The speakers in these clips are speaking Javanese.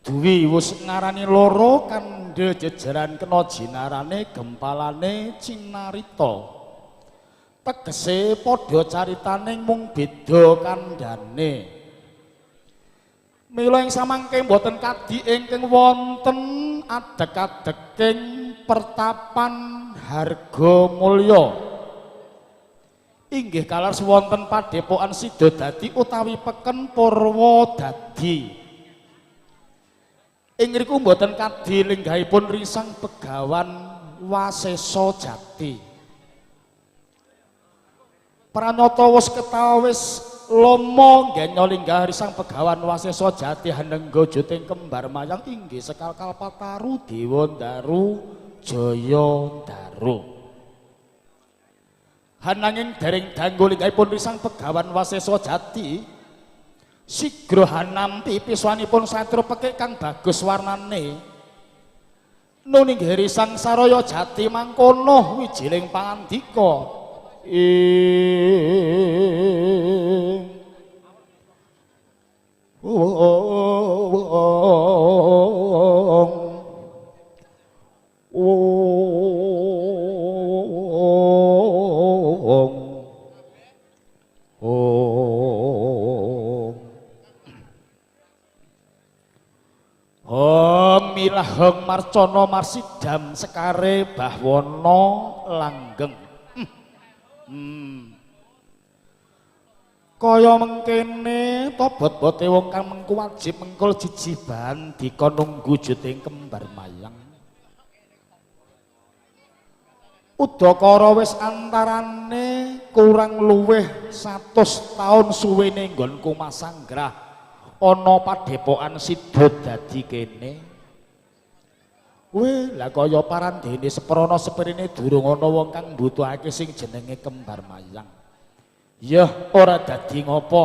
Dwi wus ngarani loro kandha jejeran kena jinarane gempalane cinarita. Tegese padha caritane mung beda kandhane. Mila ing samangke mboten kadi ingkang wonten adeg-adeking pertapan Hargomulya. Inggih kalares wonten padepokan Sidodadi utawi peken Purwodadi. Ing ngriku mboten kadi lenggahipun Risang Begawan Wasesa Jati. Pranyata wis ketawis lomo nggenya lenggah Risang Begawan Wasesa Jati hanengga juting kembar mayang inggih sekal kalpataru dewa ndaru jaya ndaru. Hananging dereng dangu lenggahipun Risang Begawan Wasesa Jati sigra hanampi piswanipun satru pekik kang bagus warnane. Nuningge Risang Saraya Jati mangkono wijiling pangandika. Milaheng marcana marsidam sekare bahwana langgeng. Kaya mengkene tobot-bote wong kang mengku wajib mengkul jijiban dikon nunggu juting kembar mayang. Udakara wis antarane kurang luwih 100 taun suwene nggonku masanggrah ana padepokan Sidodadi kene. Weh, lah kaya parandene seprana seprene durung ana wong kang mbutuhake sing jenenge kembar mayang. Yah, ora dadi ngopo.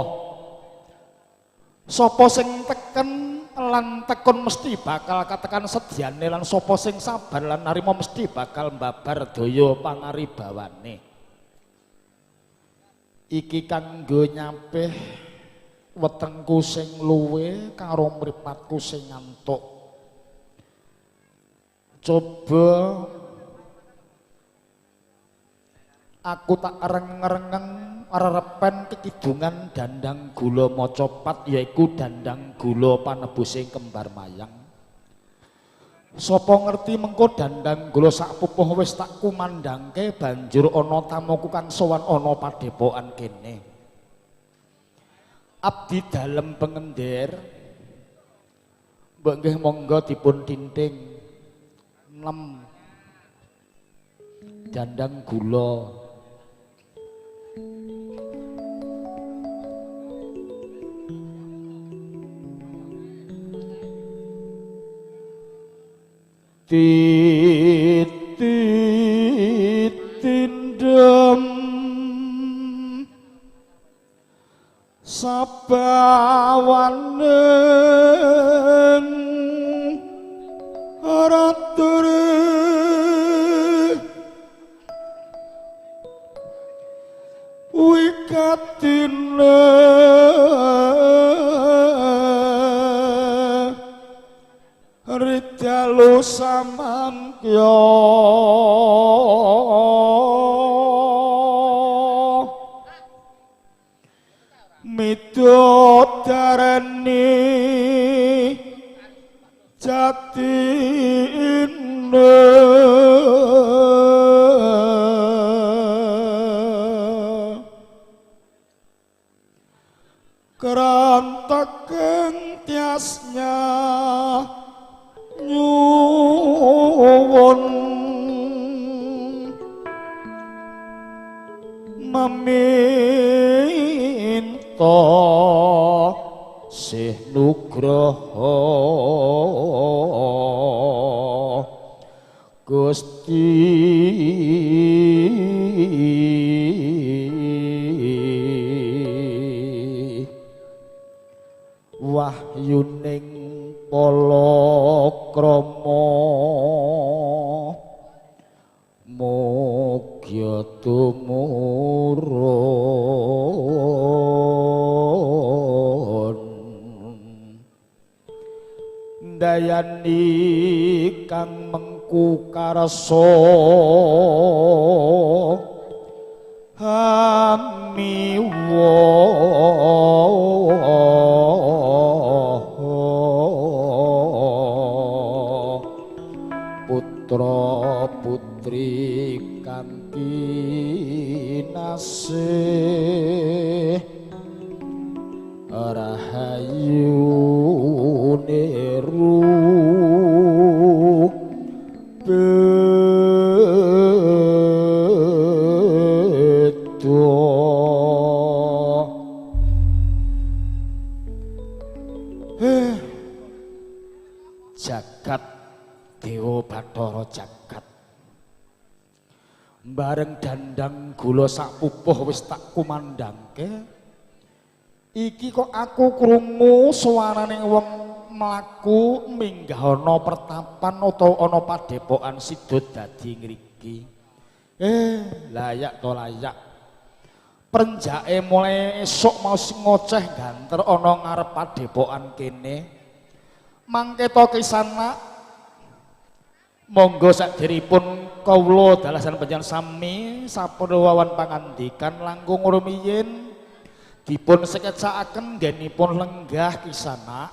Sapa sing teken lan tekun mesti bakal katekan sedyane lan sapa sing sabar lan narima mesti bakal mbabar daya pangaribawane. Iki kanggo nyapih wetengku sing luwe karo mripatku sing ngantuk. Coba aku tak reng-rengeng rerepen kekidungan dandang gula macapat yaiku dandang gula panebuse kembar mayang. Sapa ngerti mengko dandang gula sak pupuh wis tak kumandhangke banjur ana tamuku kang sowan ana padepokan kene. Abdi dalem pengender mbok nggih monggo dipun tinting 6 dandang gula. Titindem sabawaning raturi wikatine ridalu samangkya midodareni jatine kerantekeng tiasnya nyuwun meminta sih nugroho Gusti wahyuning palakrama mugya tumurun Ndayani kang mengku karsa hamiwa putra putri kang kinasih rahayu niru beda. Jagat Dewa Bathara jagat bareng dandang gula sak pupuh wis tak kumandhangke. Iki kok aku krungu suarane wong mlaku minggah ana pertapan utawa ana padepokan sida dadi ngriki. Layak to layak. Prenjake mulai esuk mau ngoceh ganter ana ngarep padepokan kene. Mangke to kisana monggo saderipun kawula dalasan panjenengan sami sampun wawan pangandikan langkung rumiyin dipun sekecakaken nggenipun lenggah kisana.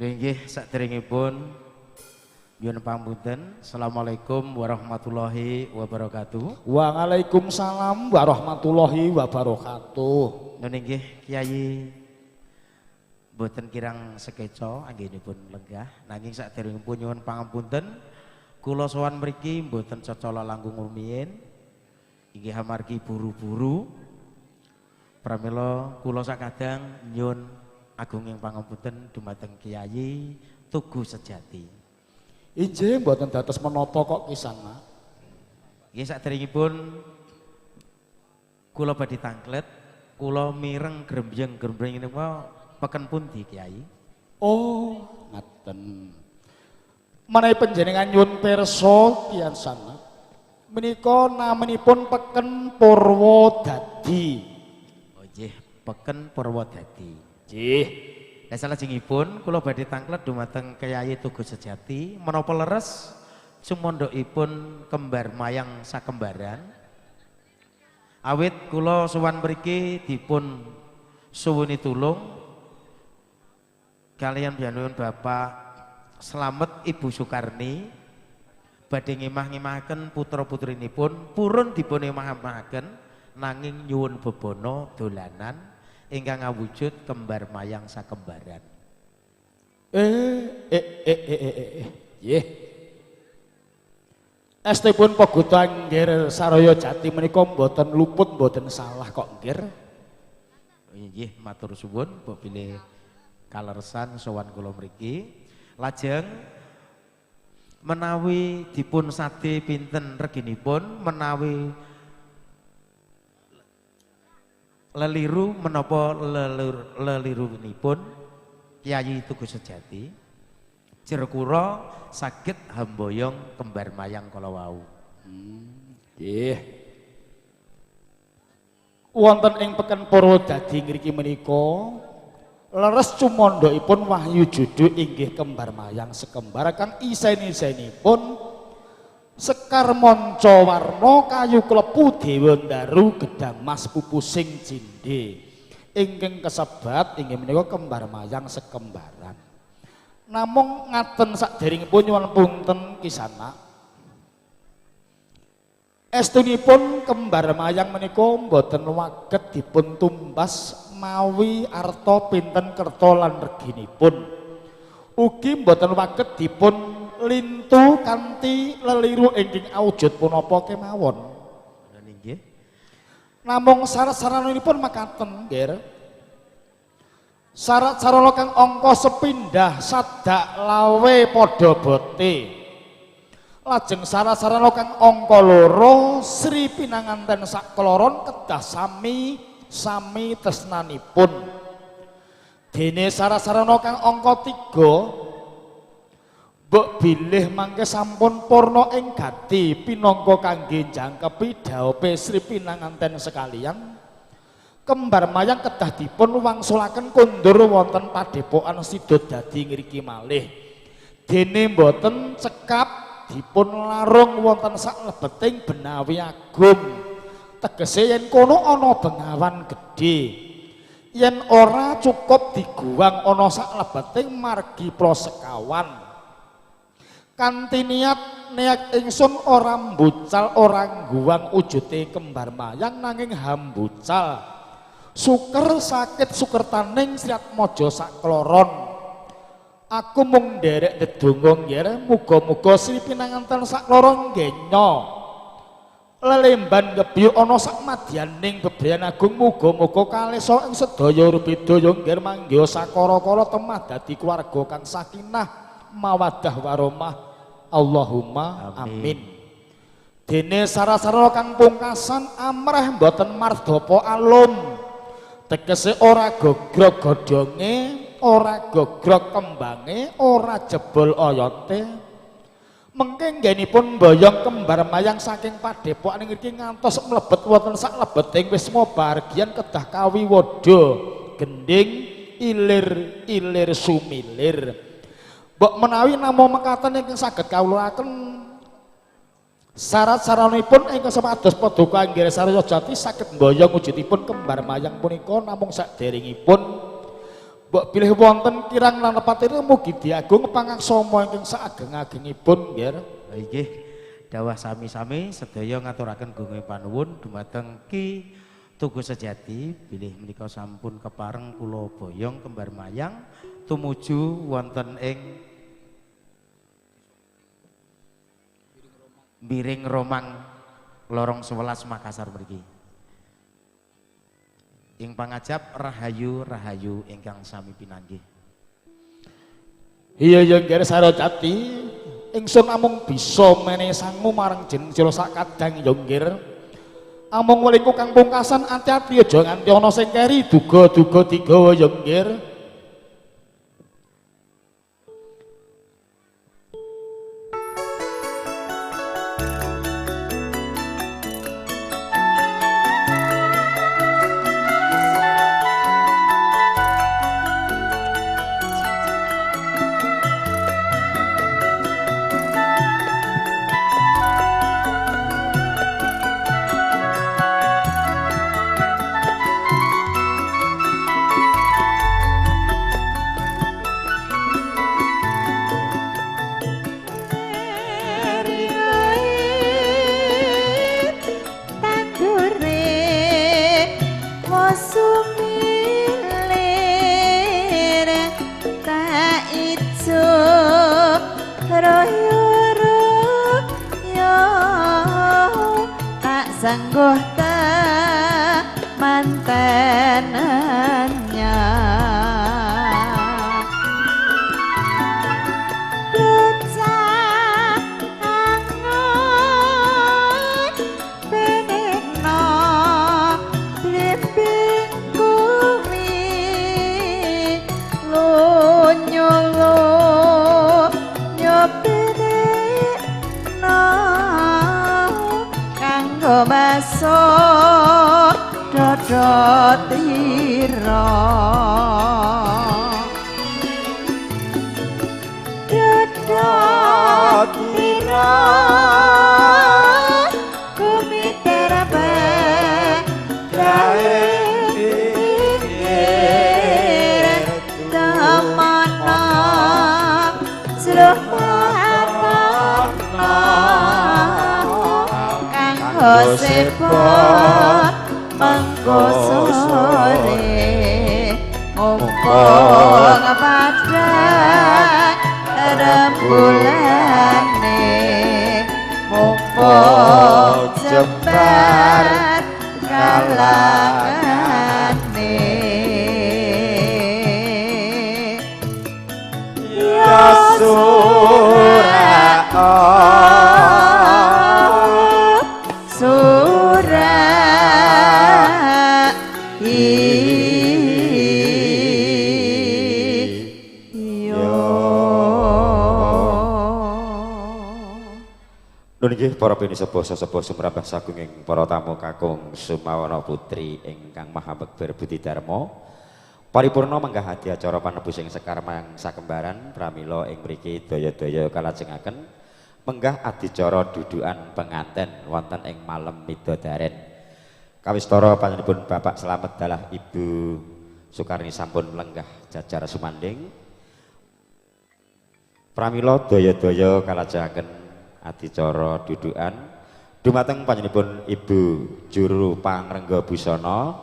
Nggih, saderengipun nyuwun pangapunten. Assalamualaikum warahmatullahi wabarakatuh. Waalaikumsalam warahmatullahi wabarakatuh. Nun nggih Kyai mboten kirang sekeca anggenipun lenggah, nanging saderengipun nyuwun pangapunten kula sowan mriki mboten cocala langkung rumiyin inggih amargi buru-buru. Pramila kula sakadang nyuwun agunging pangapunten dumateng Kyai Tugu Sejati. Injih mboten dados menapa kok kisana. Nggih saderengipun kula badhe tangklet, kula mireng grembyeng-grembyeng menika peken pundi Kyai? Oh, ngaten. Menawi panjenengan nyuwun pirsa kiyansana menika namanipun peken Purwodadi. Nggih, peken Purwodadi. Nggih. Lah salajengipun kula badhe tangklet dumateng Kyai Tugu Sejati menapa leres sumondhokipun kembar mayang sakembaran. Awit kula sowan mriki dipun suwuni tulung kalian piyambakipun Bapak Slamet Ibu Sukarni badhe ngemah-ngemahaken putra-putrinipun purun dipun emah-emahaken nanging nyuwun bebana dolanan ingkang awujud kembar mayang sakembaran. Nggih. Estipun Pagota Nggir Saraya Jati menika mboten luput mboten salah kok nggir. Nggih, matur suwun mbok bilih kaleresan sowan kula mriki. Lajeng menawi dipun sade pinten reginipun, menawi leliru menapa lelirunipun Kyai Tugu Sejati jerkura saged hamboyong kembar mayang kala wau. Nggih. Wonten ing peken Purwodadi ngriki menika leres cumandhakipun wahyu judu inggih kembar mayang sekembar kang isen-isenipun sekar manca warna kayu klepu dewa ndaru gedang mas pupusing jinde ingkang kesebat inggih menika kembar mayang sekembaran. Namung ngaten saderengipun nyuwun punten kisana, estunipun kembar mayang menika mboten waget dipun tumbas mawi arta pinten kerta lan reginipun. Ugi mboten waget dipun lintu kanthi leliru ingkang awujud punapa kemawon. Nggih. Namung syarat saranipun mekaten, nggih. Syarat sarana kang angka sepindah sadak lawe padha bote. Lajeng syarat sarana kang angka loro Sri pinanganten sakloron kedah sami sami tresnanipun. Dene syarat sarana kang angka 3 mbok bilih mangke sampun purna ing gati pinangka kangge jangkepi dhaope Sri pinanganten sekalian. Kembar mayang kedah dipun wangsulaken kondur wonten padepokan Sidodadi ngriki malih. Dene mboten cekap dipun larung wonten saklebeting Benawi Agung. Tegese yen kono ana bengawan gedhe. Yen ora cukup diguwang ana saklebeting margi Prosekawan. Kanthi niat niat ingsun ora mbucal ora ngguwang ujute kembar mayang nanging hambucal suker sakit sukertaning Sriatmaja sakloron. Aku mung nderek ndedonga nggih muga-muga Sri pinanganten sakloron genya lelemban ngebyuk ana sak madyaning bebrayan agung muga-muga kalesa ing sedaya rubeda ya nggih manggiha sakara-kara temah dadi keluarga kang sakinah mawaddah warahmah. Allahumma amin. Dene sarasara kang pungkasan amrih mboten mardapa alum. Tegese ora gogrok godhonge, ora gogrok kembange, ora jebol oyote. Mengke nggenipun mboyong kembar mayang saking padepokan ngriki ngantos mlebet wonten saklebeting wisma bahagian kedah kawiwada gending ilir-ilir sumilir. Mbok menawi namung mekaten ingkang saged kawulaaken syarat saranipun ingkang supados paduka Anggere Sarya Jati saged mboyong wujudipun kembar mayang punika namung saderengipun mbok bilih wonten kirang lan lepatira mugi diagung pangaksama ingkang saageng-agengipun nggih. Nggih, dawah sami-sami sedaya ngaturaken gunging panuwun dumateng Ki Tugu Sejati bilih menika sampun kepareng kula boyong kembar mayang tumuju wonten ing Biring Romang Lorong 11 Makassar mriki. Ing pangajap rahayu rahayu ingkang sami pinanggih. Iya ya nggih Sarojati, ingsun amung bisa menehi sangu marang jeneng sira sak kadang ya nggih. Amung welingku kang pungkasan ati-ati aja nganti ana sing keri duga-duga digawa ya nggih. Sangguh tak mantenannya bocah angon benekno blimbing kuwi lunyo lunyo benekno kanggo baso dodho tira dodho tira kumiter bae pinggir temana jroh kanggo mengko sore mumpung padhang rembulane mumpung jembar kalangane ya surah Nun inggih para pinisepuh sesepuh sumrambah sagunging para tamu kakung Sumawana Putri ingkang maha bekber budi dharma. Paripurna menggah adiacara panebusing sekar mayang sakembaran pramila ing mriki daya-daya kalajengaken menggah adicara dudukan penganten wonten ing malem midodaren. Kawistara panjenenganipun Bapak Slamet dalah Ibu Sukarni sampun lenggah jajar sumanding. Pramila daya-daya kalajengaken adicara dudukan dumateng panjenenganipun Ibu Juru Pangrengga Busana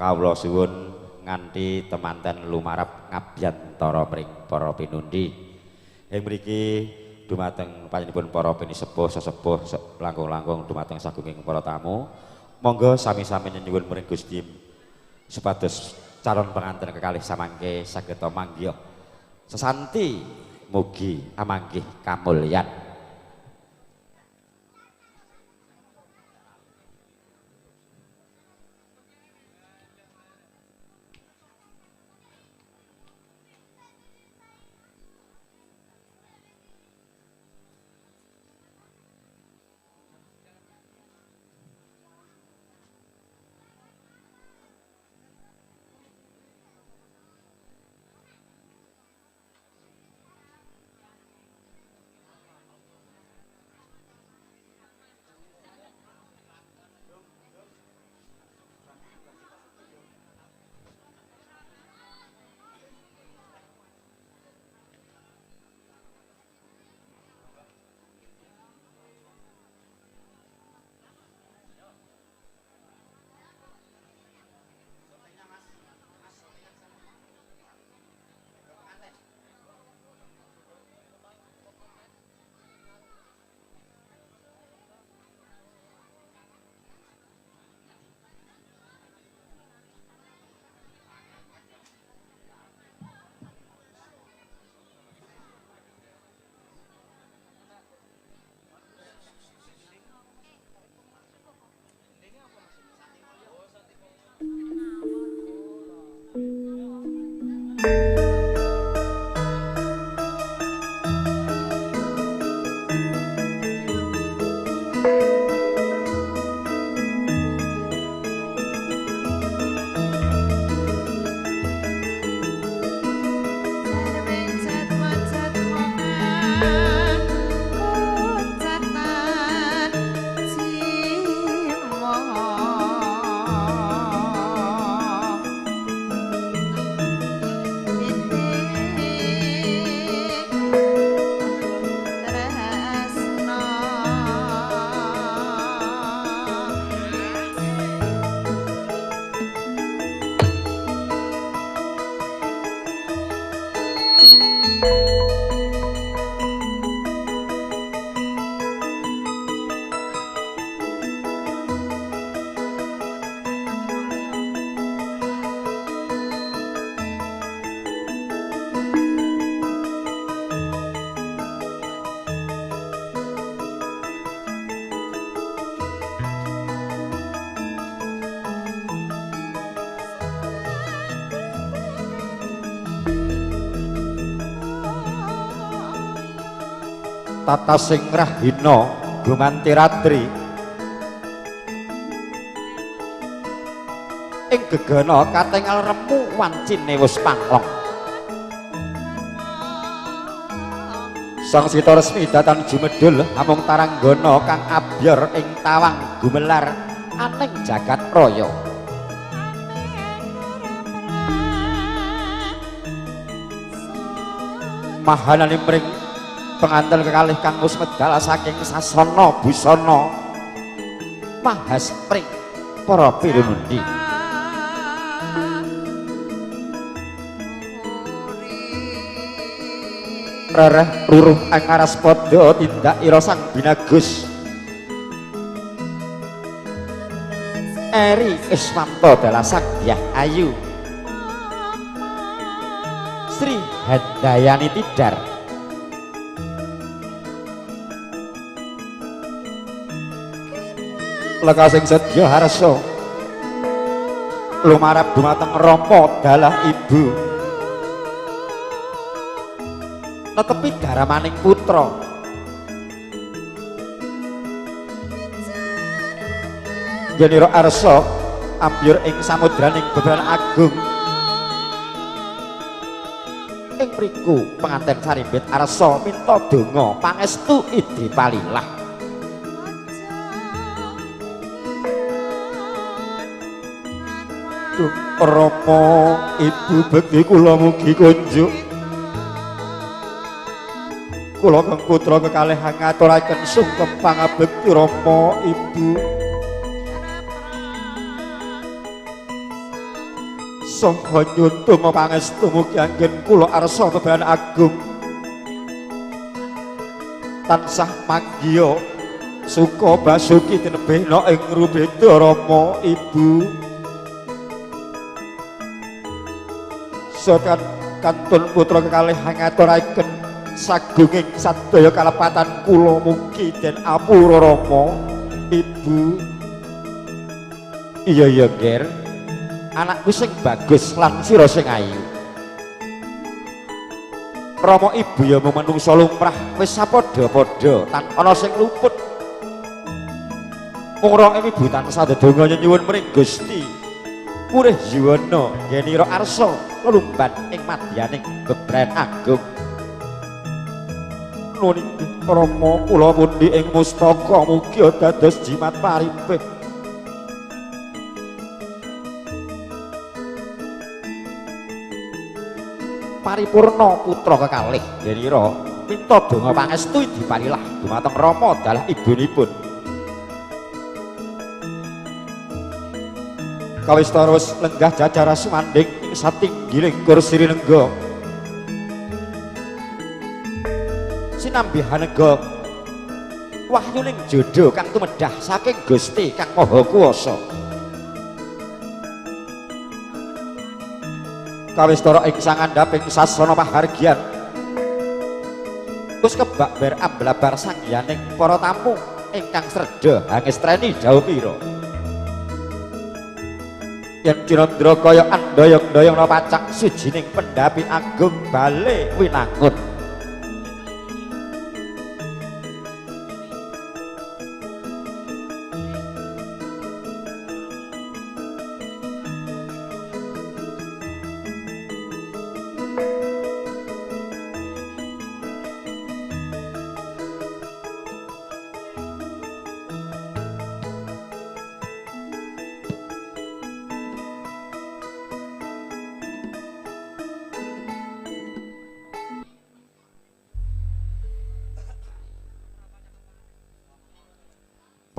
kawula suwun nganti temanten lumarap ngabyantara mring para pinundi. Ing mriki dumateng panjenenganipun para pinisepuh sesepuh langkung-langkung dumateng sagunging para tamu, monggo sami-sami nyuwun mring Gusti supados calon pengantin kekalih samangke saged manggih sesanti mugi amanggih kamulyan. Tata sing rahina gumanti ratri ing gegana katingal remu wancine wus panglong. Sang Sita resmi datan jumedhul amung taranggana kang abyor ing tawang gumelar aning jagat raya. Mahanane mring pengantin kekalih kang wis medal saking sasana busana mahas pring para pinundi. Rereh ruruh ing aras padha tindak ira sang binagus Eri Iswanto dalah sang Dyah Ayu Sri Handayani Tidar. Lekasing sedya harsa lumarap dumateng rama dalah ibu netepi daramaning putra. Nggenira arsa ambyur ing samudraning beberan agung. Ing mriku penganten sarimbit arsa minta donga pangestu idi palilah. Duh Rama ibu bekti kula mugi kunjuk. Kula kang putra kekalih ngaturaken sungkem pangabekti Rama ibu. Saha nyuwun donga pangestu mugi anggen kula arsa bebaran agung tansah manggiya suka basuki tinebihna ing rubeda Rama ibu. Saha kantun putra kekalih ngaturaken sagunging sadaya kalepatan kula mugi den apura Rama ibu. Iya iya Ger, anakku sing bagus lan sira sing ayu. Rama ibu ya mung manungsa lumrah wis sapadha-padha tan ana sing luput. Mung rong ibu tansah ndedonga nyuwun mring Gusti purih yuwana ngenira arsa lelumban ing madyaning bebren agung. Nuwun Rama kula pundi ing mustaka mugi dados jimat paripih. Paripurna putra kekalih yenira minta donga pangestu diparilah dumateng Rama dalah ibunipun. Kawistara wis lenggah jajar sumandhing ing satinggiling kursi rinengga. Sinambi hanega wahyuning jodho kang tumedhah saking Gusti Kang Maha Kuwasa. Kawistara ing sangandhaping sasana pahargyan wis kebak ber amblabar sangyaning para tamu ingkang sredha hangestreni jauh pira. Yen Cinandra kaya andoyong-doyong pacak sujining pendhapi agung bale winangun.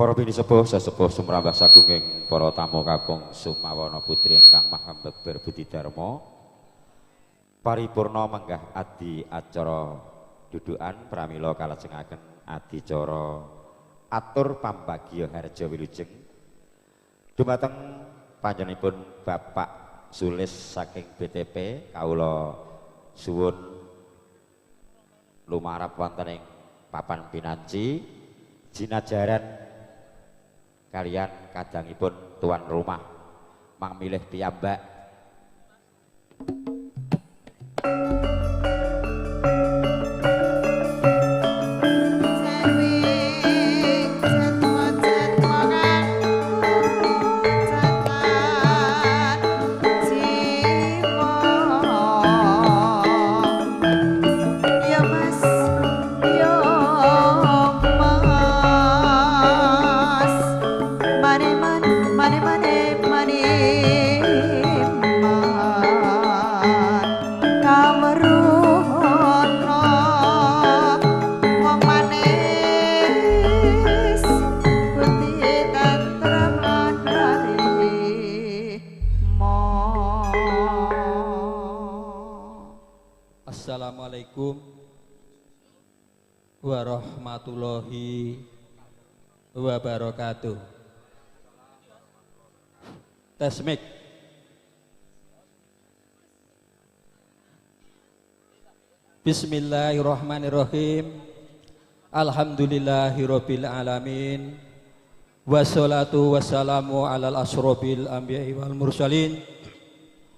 Para pinisepuh sesepuh sumrambah sagunging para tamu kakung sumawana putri ingkang maha beber budi dharma paripurna menggah adi acara dudukan pramila kalajengaken adicara atur pambagya harja wilujeng dumateng panjenenganipun Bapak Sulis saking BTP kawula suwun lumarap wonten ing papan pinanci jinajaran kalian kadangipun tuan rumah mang milih piyambak. Assalamualaikum warahmatullahi wabarakatuh. Tes mic. Bismillahirrahmanirrahim. Alhamdulillahirabbil alamin. Wassalatu wassalamu alal asrofil anbiya'i wal mursalin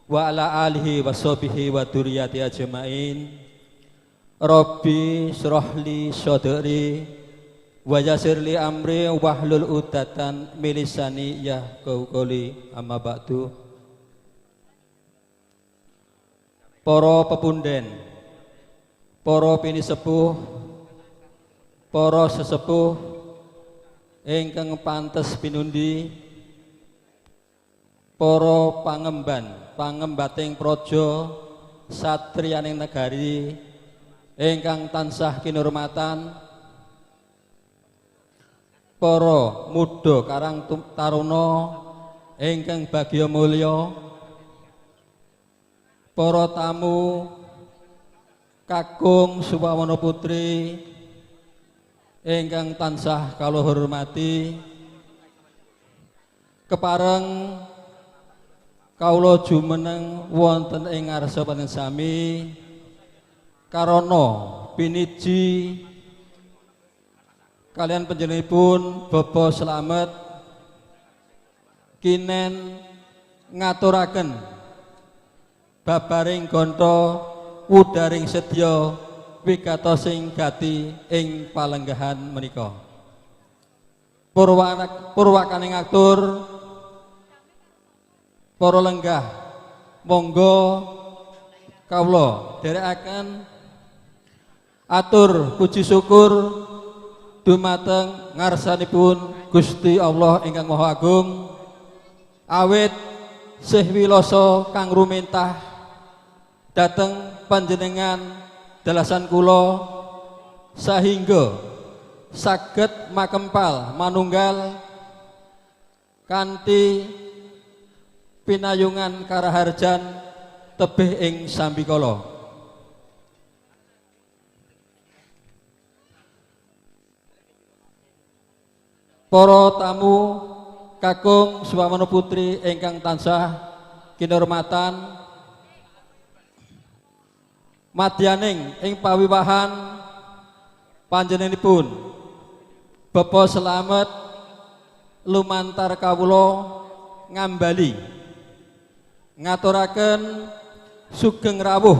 wa ala alihi washabihi wa dzurriyyati ajmain. Rabbi shrah li sadri wa yassir li amri wahlul 'uqdatan min lisani yafqahu qouli. Amma ba'du. Para pepunden, para pinisepuh, para sesepuh ingkang pantes pinundi, para pangemban, pangembating praja satriyaning negari ingkang tansah kinurmatan, para muda karang taruna ingkang bagya mulya, para tamu kakung suwawana putri ingkang tansah kula hormati, kepareng kawula jumeneng wonten ing ngarsa panjenengan sami karana piniji kalian panjenenganipun Bapak Slamet kinen ngaturaken babaring ganta wudaring sedya wigatosing gati ing palenggahan menika. Purwakaning atur para lenggah, monggo kawula dherekaken atur puji syukur dumateng ngarsanipun Gusti Allah ingkang Maha Agung, awit sih wilasa kang rumintah dhateng panjenengan dalasan kula sahingga saged makempal manunggal kanthi pinayungan karaharjan tebih ing sambikala. Para tamu kakung suwawana putri ingkang tansah kinurmatan, madyaning ing pawiwahan panjenenganipun Bapak Slamet lumantar kawula ngambali ngaturaken sugeng rawuh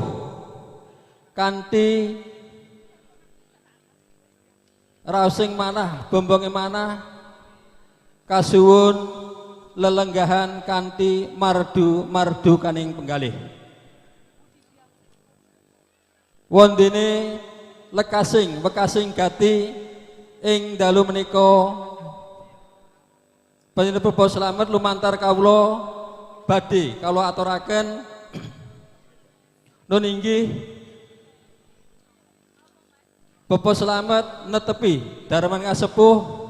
kanthi raosing manah bombonge manah kasuwun lelenggahan kanthi mardu-mardu kaning penggalih. Wondene lekasing wekasing gati ing dalu menika panjenengan Bapak Slamet lumantar kawula badhe kawula aturaken nun inggih Bapak Slamet netepi darman ngasepuh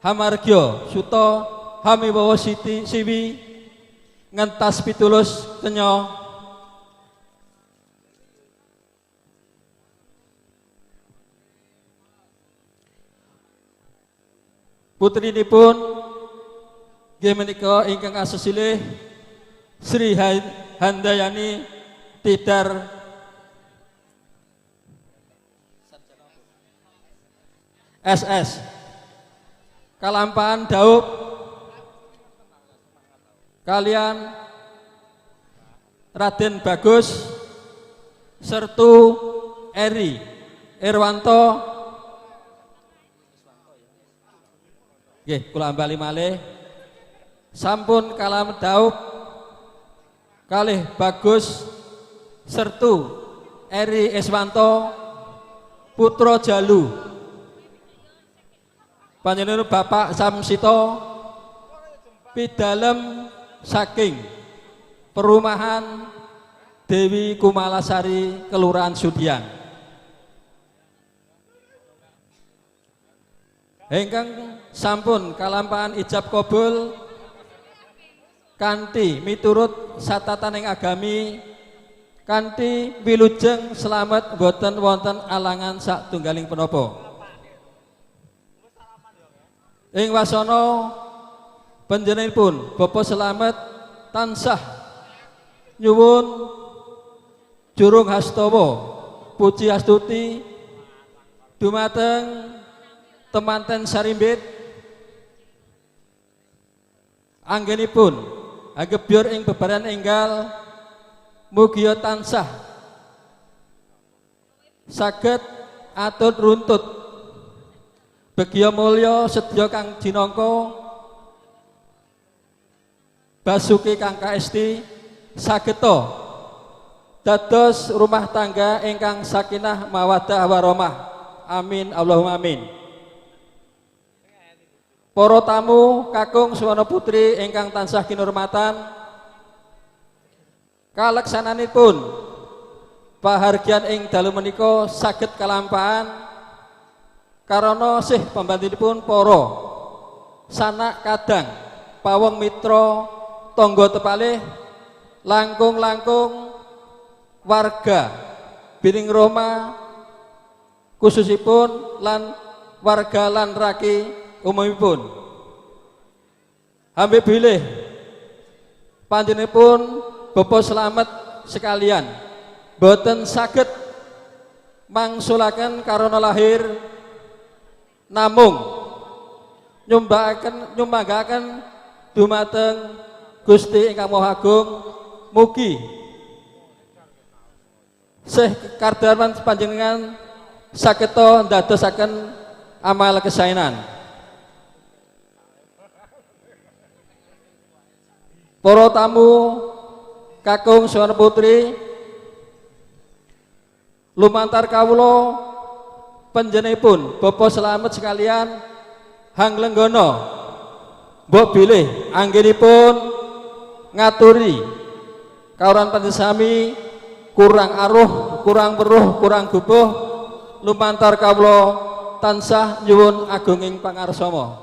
hamargya suta hamiwawa siti siwi ngentas pitulus kenya putrinipun nggih menika ingkang asesilih Sri Handayani Tidar SS kalampahan daup kalian Raden Bagus sertu Eri Irwanto. Nggih kula ambali malih sampun kalam daup kalih Bagus sertu Eri Iswanto putra Jalu panjenengan Bapak Samsito pidalem saking perumahan Dewi Kumalasari Kelurahan Sudiang ingkang sampun kalampahan ijab kabul kanthi miturut satataning agami kanthi wilujeng slamet boten wonten alangan satunggaling penapa. Ing wasana panjenenganipun Bapak Slamet tansah nyuwun jurung hastawa puji astuti dumateng temanten sarimbit anggenipun agebyor ing bebaran enggal mugia tansah saged atut runtut Begya mulya sedya kang jinangka Basuki kang kaesti sageta dados rumah tangga ingkang sakinah mawaddah warahmah. Amin Allahumma amin. Para tamu kakung suwana putri ingkang tansah kinurmatan, kaleksananipun pahargyan ing dalu menika saged kalampahan karana sih pambantunipun para sanak kadang pawong mitra tangga tepalih langkung-langkung warga Biring Roma khususipun lan warga lan raki umumipun. Hambe bilih panjenenganipun Bapak Slamet sekalian boten saged mangsulaken karana lahir namung nyumbangkaken dumateng Gusti ingkang Maha Agung. Mugi sih kardarman panjenengan sageta ndadosaken amal kesaenan. Para tamu kakung suwana putri lumantar kawula panjenenganipun Bapak Slamet sekalian hanglenggana mbok bilih anggenipun ngaturi kawruhan panjenengan kurang aruh, kurang weruh, kurang gubuh lumantar kawula tansah nyuwun agunging pangarsama.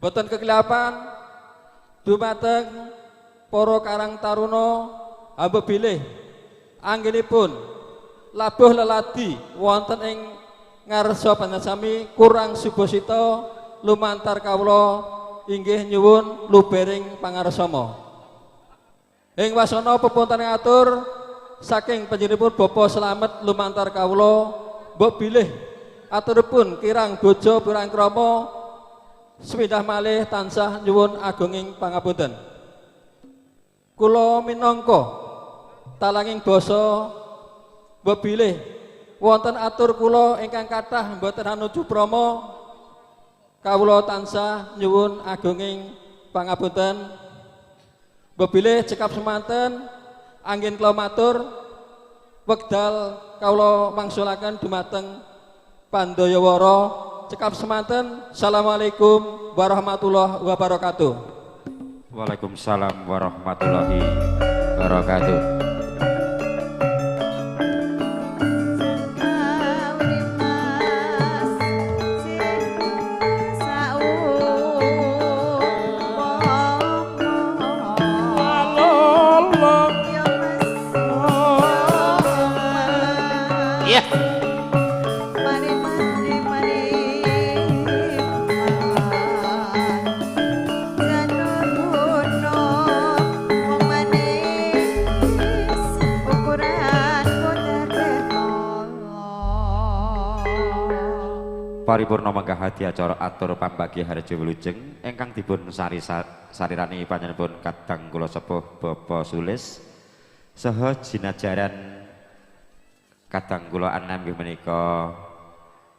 Boten kekilapan dumateng para karang taruna hamba bilih anggenipun labuh leladi wonten ing ngarsa panjenengan kurang subasita lumantar kawula inggih nyuwun lubering pangarsama. Ing wasana pepunten ngatur saking panjenenganipun Bapak Slamet lumantar kawula mbok bilih aturipun kirang bojo pirang krama sepindah malih tansah nyuwun agunging pangapunten. Kula minangka talanging basa mbok bilih wonten atur kula ingkang kathah mboten anuju prama kawula tansah nyuwun agunging pangapunten. Mbok bilih cekap semanten anggen kula matur wekdal kawula mangsulaken dumateng pandayawara. Cekap semanten. Assalamualaikum warahmatullahi wabarakatuh. Waalaikumsalam warahmatullahi wabarakatuh. Iya. Paripurna manggah hadi acara atur pambagi harja wilujeng ingkang dipun sarirani panjenenganipun kadang kula sepuh Bapak Sulis saha jinajaran kadang kula anem inggih menika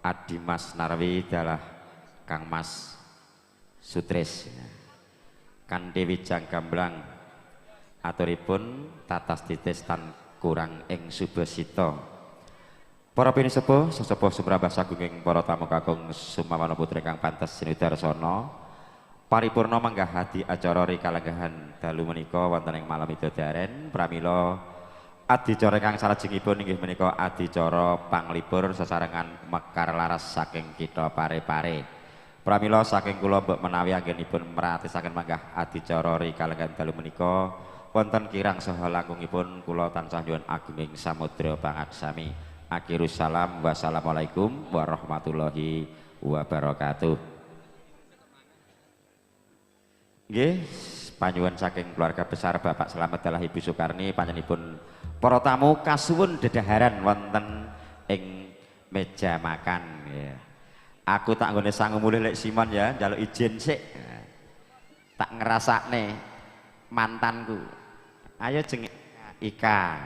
Adimas Narwi dalah Kang Mas Sutris kanthi wijang gamblang aturipun tatas titis tan kurang ing subasita. Para pinisepuh, sesepuh sumrambah sagunging para tamu kakung sumawana putri kang pantes sinudarsana, paripurna manggah hadi acara rikalenggahan dalu menika wonten ing malam midodaren. Pramila adicara ingkang salajengipun inggih menika adicara panglipur sesarengan mekar laras saking kitha Pare-Pare. Pramila saking kula mbok menawi anggenipun meratisaken manggah adicara rikalenggahan dalu menika wonten kirang saha langkungipun kula tansah nyuwun agunging samudra pangaksami. Akhirus salam, wassalamualaikum warahmatullahi wabarakatuh. Nggih, panyuwun saking keluarga besar Bapak Slamet dalah Ibu Soekarni panjenenganipun para tamu kasuwun dedaharan wonten ing meja makan ya. Aku tak nggone sangu mulih lek Simon ya, njaluk izin sik. Tak ngerasakne mantanku. Ayo jeng Ika.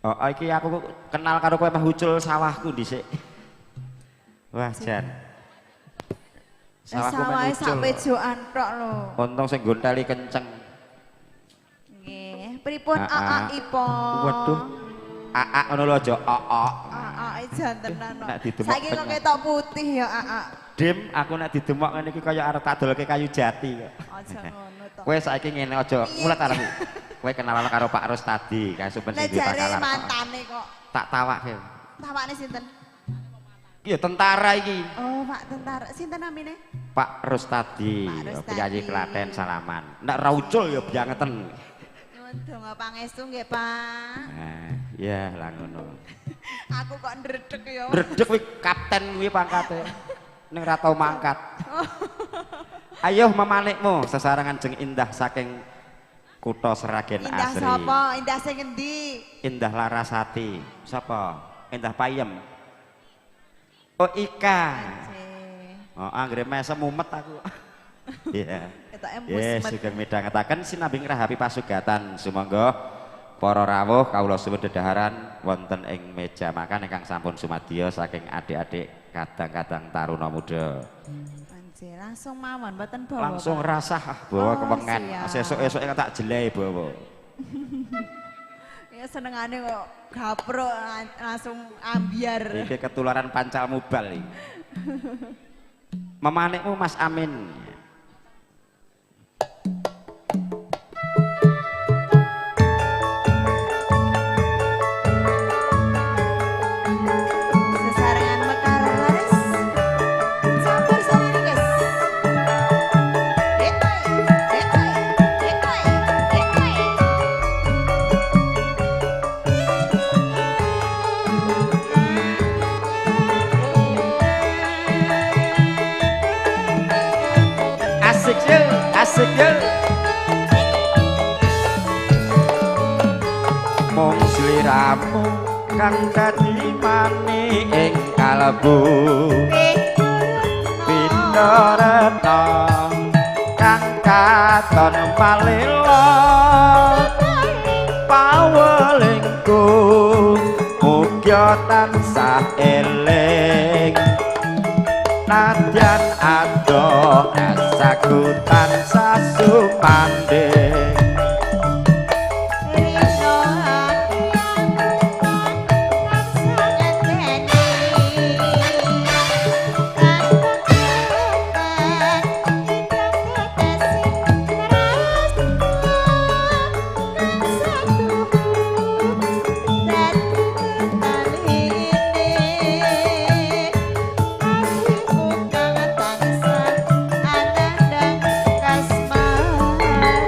Oh, iki aku kenal karo kowe mah ucul sawahku dhisik. Wah, jan. Sawahku Sawahe sak menucul. wejokan tok lho. Untung sing gonteli kenceng. Nggih, pripun Ah, ah. aakipun? Waduh. Aak ngono lho aja ok. Aak jan tenan kok. Nek didemok Saiki kok penyakit. ketok putih ya aak. Dim, aku nek didemok ngene iki kaya arep tak dolke kayu jati kok. Aja ngono to. Kowe saiki ngene aja mulet arep. Kowe kenalan karo Pak Rustadi, kae sumpen Nek sing duwe jare pakalan. mantane kok. Tak tawake. Tawakne sinten? Iya tentara iki. Oh, Pak tentara. Sinten namine? Pak Rustadi, Pak Rustadi. priyayi Klaten Salaman. Nek ra ucul ya biyangeten. Nyuwun donga pangestu nggih, Pak. Nah, ya lah ngono. Aku kok ndredeg ya. Ndredeg kuwi kapten kuwi pangkate. Ning ra tau mangkat. Ayo memanikmu sesarengan jeng indah saking kutha Sragen Indah Asri. sapa? Indah sing endi? Indah Larasati. Sapa? Indah Payem. Oh Ika. Anjir. Oh anggere mesem mumet aku. Iya. Ketoke Yes, musmet. sugeng midhangetaken sinambi ngrahapi pasugatan. Sumangga para rawuh kawula suwun dedaharan wonten ing meja makan ingkang sampun sumadya saking adik-adik kadang-kadang taruna muda. Anjir, langsung mawon mboten bawa. Langsung Pak. rasah ah, bawa Oh, kewengen. siap. Sesuk-esuke tak jeleh bawa. Ya senengane kok gapruk langsung ambyar. Iki ketularan pancal mubal iki. Memanikmu Mas Amin. Sesarengan Mekar Laras. Campur sari guys. Etoy, etoy, etoy, etoy. Asik yo, asik yo. Mung sliramu kang dadi mani ing kalbu. Pindoreta kang katon palila pawelingku mugia tansah eling. Nadyan adoh rasaku tansah sumandhing. Rino ati aku tansah ngenteni. Tanpa ketan tetesi tresno kang satuhu dadi taline. Atiku kang tansah anandang kasmaran.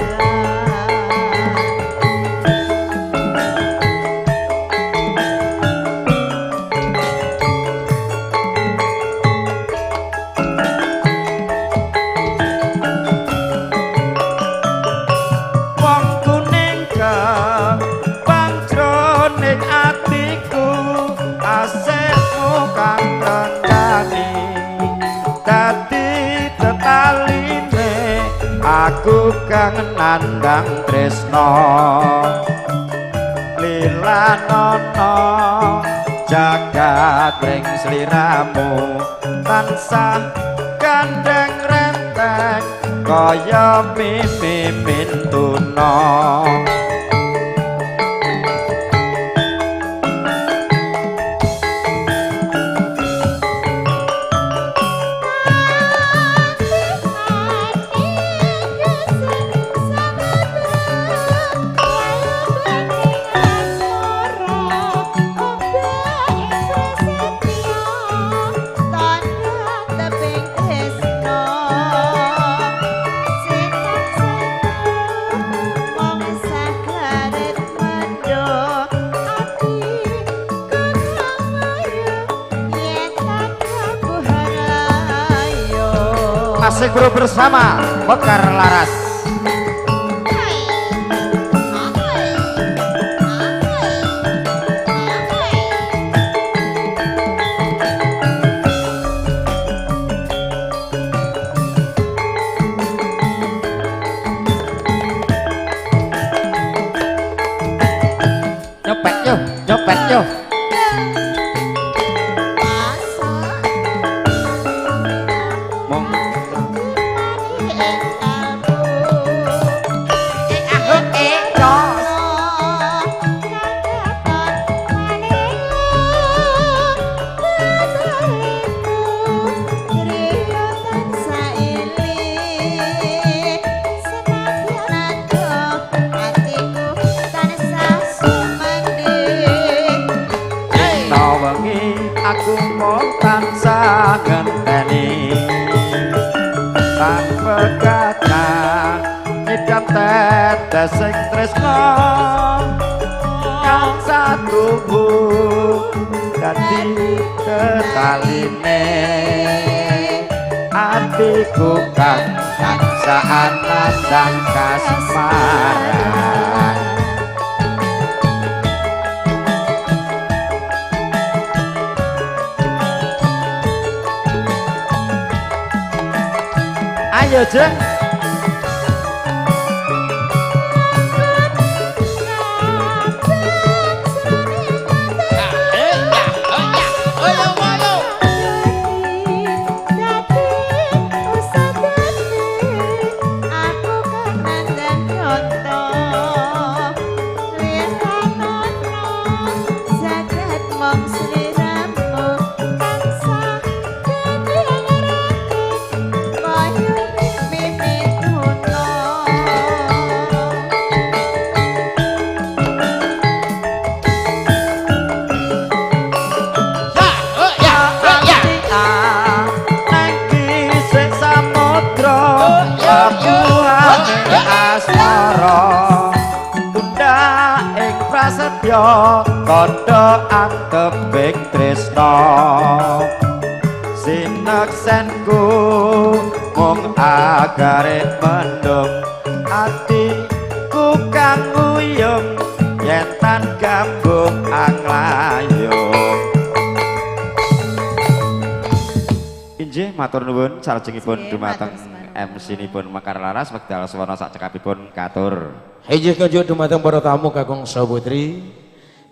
Wong kuning kembang jroning atiku asikmu kang tengkani dadi tetaline aku kang nandang tresno lilanono jagat ring sliramu tansah gandeng renteng kaya mimi mintuna. Asik bro bersama Mekar Laras. Nyopet yo, nyopet yo. Masuk. wengi aku mung tansah ngenteni tanpa kata nyidam tetes sing tresno kang satuhu dadi tetaline atiku kang tansah anandang kasmaran. Ayo Jeng. Kandha anteping tresna sineksenku mung agare mendung atiku kang nguyung yen tan gambung anglayung. Injih matur nuwun salajengipun dumateng MC nipun Mekar Laras wekdal swana sacekapipun katur. Injih kunjuk dumateng para tamu kakung saha putri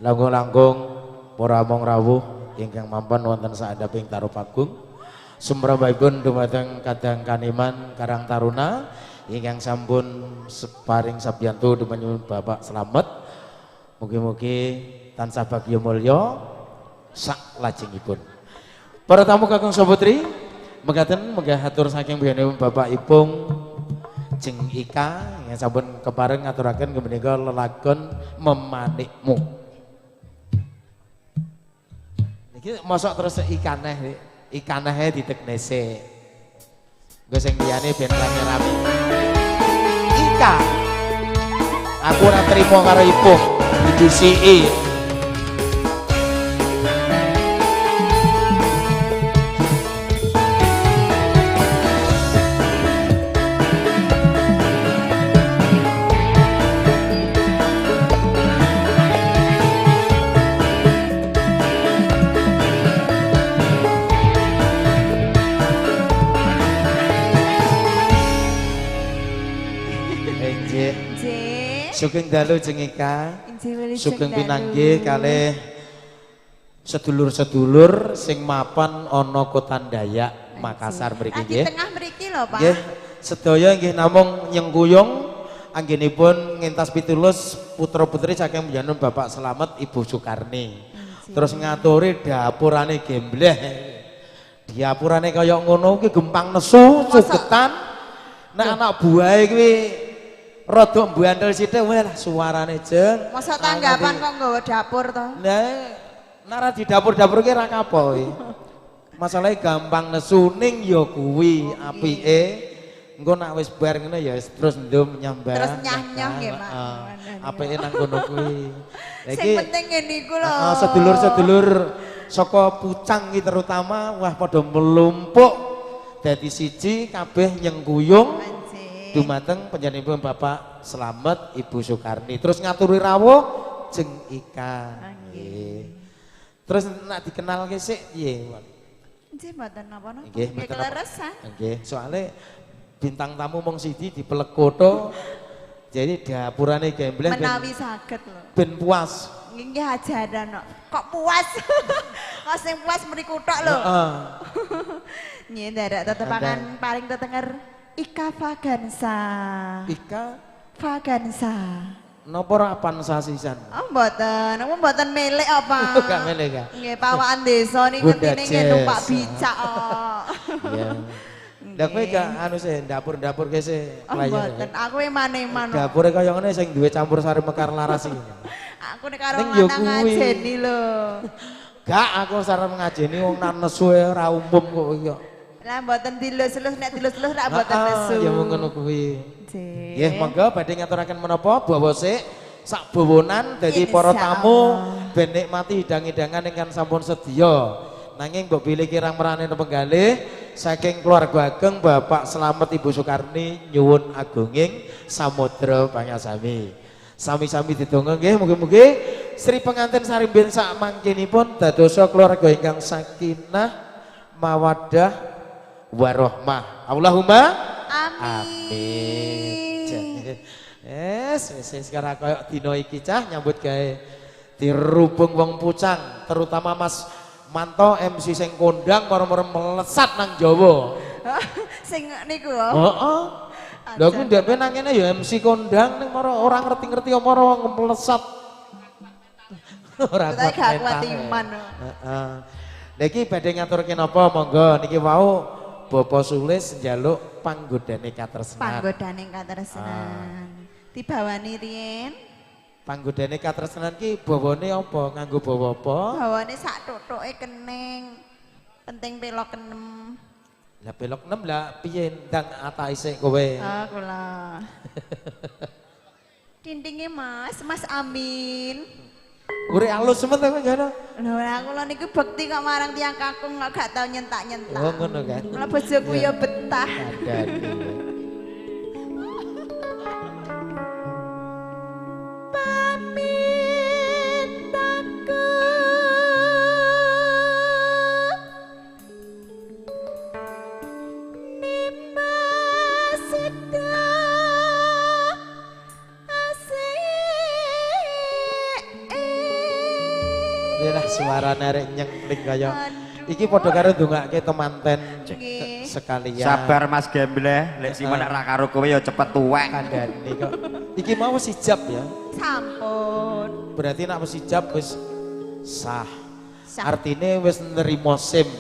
langkung-langkung para among rawuh ingkang mampan wonten saandhaping tarupagung. Sumrambahipun dumateng kadang kaniman Karang Taruna ingkang sampun separing sabiyantu dumateng Bapak Slamet. Mugi-mugi tansah bagya mulya sak lajengipun. Para tamu kakung saha putri, mekaten munggah atur saking panjenengan Bapak Ipung Jeng Ika ingkang sampun kepareng ngaturaken menika lelagon Memanikmu. Iki mosok terus ikaneh, ikanehe ditekne sik. Engko sing liyane ben rame-rame. Ika. Aku ora trimo karo Ipung, didusiki. Sugeng dalu Jeng Ika. Sugeng pinanggih kalih sedulur-sedulur sing mapan ana Kota Dayak Makassar mriki nggih. Di tengah mriki lho, Pak. Nggih, sedaya nggih namung nyengkuyung anggenipun ngentas pitulus putra-putri saking panjenengan Bapak Slamet Ibu Soekarni. Terus ngaturi dapurane gembleh. Dapurane kaya ngono kuwi gempang nesu, sugetan. Nek anak buahe kuwi rada mbandel sithik wah suarane Jeng. Masa tanggapan kok nggawa dapur to? Lah nek di dapur-dapur ki ra kapok kuwi. Masalahe gampang nesu ning ya kuwi apike. Engko nek wis bar ngene ya terus ndum nyambah. Terus nyah-nyoh nggih, Pak. Apike nang kono kuwi. Sing penting ngene iku lho. Sedulur-sedulur saka Pucang iki terutama wah padha melumpuk dadi siji kabeh nyengkuyung. Dumateng panjenenganipun Bapak Slamet Ibu Soekarni. Terus ngaturi rawuh Jeng Ika. Nggih. Terus nak dikenalke sik piye? Nggih mboten napa-napa. Nggih mboten napa. Nggih, soale bintang tamu mung siji dipelekotho. Jadi dapurane gembleh menawi saged lho. Ben puas. Nggih ajaran kok. Kok puas? Kok sing puas mriku tok lho. Heeh. Nggih nderek tetepangan paling tetenger Ika Vaganza. Ika Vaganza. Napa ora pansa sisan? Oh mboten, napa mboten milik apa? Enggak milik ya. Nggih pawaan desa niku ngertine nggih numpak bicak kok. Iya. Lah kowe gak anu sih dapur-dapur ke sih. Oh mboten, aku eman-eman. Dapure kaya ngene sing duwe campur sari Mekar Laras iki. Aku nek karo lanang ngajeni lho. Gak aku sarep ngajeni wong nang nesu ora umum kok iki kok. Lah mboten dilus-lus nek dilus-lus rak mboten nesu. Ya mung ngono kuwi. Nggih, monggo badhe ngaturaken menapa bawa sik sak bawonan dadi para tamu ben nikmati hidang-hidangan ingkang sampun sedya. Nanging mbok bilih kirang merane penggalih saking keluarga ageng Bapak Slamet Ibu Soekarni nyuwun agunging samudra pangasami. Sami-sami didonga nggih mugi-mugi Sri pengantin sarimbin sak mangkinipun dadosa keluarga ingkang sakinah mawaddah warohmah. Allahumma amin. Yes, wis sekarang koyo dina iki cah nyambut gawe dirubung wong pucang, terutama Mas Manto MC sing kondang moro-moro melesat nang Jawa. Sing niku. Heeh. Lha aku ndek nang ngene ya MC kondang ning moro ora ngerti-ngerti moro melesat. Ora kuat iman. Heeh. Lha iki badhe ngaturke napa monggo niki wau Bapak Sulis njaluk panggodane katresnan. Panggodane katresnan. Dibawani riyen. Panggodane katresnan ki bawane apa? Nganggo bawa apa? Bawane sak thothoke kening. Penting pelok 6. Lah pelok 6 lah piye ndang atahe sik kowe? Ah kula. Dintinge Mas, Mas Amin. Ure alus semet kowe ngono. Lho lah kula niku bekti kok marang tiyang kakung kok gak tau nyentak-nyentak. Oh ngono kan. Kula bojoku ya betah. Kandhane. Pamit aku nimas seda asik. Lah suarane arek nyengkling kaya iki padha karo ndongake temanten sekalian. Sabar Mas Gembleh, lek Simon nek ra karo kowe ya cepet tuwek. Kandhane kok. Iki mau wis ijab ya? Sampun. Berarti nek wis ijab wis sah. Artine wis nerima SIM.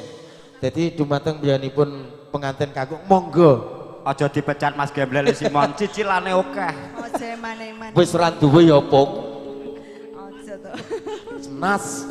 Dadi dumateng biyanipun pengantin kakung monggo. Aja dipecat Mas Gembleh lek Simon, cicilane akeh. Aja eman-eman. Wis ra duwe ya, Pung. Aja to. Nas.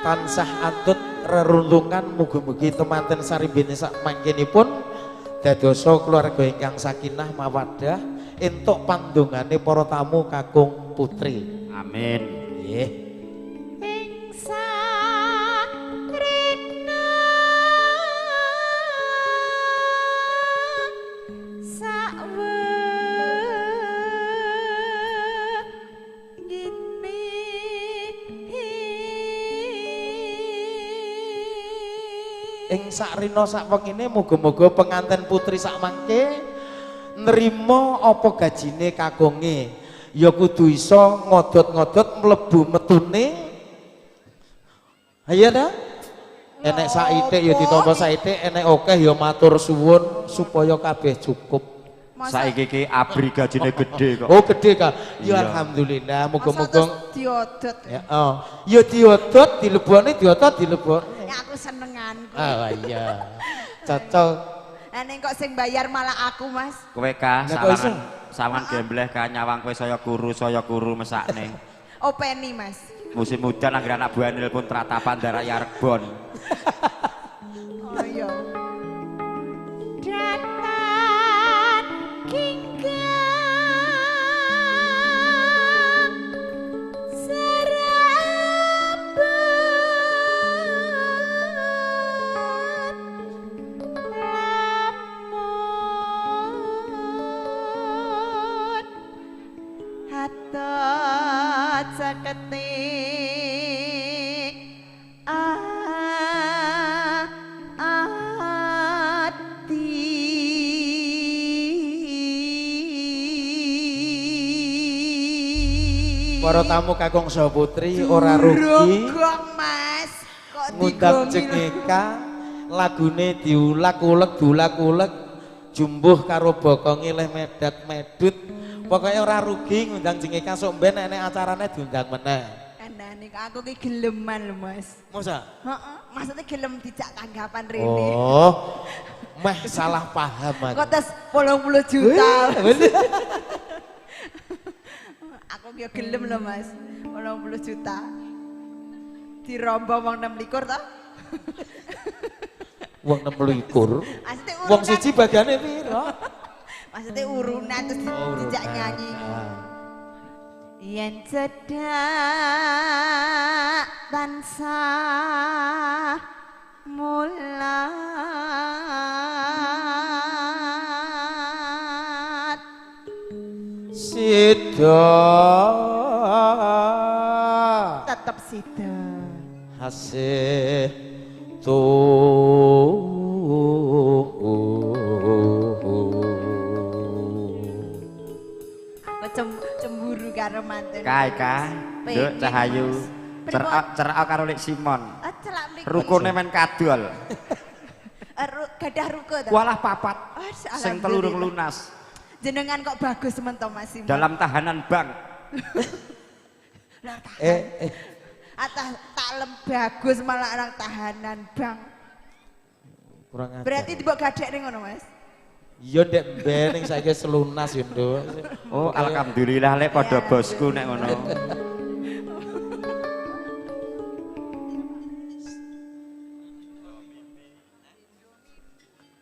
Tansah antut reruntungan mugi-mugi temanten sarimbine sak mangkenipun dadosa keluarga ingkang sakinah mawaddah entuk pandongane para tamu kakung putri. Amin. Nggih. Ing satrina sawengine. Ing sakrina sakwengine muga-muga penganten putri sakmangke nrima apa gajine kakunge ya kudu iso ngodot-ngodot mlebu metune. Ayo ta? Enek saithik ya ditampa saithik, enek akeh ya matur suwun supaya kabeh cukup. Saiki iki abri gajine gede kok. Oh gede ka. Ya alhamdulillah muga-muga diodot. Ya oh. Ya diodot dilebone diodot dilebone. Ya aku senenganku. Ah iya. Cocok. Lah ning kok sing bayar malah aku, Mas. Kowe ka sawangan sawangan gembleh ka nyawang kowe saya kuru mesakne. Openi, Mas. Musim udan anggere anak buah nelpon tratapan darak Yarbon. Oh iya. Datan kingkang serabut lamut hatta ceketi Para tamu kakung saha putri ora rugi. Mas, kok ngundang jengeka lagune diulak-ulek diulak-ulek Jumbuh karo bokonge leh medat medut. Pokoke ora rugi ngundang Jeng Eka sok ben nek acarane diundang meneh. Kandhane aku ki geleman lho Mas. Masa? Heeh, maksudnya gelem dijak tanggapan rene. Oh. Meh salah paham aku. Kok tes 80 juta. Aku ki gelem lho Mas, 80 juta. Dirombo wong 26 ta? Wong 26. Wong siji bagiane piro? Maksudnya urunan terus dijak nyanyi. Yen cedhak tansah mulat sida tetep sida hasih aku cemburu karo manten. Kae ka, Nduk Cahayu. Cerak karo Lik Simon. Rukune men kadol. Gadah ruko ta? Walah papat. Sing telu rung lunas. Jenengan kok bagus men to Mas Simon. Dalam tahanan bank. Lah tahan. Tak lem bagus malah orang tahanan bank. Kurang ajar. Berarti mbok gadhek ning ngono Mas. Iya ndek mben ning saiki selunas yo Nduk. Oh alhamdulillah lek padha bosku nek ngono.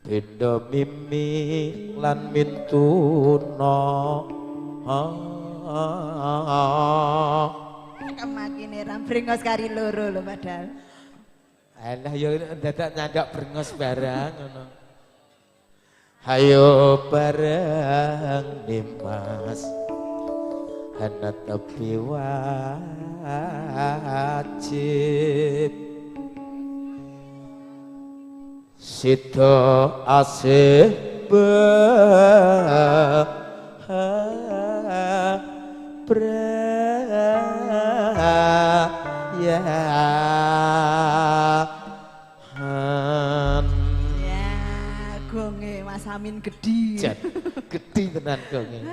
Beda mimi lan mintuna. Kemakine ram brengos kari loro lho padahal. Alah ya dadak nyandak brengos barang ngono. Hayo bareng Dimas ana tepi wajib sida asih brayan. Ya, gonge Mas Amin gedhi. Gedhi tenan gonge.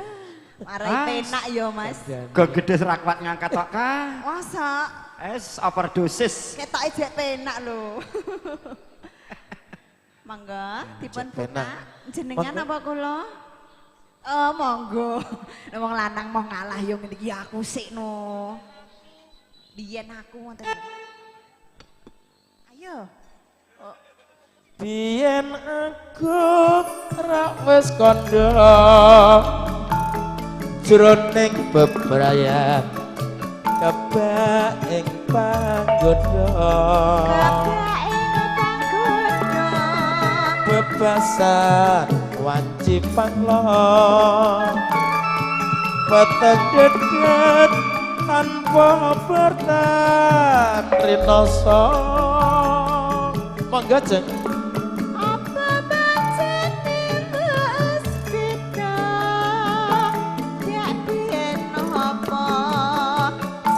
Marai penak ya Mas. Gong gedhe ora kuat ngangkat tok ka. Masa? Es overdosis. Ketoke jek penak lho. Mangga dipun buka. Jenengan apa kula? Oh, monggo. Nek wong lanang mau ngalah yo ngene iki aku sik no. Biyen aku wonten. Ayo. Oh. Biyen aku ra wis kandha jroning bebrayan kebak ing panggoda. Kebak ing panggoda. Bebasan wanci panglon peteng dedet tanpa bertan rinoso. Monggo Jeng. Apa bacane wis beda yak biyen apa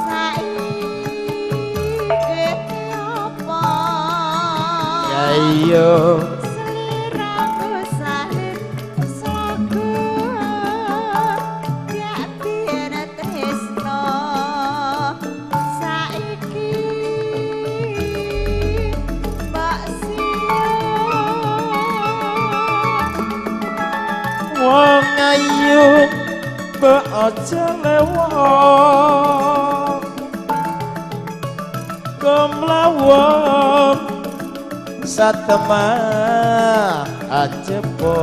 saiki apa ya iya ayu mbok aja lewat kemlawon satemah ajepo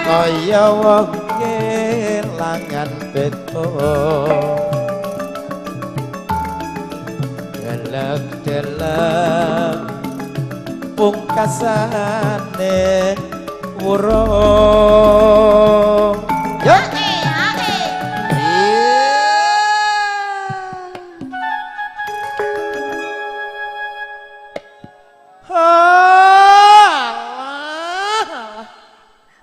kaya wong kelangan beto delek-delek pungkasane wurung. Ya.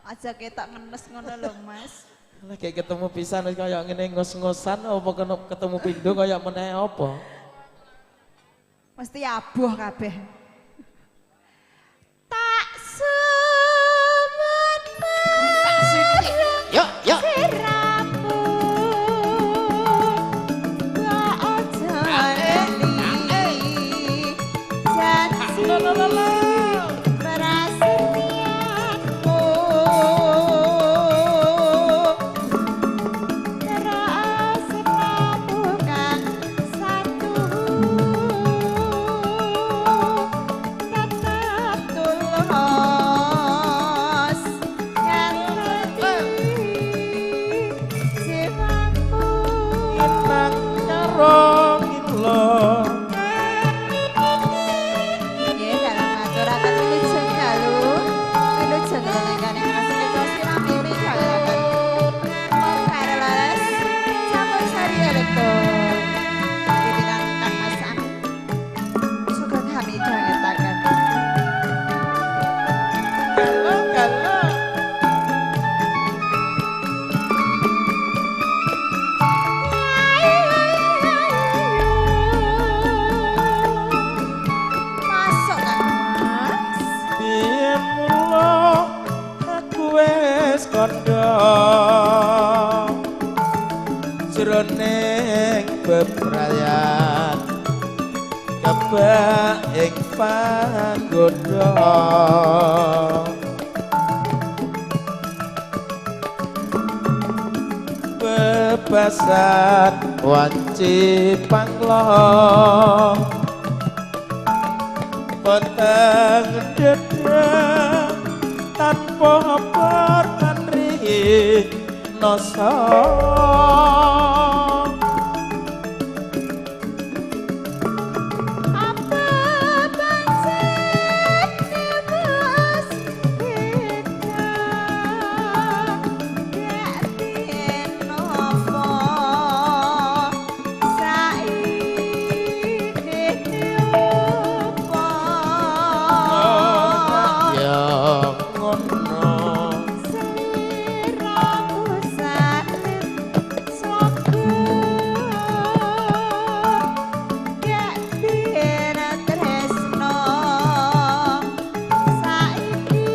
Aja ketok ngenes ngono lho Mas. Lah kayak ketemu pisan wis kaya ngene ngos-ngosan apa ketemu pindho kaya meneh apa? Mesti abuh kabeh. Tak suwun marang Yuk, yuk. siramu, aja lali janji prasetyamu, tresnamu kang satu tetep tulus nganti jiwamu. Inang karo ilo. Nggih, dalam ngaturaken wilujeng dalu, wilujeng ingkang asih sirami kalawan Mekar Laras campur sari elektro pimpinan Kang Mas Amin sugeng hamidhangetaken. Galo galo. Masuk Kang Mas. Biyen mula aku wis kandha jroning bebrayan kebak ing panggoda. Bebasan wanci panglo peteng dedha tanpa pertanri nasa. Apa pancen wis beda gak dinopo saiki opo Ya ngono. Sliramu salib swaku gak tresno saiki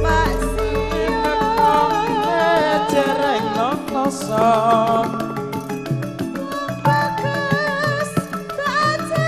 Pak Siyo Jereng noso bagus baca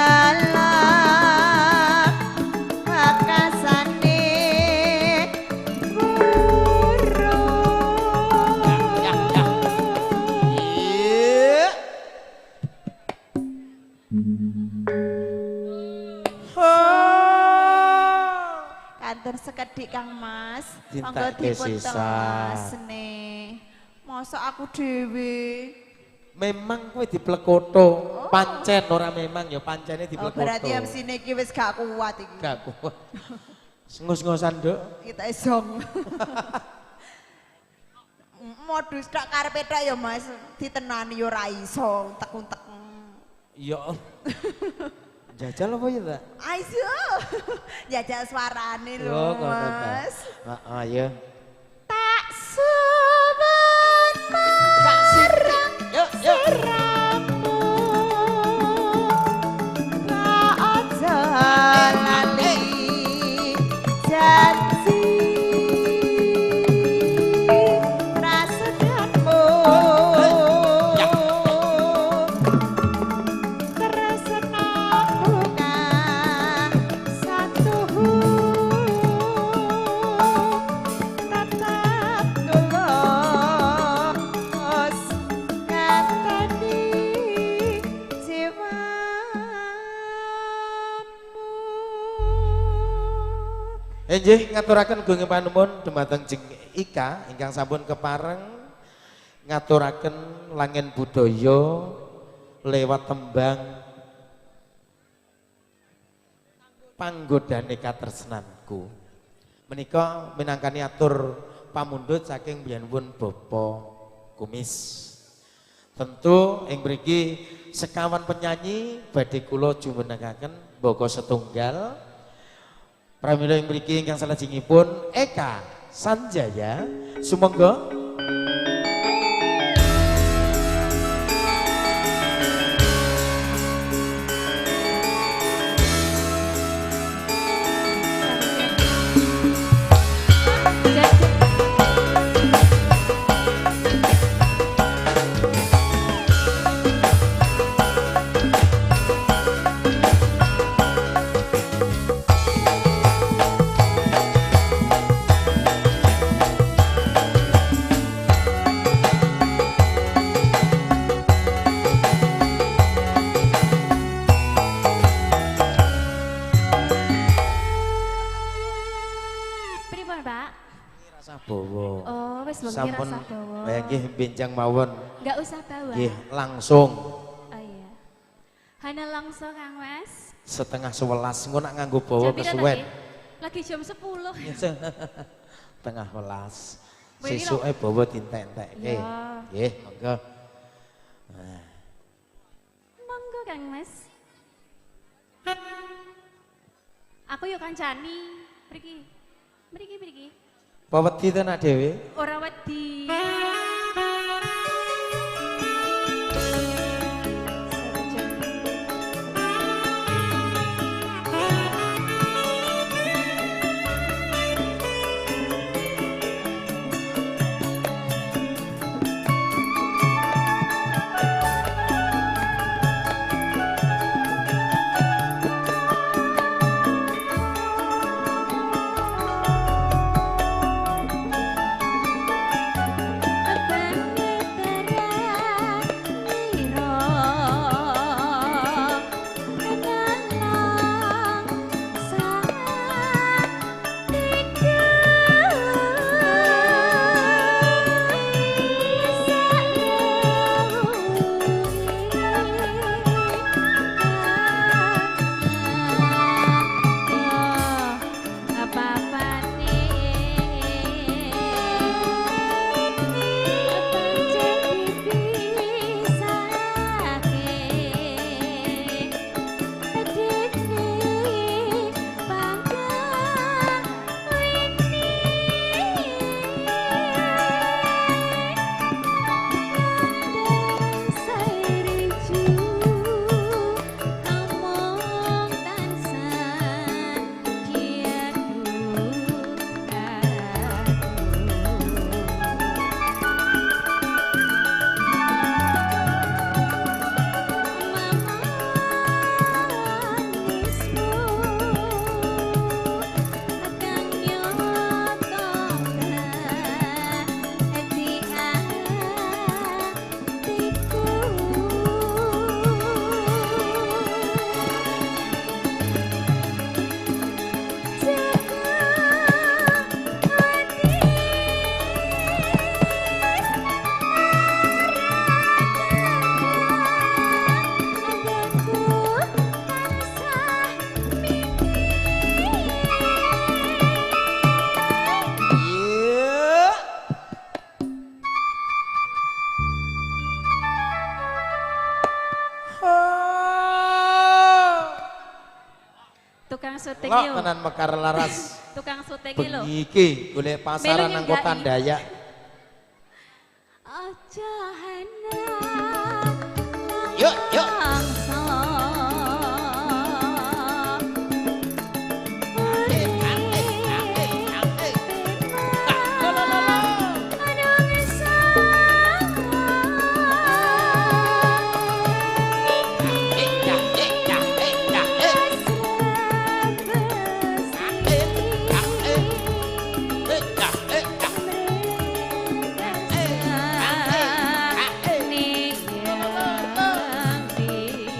Dalam pakasane burung. Iya. Kantor sekedhik Kang Mas, monggo Dintake dipun sisan. telesne. Mosok aku dhewe. Memang kowe diplekoto, pancen ora memang ya pancene Oh, diplekoto. berarti MC-ne iki wis gak kuat iki. Gak kuat. Ngus-ngusan, Nduk. Kita esong. Modus tok karepe tok ya Mas, ditenani ya ora iso, untek-untek. Ya Allah. Jajal apa ya, Ta? Aiso. Jajal suarane lho, Yo, ngono ta. Mas. Heeh, ya. Tak suwun marang Yuk, yuk. siramu, aja lali janji prasetyamu, tresnamu kang satu tetep tulus ngateni jiwamu. Inggih ngaturaken gunging panuwun dumateng Jeng Ika ingkang sampun kepareng ngaturaken langen budaya lewat tembang Panggodane Katresnanku. Menika minangkani atur pamundhut saking biyanipun Bapak Kumis. Tentu ing mriki sekawan penyanyi badhe kula jumenengaken mbaka setunggal. Pramila ing mriki ingkang salajengipun Eka Sanjaya, sumangga. Sampun nggih benjang mawon. Enggak usah bawa. Nggih, langsung. Oh iya. Hana langsung Kang Mas. 10:30 engko nak nganggo bawa kesuwen. Lagi jam 10. 10:30. Sesuke bawa dintek-entekke. Nggih, monggo. Nah. Monggo Kang Mas. Aku yo kancani. Mriki. Mriki mriki. Apa wedi to nak dhewe? Ora wedi. Syuting Lok yo. Tenan Mekar Laras. Tukang syuting lho. Bengi iki golek pasaran nang Kota Dayak. Aja hana. Yuk, yuk. Nih yang di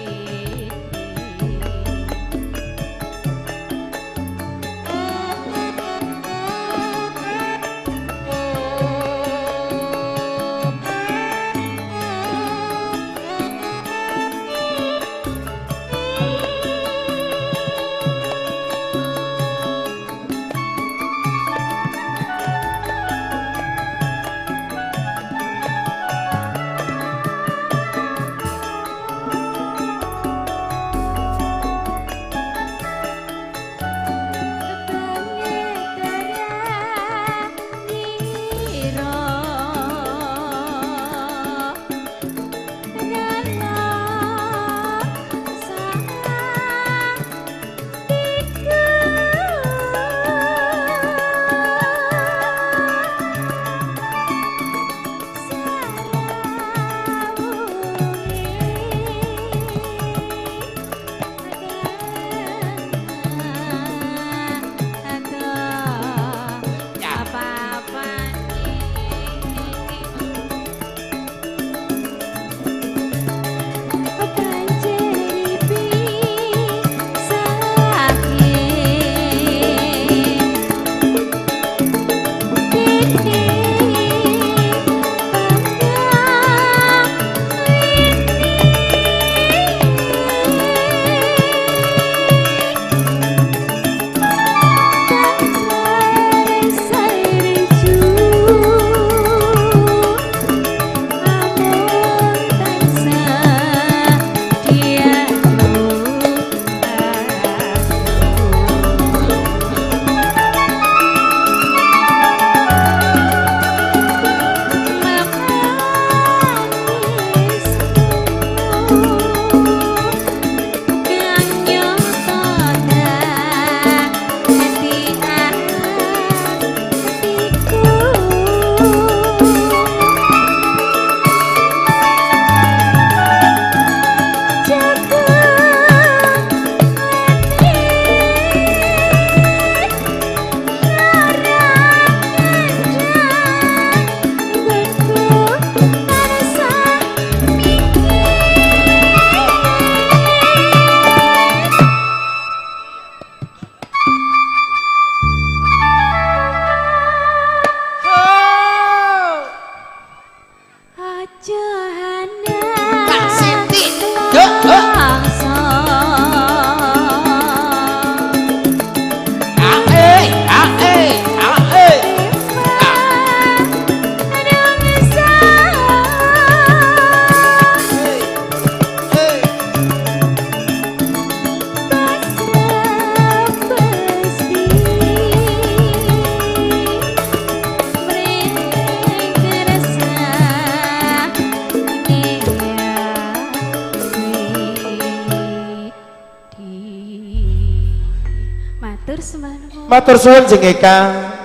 Matur suwun jeng Eka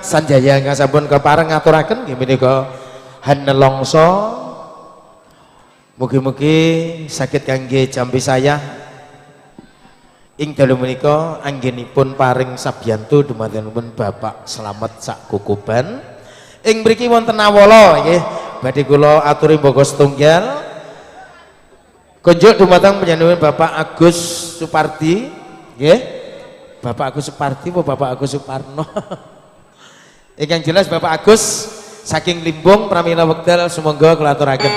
Sanjaya ingkang sampun kepareng ngaturaken nggih menika hanelongso. Mugi-mugi saged kangge jampi saya ing dalu menika anggenipun paring sabiyantu dumatengipun Bapak Slamet sak kukuban. Ing mriki wonten awala nggih badhe kula aturi mbaka setunggal. Kunjuk dumateng panjenengan Bapak Agus Supardi nggih. Bapak Agus Supardi apa Bapak Agus Suparno? Ingkang jelas Bapak Agus saking Limbung pramila wekdal sumangga kula aturaken.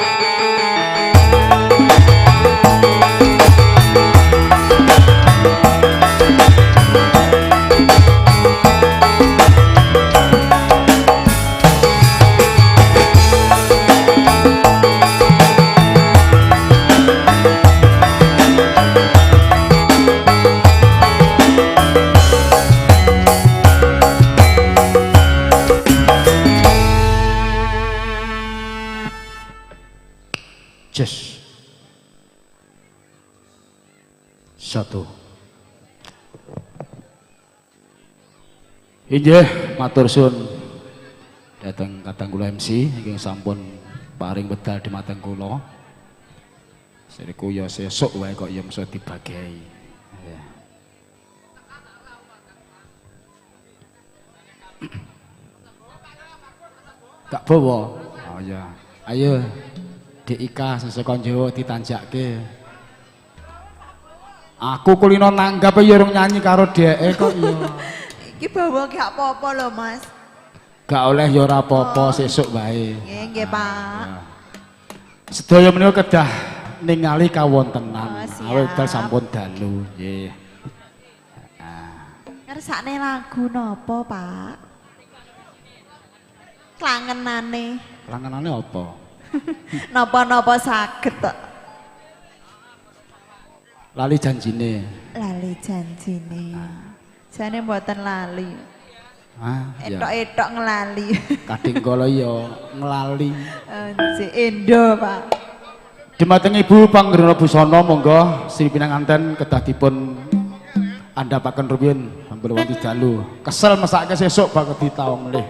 Yes. Satu. Inggih, matur suwun dhateng kadang kula MC ingkang sampun paring wedal dumateng kula. Seriku ya sesuk wae kok ya mesti dibagi. Ya. Gak bawa. Oh ya. Ayo DIK sesuk Jawa ditanjake. Aku kulino nanggap ya urung nyanyi karo dheke kok ya. Iki bawa gak apa-apa lho, Mas. Gak oleh ya ora apa-apa, sesuk wae. Nggih, nggih, Pak. Sedaya menika kedah ningali kawontenan. Oh, awit sampun dalu, nggih. Ngersakne lagu napa, Pak? Klangenane. Klangenane apa? Napa-napa saged tok. Lali janjine. Lali janjine. Jane mboten lali. Ah, etok-etok ngelali. Kading kala ya ngelali. Nggih, endo, Pak. Dumateng Ibu Panggrana Busana monggo sri pinanganten kedah dipun andhapaken rumiyin sampun wonten dalu. Kesel mesake sesuk bakal ditawang melih.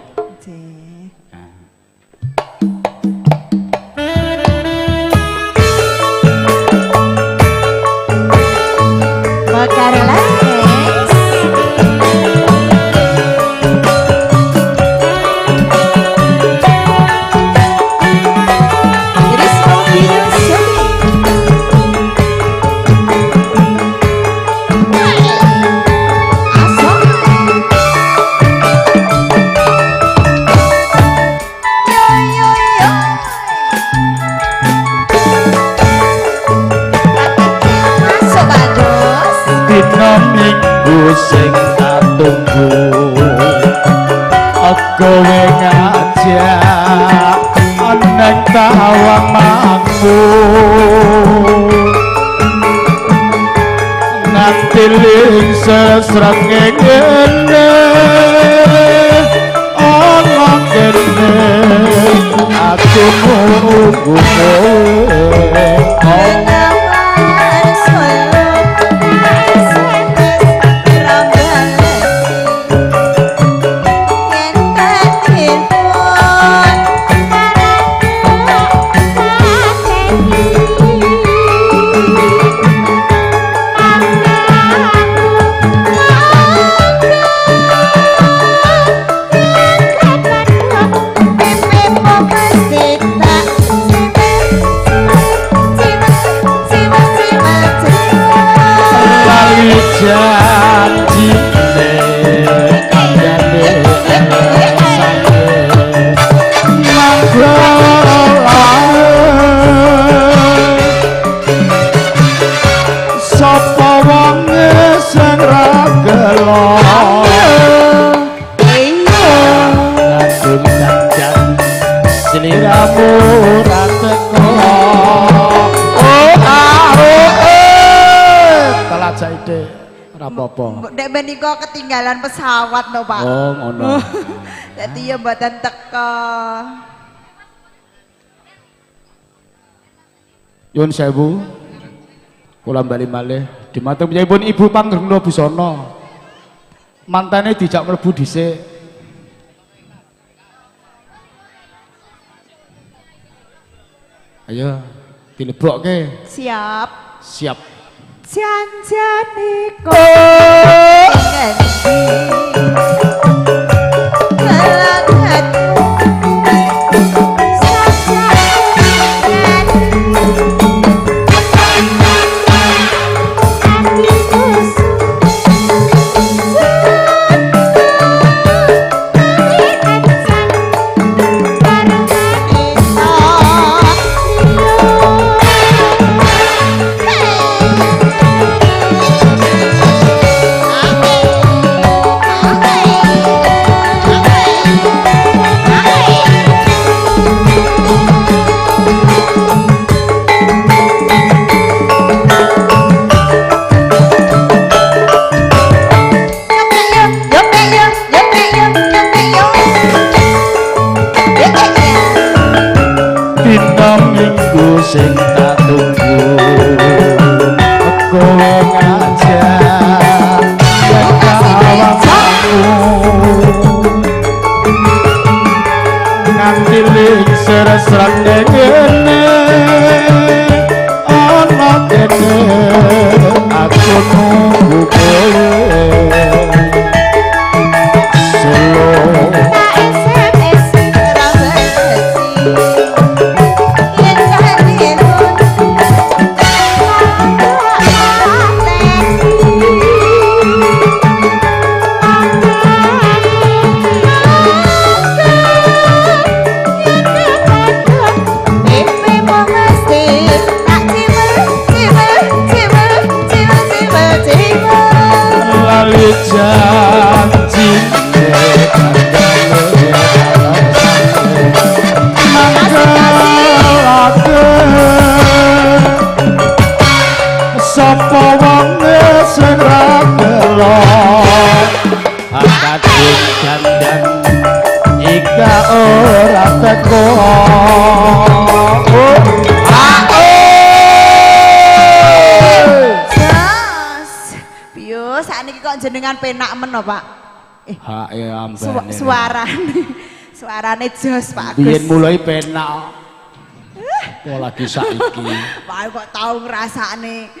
Sing tak tunggu kowe ngajak neng tawang mampu nganti lingsir srengenge ana kene aku nunggu kowe. Dek menika ketinggalan pesawat no Pak. Oh ngono. Dadi ya mboten teko. Nyuwun sewu. Kula bali malih dumateng piyambakipun Ibu Panggrana Busana. Mantane dijak mlebu dhisik. Ayo dilebokke. Siap. Siap. Janjane kok ngendi Sing tak tunggu kowe ngajak awakmu nganti lingsir srengenge ana kene aku nunggu kowe selo. Sapa wonge sing ra gelo akadung dandan ika ora teko. Jos piyo sakniki kok jenengan penak men no Pak. Ambane suarane jos Pak Agus. Biyen mulai penak. Kok lagi saiki. Pak kok tau ngrasakne,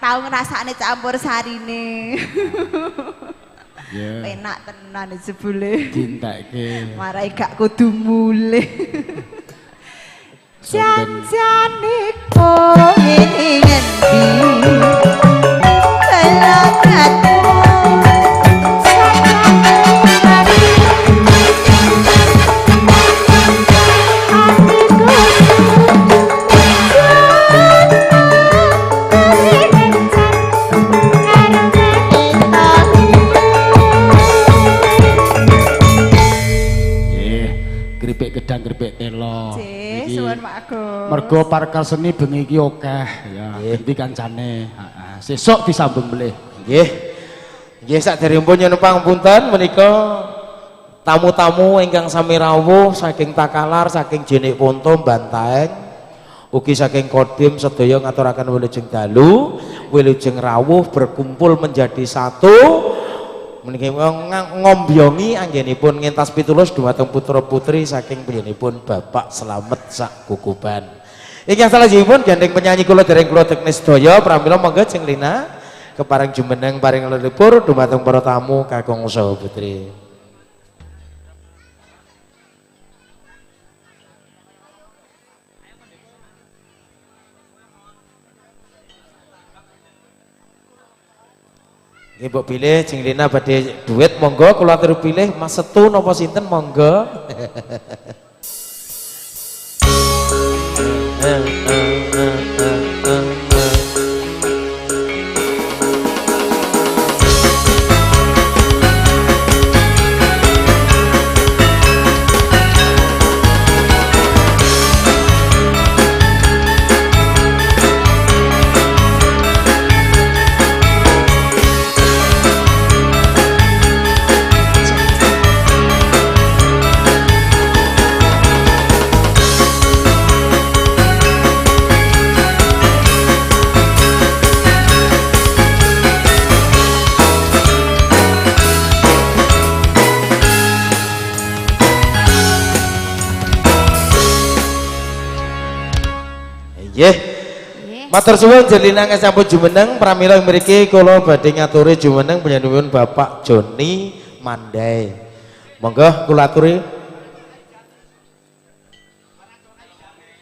tau ngrasakne campur sarine. Yeah. Penak tenan jebule. Dintekke. Marai gak kudu mulih. Janjane kowe ngendi? Kelakatmu gedang keripik telo. Suwun Pak Agus. Mergo parkal seni bengi iki akeh ya. Ganti kancane. Heeh. Sesuk disambung melih. Nggih. Nggih saderengipun nyuwun pangapunten menika tamu-tamu ingkang sami rawuh saking Takalar, saking Jenik Ponto, Bantaeng, ugi saking Kodim sedaya ngaturaken wilujeng dalu, wilujeng rawuh berkumpul menjadi satu. Menika ngombyongi anggenipun ngentas pitulus dumateng putra-putri saking panjenenganipun Bapak Slamet sak Kukuban. Ingkang salajengipun gandeng penyanyi kula dereng kula teknis sedaya pramila monggo Jeng Lina kepareng jumeneng paring lelipur dumateng para tamu kakung saha putri. Nggih mbok pilih Jeng Lina badhe duit monggo kula atur pilih Mas Setu napa sinten monggo. Nggih. Matur suwun Jelina sampun jumeneng pramila mriki kula badhe ngaturi jumeneng panjenenganipun Bapak Joni Mandai. Monggo kula aturi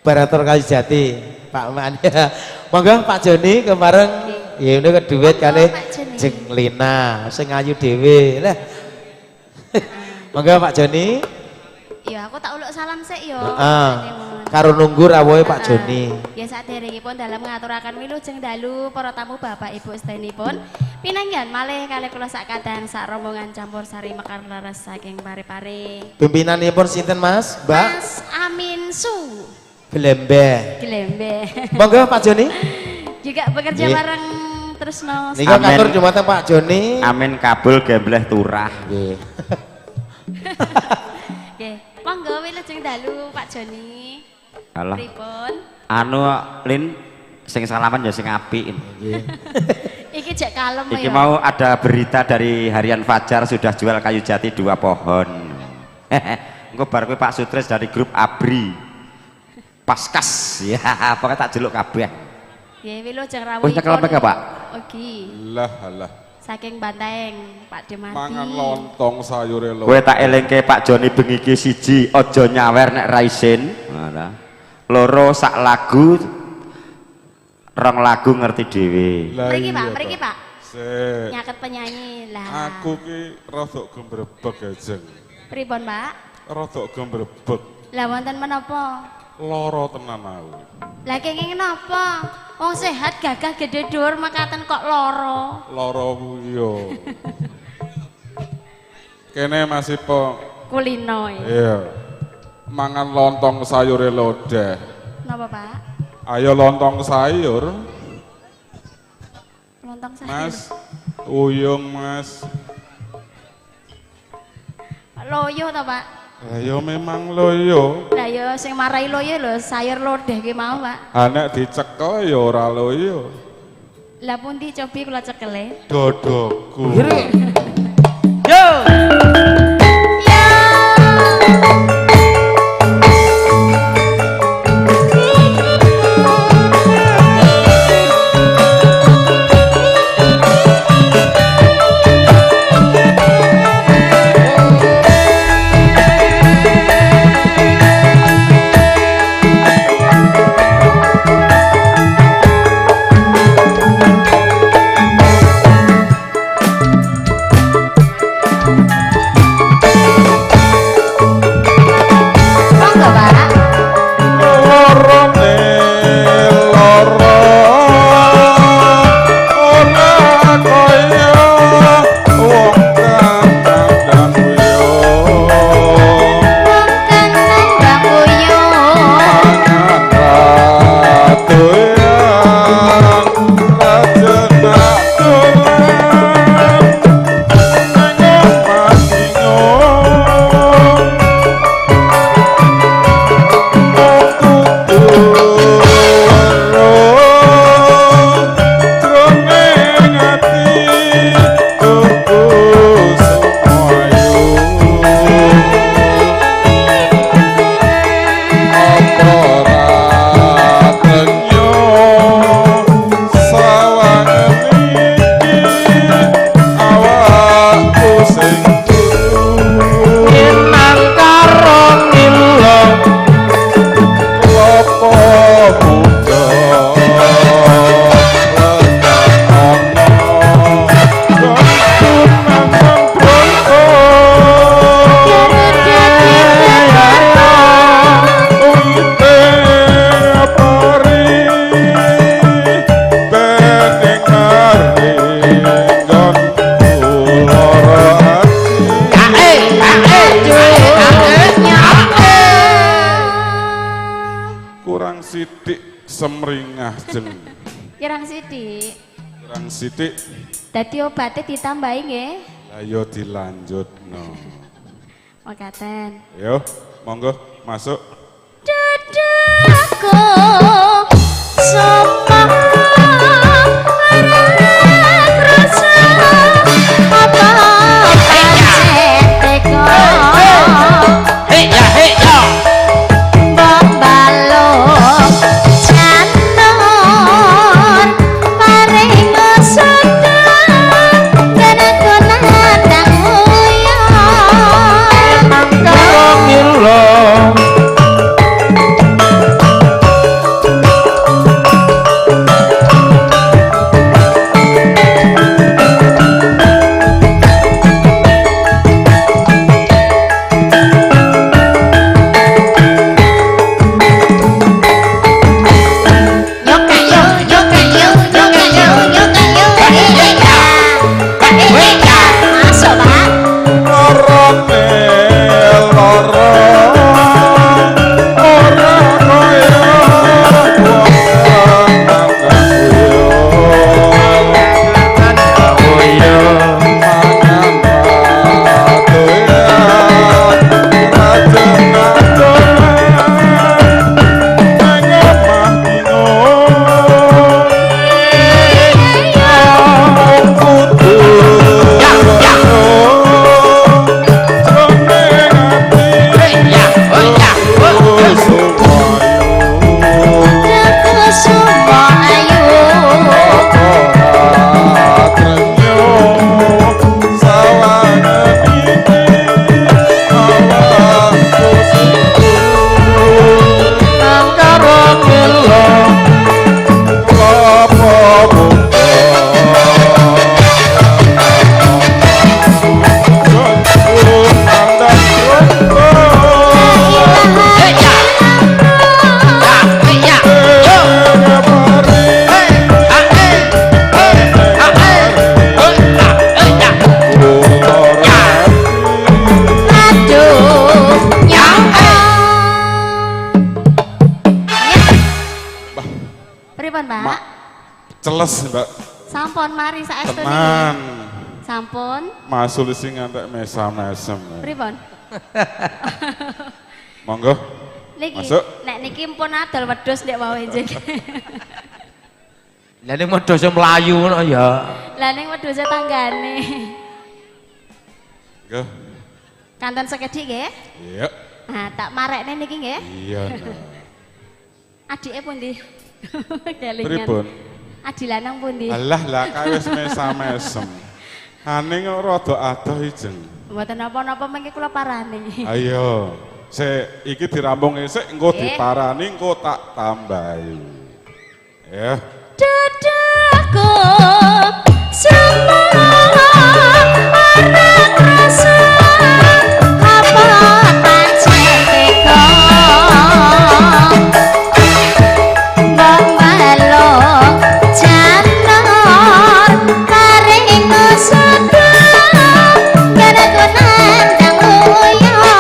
Barator Kalijati Pak Man. Monggo Pak Joni kemareng ya ini keduet kalih Jeng Lina sing ayu dhewe. Lah. Monggo Pak Joni. Ya aku tak uluk salam sik yo. Heeh. Karo nunggu rawuhe Pak Joni. Ya saderengipun dalem ngaturaken wilujeng dalu para tamu Bapak Ibu sedayanipun. Pinanggihan malih kalih kula sak kadang sak rombongan campur sari mekar leres saking Pare-pare. Pimpinanipun sinten Mas? Mbak? Mas Amin Su. Glembe. Glembe. Monggo Pak Joni. Juga bekerja bareng Tresno. Nika katur dumateng Pak Joni. Amin kabul gembleh turah. Nggih. Nggih. Monggo wilujeng dalu Pak Joni. Alah. Pripun? Anu Lin sing salaman ya sing apik. Nggih. Iki jek kalem ya. Iki mau ada berita dari Harian Fajar sudah jual kayu jati 2 pohon. Engko bar kuwi Pak Sutris dari grup ABRI. Paskas ya, pokoknya tak jeluk kabeh. Nggih, wilujeng rawuh. Wis nyekel apa Pak? Oke. Lah alah. Saking Banteng, Pak Demati. Mangan lontong sayure lho. Kowe tak elingke Pak Joni bengi iki siji, aja nyawer nek ra isin. Ngono. Loro sak lagu rong lagu ngerti dhewe. Mriki Pak, mriki Pak. Sik. Nyaket penyanyi lah. Aku ki rodok gembrebek ya, Jeng. Pripun, Pak? Rodok gembrebek. Lah wonten menapa? Loro tenan aku. Lah kenging napa? Wong sehat gagah gede dhuwur mekaten kok loro. Loro kuwi yo. Kene masih po kulino. Iya. Mangan lontong sayure lodeh. Napa, Pak? Ayo lontong sayur. Lontong sayur. Mas, uyung Mas. Loyo ta, Pak? Lah ya memang loyo. Lah ya sing marai loyo lho sayur lodeh ki mau, Pak. Ha nek dicekel ya ora loyo. Lah pundi cobi kula cekele? Dodoku. Yo. Semringah jeng. Kirang sithik. Kirang sithik. Dadi obate ditambahi nggih. Lah yo dilanjutno. Mekaten. Yo, monggo masuk. Dadaku sapa rasa apa pancen teko. Hei ya, hei ya. Mbok balung. Pak? Mak celes, Mbak. Sampun mari saestu niki. Tenan. Sampun. Masul sing ngantek mesam-mesem. Pripun? Monggo. Niki, Masuk. nek niki mpun adol wedhus ndek wau enjing. Lah ning wedhuse mlayu ngono ya. Lah ning wedhuse tanggane. Monggo. Kanten sekedhik nggih? Iya. Nah, tak marekne niki nggih. Iya. Nah. Adike pundi? Kelingan. Pripun? Adi lanang pundi? Alah lah kae wis mesam-mesem. Ane kok rada adoh ijeng. Mboten napa-napa mengke kula parani. Ayo. Sik iki dirampung sik engko diparani engko tak tambahi. Ya. Dadaku semua ora krasa apa pancen teko. Mbok balung janur paring sedha karo nandang uyah.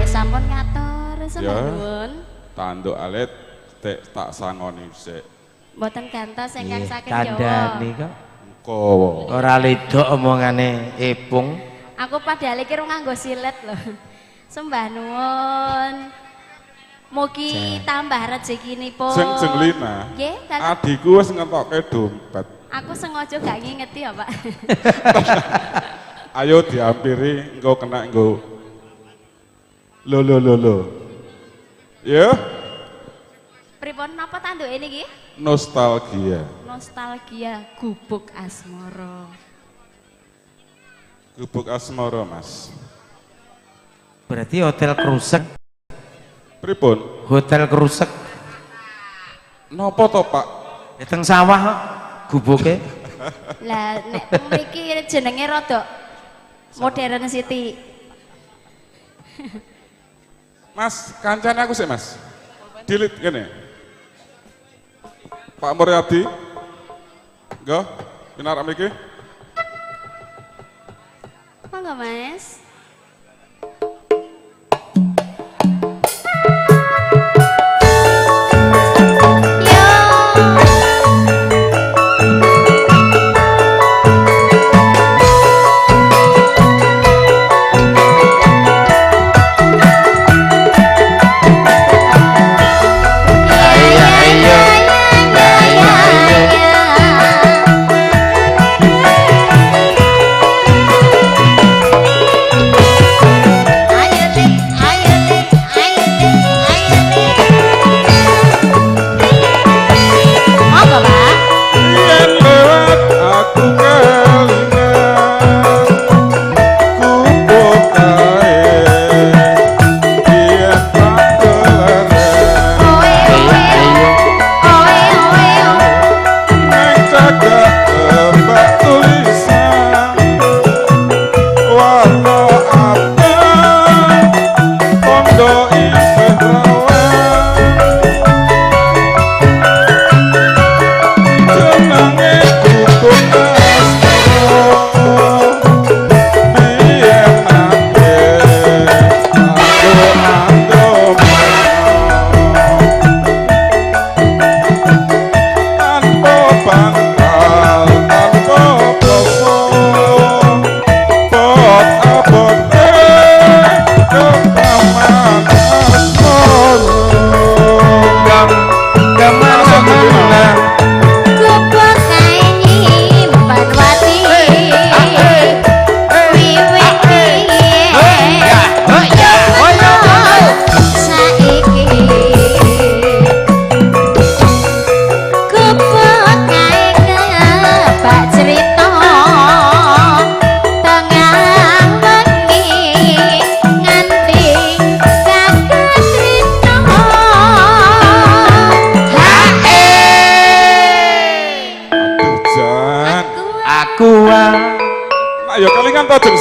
Sampun ngatur sembah nuwun. Tanduk alit tek tak sangoni sik. Mboten gantos ingkang saking Jawa. Kandhane kok. Engko. Ora ledok omongane Epung. Aku padahal iki rung nganggo silet lho. Sembah nuwun. Mugi tambah rezekinipun. Jeng Jeng Lina. Nggih, adikku wis ngetokke dompet. Aku sengaja gak ngingeti ya, Pak. Ayo diampiri engko kena engko. Lho lho lho lho. Ya. Pripun napa tanduke niki? Nostalgia. Nostalgia gubuk asmara. Gubuk asmara, Mas. Berarti hotel Krusek. Pripun? Hotel Krusek. Napa to, Pak? Ya teng sawah kok gubuke. Lah nek teng mriki jenenge rada Modern City. Mas, kancane aku sih, Mas. Delete kene. Pak Muryadi. Nggo, pinarak mriki. Monggo, Mas.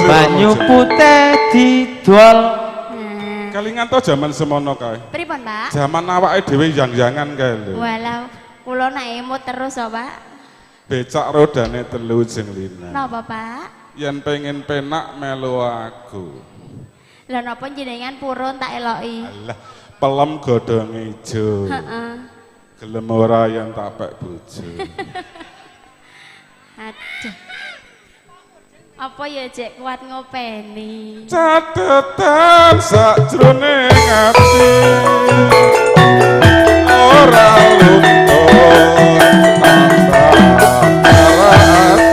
Banyu putih didol. Kelingan to jaman semono kae. Pripun, Pak? Jaman awake dhewe yang-yangan kae lho. Walah, kula nek emut terus to, Pak. Becak rodane telu Jeng Lina. Napa, Pak? Yen pengen penak melu aku. Lah napa jenengan purun tak eloki? Alah, pelem godhong ijo. Heeh. Gelem ora yen tak pek bojo. Aduh. Apa ya jek kuat ngopeni? Catetan sakjroning ati. Ora luntur tambah ati.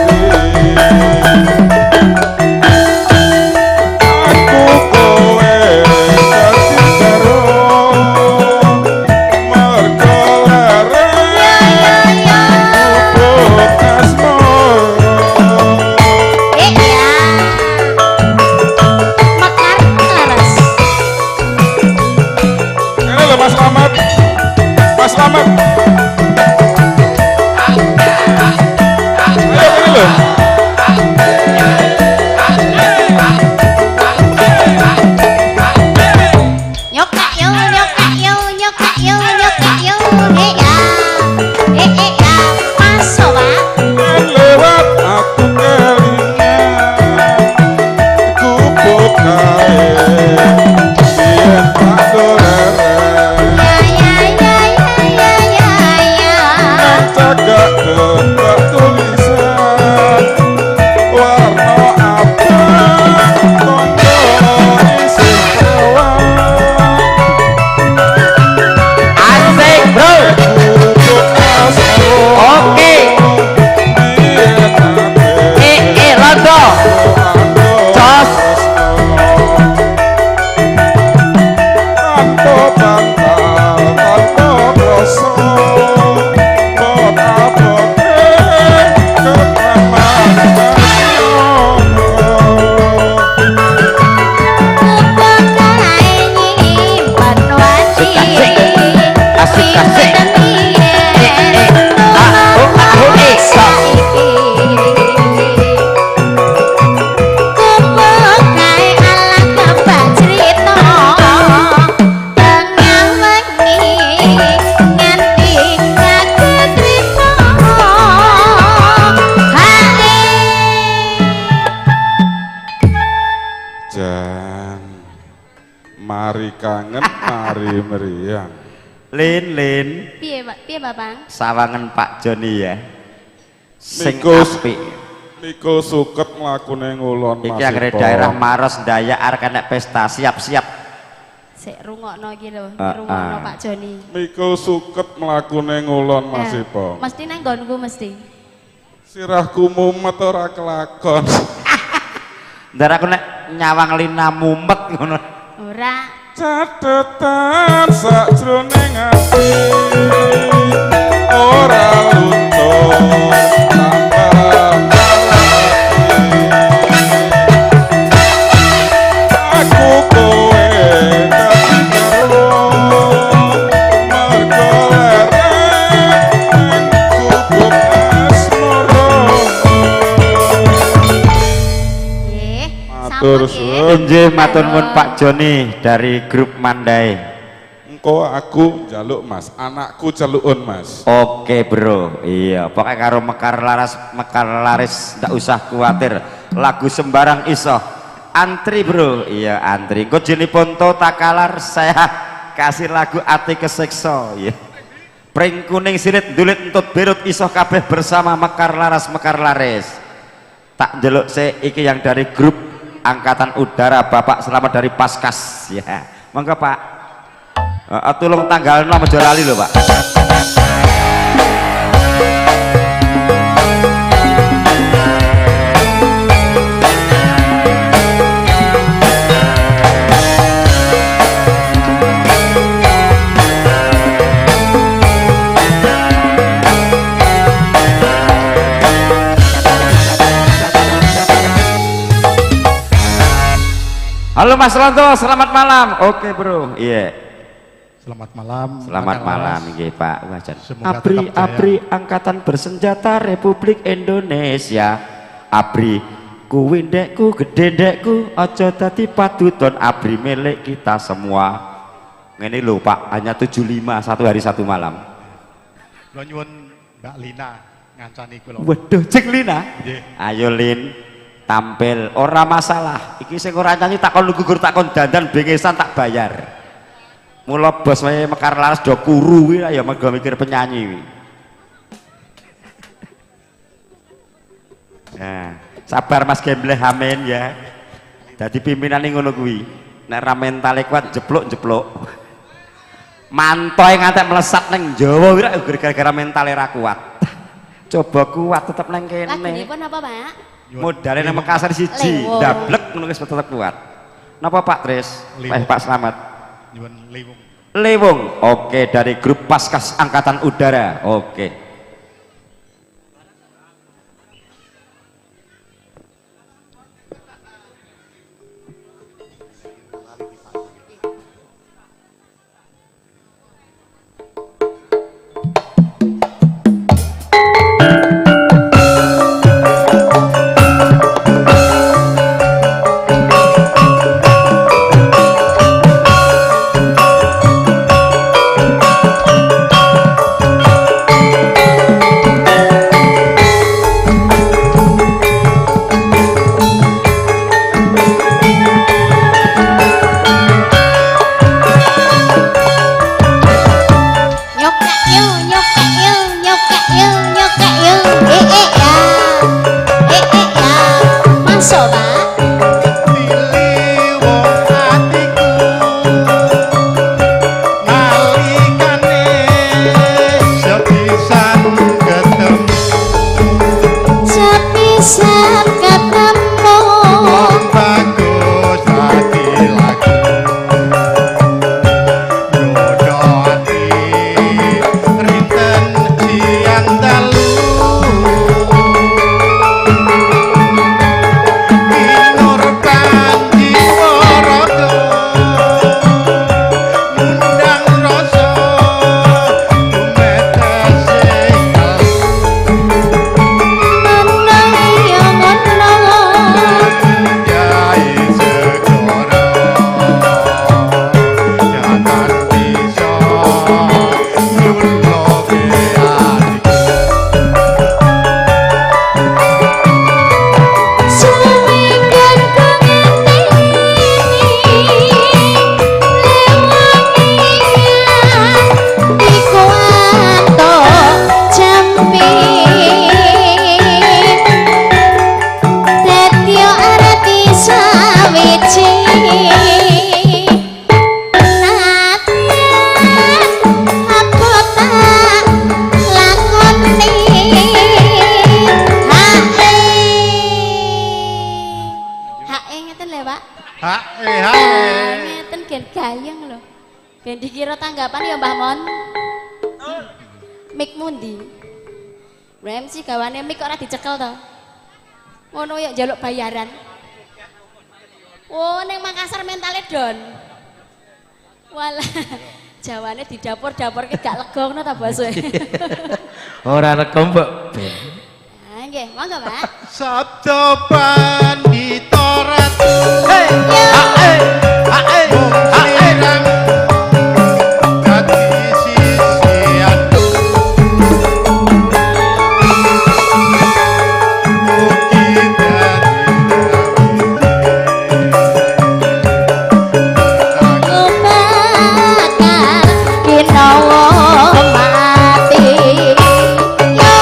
Aku kowe dadi karo mergo leren gubuk asmara. Iya. Mekar Laras. Ini lho Mas Slamet. Mas Slamet. Ayo ini lho. Nyokak yo nyokak yo nyokak yo nyokak yo eh ya. Eh eh ya. Masuk, Pak. Yen lewat aku kelingan gubuk kae biyen tak doleren. Ya ya ya ya ya ya. Nang cagak ketok tulisan warna abang tondo isih kawan. Asik, Bro. Gubuk asmara. Oke. Biyen ate Eh eh Londo. Jos. Tanpa bantal, tanpa rasa, mbok abote kekraman asmara. Gubuk kae nyimpen wati. Asik, asik. Asik, asik. Eh eh ah oh ah oh eh sos. Gubuk kae ala kebak crita. Tengah wengi nganti kaget trimo. Hae. Jan, mari kangen, mari meriang. Lin Lin, Piye, Pak? Piye, Bapak? Sawangen Pak Joni ya. Sing Mikul, apik. mikul suket mlakune ngulon Iki Mas anggere Ipong. daerah Maros Dayak arep kena pesta, siap-siap. Sik rungokno iki lho, Ah, rungokno ah. Pak Joni. Mikul suket mlakune ngulon Mas Eh, Ipong. Mesti nang nggonku mesti. Sirahku mumet ora kelakon. Ndar aku nek nyawang Lina mumet ngono. Ora. Catetan sakjroning ati ora luntur tambah aku kowe dadi garwa mergo leren ning gubuk asmara. Nggih. Matur Sampun nggih. suwun. Injih matur nuwun Pak Joni dari grup Mandai. Engko aku njaluk Mas, anakku celukun Mas. Oke bro, iya pokoknya karo Mekar Laras, Mekar Laris ndak usah khawatir. Lagu sembarang iso. Antri bro, iya antri. Engko Joni Ponto Takalar saya kasih lagu Ati Kesiksa. Iya. Pring kuning sirit dulit entut berut iso kabeh bersama Mekar Laras, Mekar Laris. Tak njeluk se iki yang dari grup Angkatan Udara Bapak Selamat dari Paskas ya. Monggo Pak. Tolong tanggal 6 aja lali lho Pak. Halo Mas Lonto, selamat malam. Oke bro, iya. Selamat malam. Selamat Mekar malam, Laras. nggih Pak. Wah, jan. Semoga ABRI, tetap jaya. ABRI Angkatan Bersenjata Republik Indonesia. ABRI kuwi ndekku, gedhe ndekku, aja dadi paduton ABRI milik kita semua. Ngene lho Pak, hanya 75 satu hari satu malam. Kula nyuwun Mbak Lina ngancani kula. Waduh, cek Lina. Nggih. Ayo Lin. Tampil ora masalah. Iki sing ora nyanyi tak kon gugur, tak kon dandan bengesan tak bayar. Mula bos wae Mekar Laras do kuru kuwi ya mergo mikir penyanyi kuwi. Nah, sabar Mas Gembleh, amin ya. Dadi pimpinane ngono kuwi. Nek ra mentale kuat jepluk-jepluk. Mantoe ngantek melesat nang Jawa kuwi gara-gara mentale ra kuat. Coba kuat tetep nang kene. Lagunipun apa, Pak? Modale nang Makassar siji, ndablek ngono wis tetep kuat. Napa Pak Tris? Pak Slamet. Nyuwun Lewung. Lewung. Oke, dari grup Paskas Angkatan Udara. Oke. Gawane mik kok ora dicekel to. Ngono ya njaluk bayaran. Oh, ning Makassar mentale don. Walah, jawane di dapur-dapurke gak lega ngono ta bos. Ora lega mbok ben. Ah nggih, monggo Pak. Sabda Pandita Ratu. Hei, hae, hae, hae. Mati. Yo.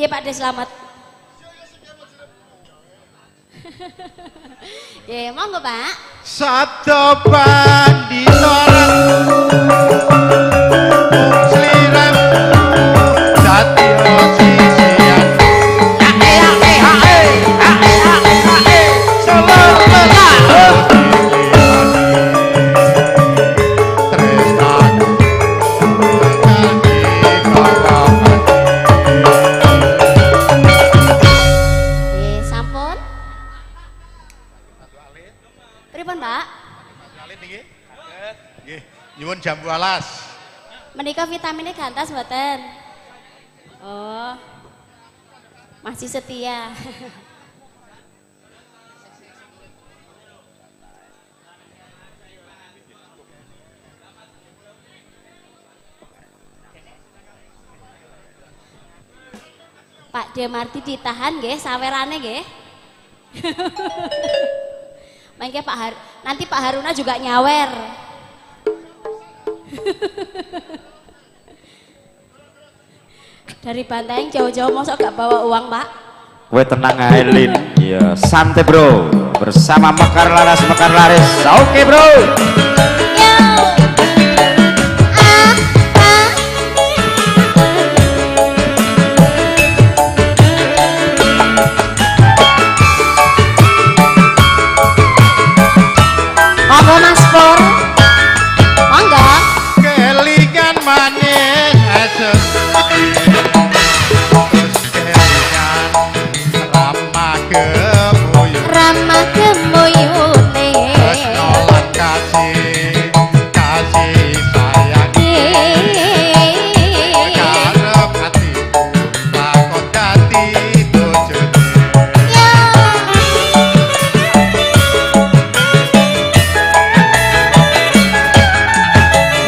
Piye Pak De Slamet? Nggih, monggo Pak. Sabda pandita ratu sliramu dadi sisian. Nggih, sampun. Pripun, Pak? Nggih, nyuwun jambu alas. Menika vitaminnya gantas mboten? Oh. Masih setia. Pak Demardi ditahan nggih sawerane nggih. Mangke Pak Har nanti Pak Haruna juga nyawer. Dari Banteng jauh-jauh mosok gak bawa uang, Pak? Kowe tenang ae, Lin. Iya, santai, Bro. Bersama Mekar Laras Mekar Laris. Oke, Bro. Yo. Ah, ah. Monggo Mas Pur. Monggo. Kelingan manis esuk. Terus kelingan ramah gemuyun. Ramah gemuyune. Tresno lan kasih, kasih sayang. Karep atiku lakon dadi bojone. Yo.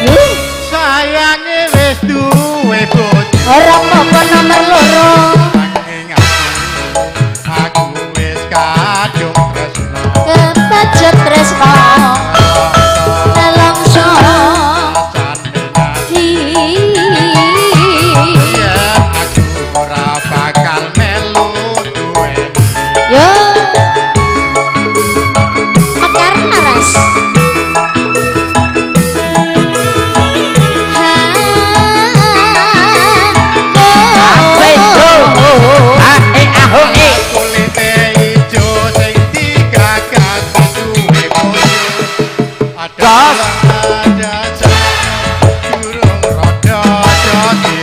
Yuh. Sayange wis duwe bojo. Ora apa-apa nomor loro. Nanging aku wis kadung tresno. Kepecut tresno. Nelongso. Yen aku ora bakal melu duweni. Yo. Mekar Laras. Kulite ijo sing digagas duwe bojo. Ada ada durung rada dadi.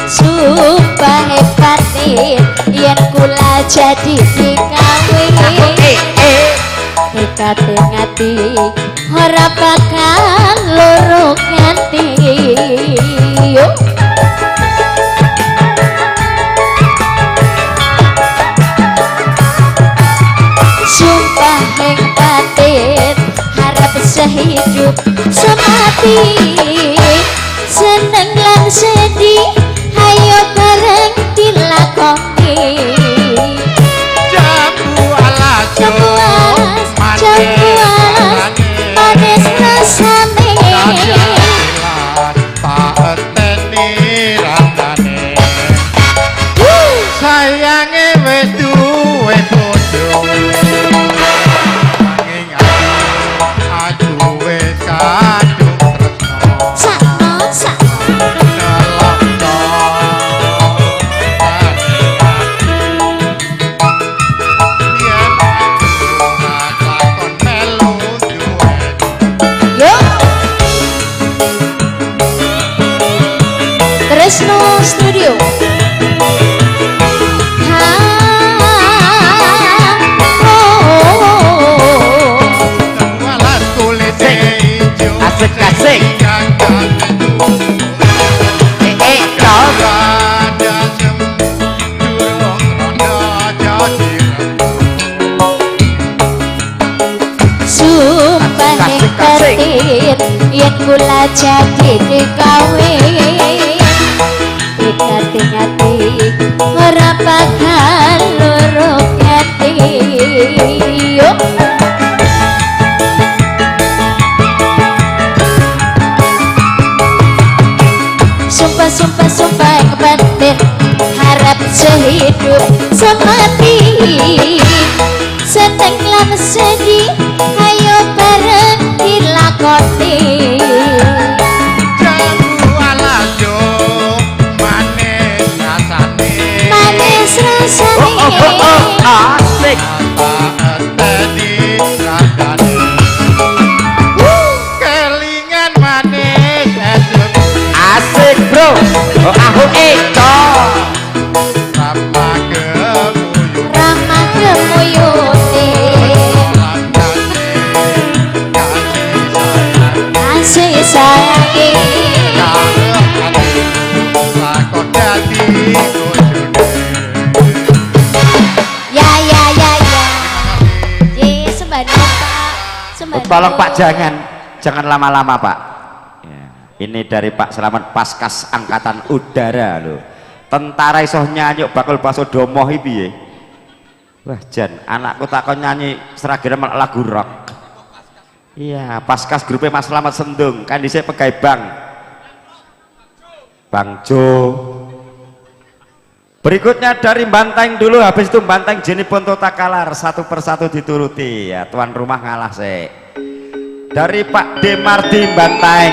Sumpah batin yen kula jadi dikawin. Tekate ngati ora bakal loro nganti. Yo. Sumpah ing batin harap sehidup semati. Seneng lan sedih ayo bareng dilakoni. Jambu alas, Jambu alas, jambu alas, manis rasane. Tak enteni rasane. Sayange wis duwe bojo. Nanging aku wis kadung tresno. Sakno, sakno. Nelongso yen aku ora lakon melu duweni. Yo. Tresno Studio. Ha, oh. Alas kulite ijo. Asik, asik. Sumpah ing batin yen kula jadi dikawin. Tekate ngati ora bakal loro ngati. Yo. Sumpah sumpah Sehidup semati, seneng lan sedih ayo bareng dilakoni. Jambu alas yo manis rasane. Manis rasane. Oh, asik. Tadi rasane. Kelingan manis esuk. Asik, bro. Oh, aku eco. Ramah gemuyute. Ramah gemuyute. Kasih sayange. Lakon dadi bojone. Ya ya ya ya. Ye sembah nuwun Pak. Sembah Tolong Pak nuwun. jangan lama-lama Pak. Ya, ini dari Pak Slamet Paskas Angkatan Udara loh. Tentara iso nyanyi bakul baso domoh iki piye? Wah jan, anakku takon nyanyi seragam malah lagu rock. Iya, Paskas grupnya Mas Slamet Sendung, kan dhisik pegawe bank. Bang Jo. Berikutnya dari Banteng dulu, habis itu Banteng Jenny Ponto Takalar satu persatu dituruti ya, tuan rumah ngalah sih. Dari Pak D Mardi Banteng.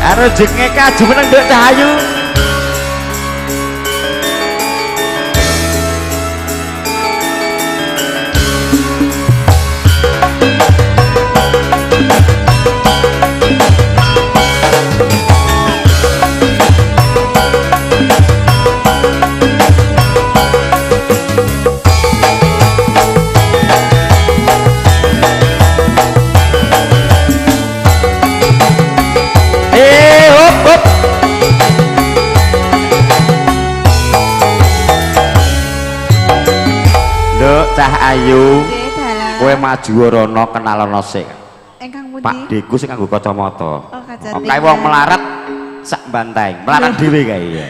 Harus jengke kaju meneng Nduk Cahayu. Hop hop. Nduk Cah Ayu, kowe maju rono kenalono sik. Ingkang pundi? Pak Deku sing nganggo kacamata. Oh, kacamata. Kae wong melarat sak banteng, melarat dhewe kae ya.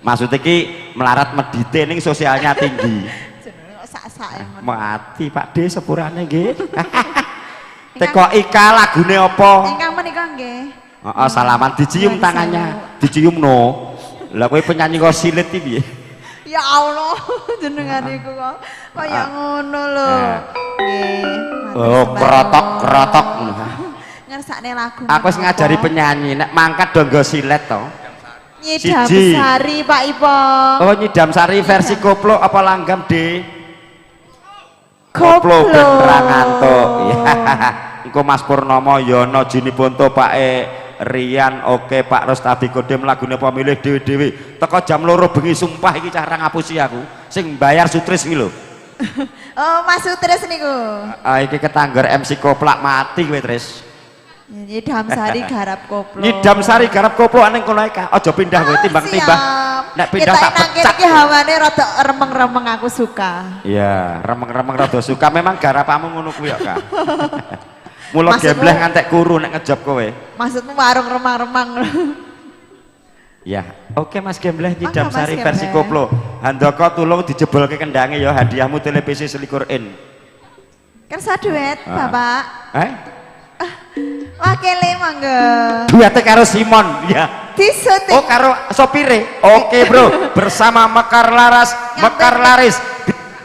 Maksud iki melarat medite ning sosialnya tinggi. Jenenge kok sak-sake ngono. Mati Pak D sepurane nggih. Teko Ika lagune apa? Ingkang menika nggih. Heeh, salaman dicium tangannya, dicium no. Lah kowe penyanyi kok silit iki piye? Ya Allah, jenengan iku kok kaya ngono lho. Nggih. Oh, krotok-krotok ngono. Ngersakne lagu. Aku wis ngajari penyanyi nek mangkat do nggo silet to. Nyidam Siji. Sari Pak Ipong. Oh, Nyidam Sari versi koplo apa langgam, D? Koplo. Ben ra ngantuk. Ya. Engko Mas Purnomo Yono Jini Ponto Pak E Rian oke Pak Rostabi Kodem lagune pemilih dhewe-dhewe. Teko jam 2 bengi sumpah iki cah ra ngapusi aku. Sing bayar Sutris iki lho. Oh, Mas Sutris niku. Ah iki ketanggar MC Koplak mati kowe Tris. Nyidam Sari garap koplo. Nyidam Sari garap koplo ning kono ae Kak. Aja pindah kowe timbang-timbang. Nek pindah tak pecat. Iki hawane rada remeng-remeng aku suka. Iya, remeng-remeng rada suka. Memang garapamu ngono kuwi ya, Kak. Mula gembleh ngantek kuru nek ngejob kowe. Maksudmu warung remang-remang. Ya, oke Mas Gembleh Nyidam Sari versi koplo. Handoko tulung dijebolke kendange ya hadiahmu televisi 21 in. Kersa duet, Bapak. Eh? Wakile monggo. Duete karo Simon, ya. Disuting. Oh, karo sopire. Oke, Bro. Bersama Mekar Laras, Mekar Laris.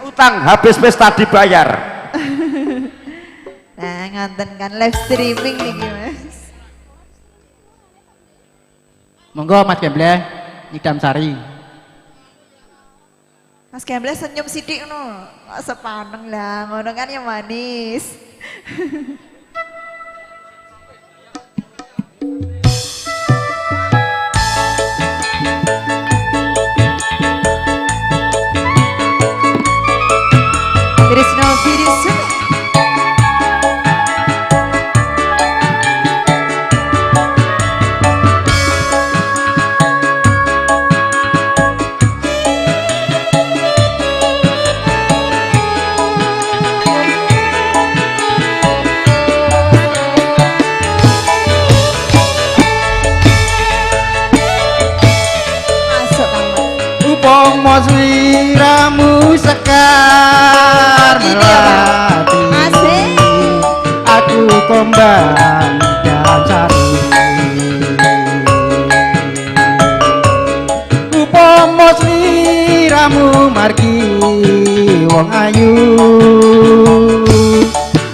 Utang habis pesta dibayar. Nah, ngonten kan live streaming niki, Mas. Monggo Mas Gembleh Nyidam Sari. Mas Gembleh senyum sithik ngono. Kok sepaneng lah, ngono kan ya manis. Trisno Birisu. Upama sliramu sekar melati, aku kembang dan sari. Upama sliramu margi wong ayu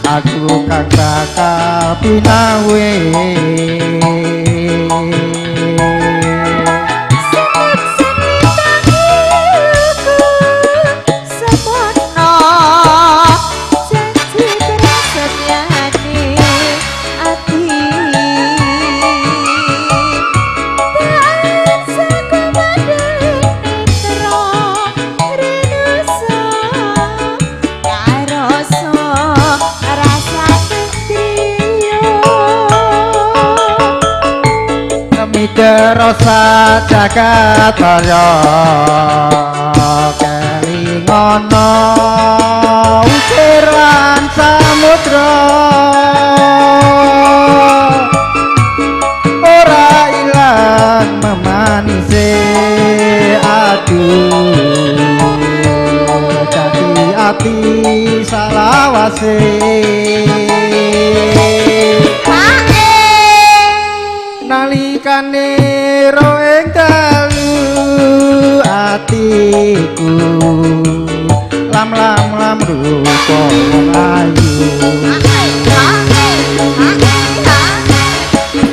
aku kang bakal pinawe. Rasa jagat raya kelingono ukir lan samudra ora ilang memanise aduh dadi ati salawase. Nalikane ro ing dalu atiku lam lam lam rupa wong ayu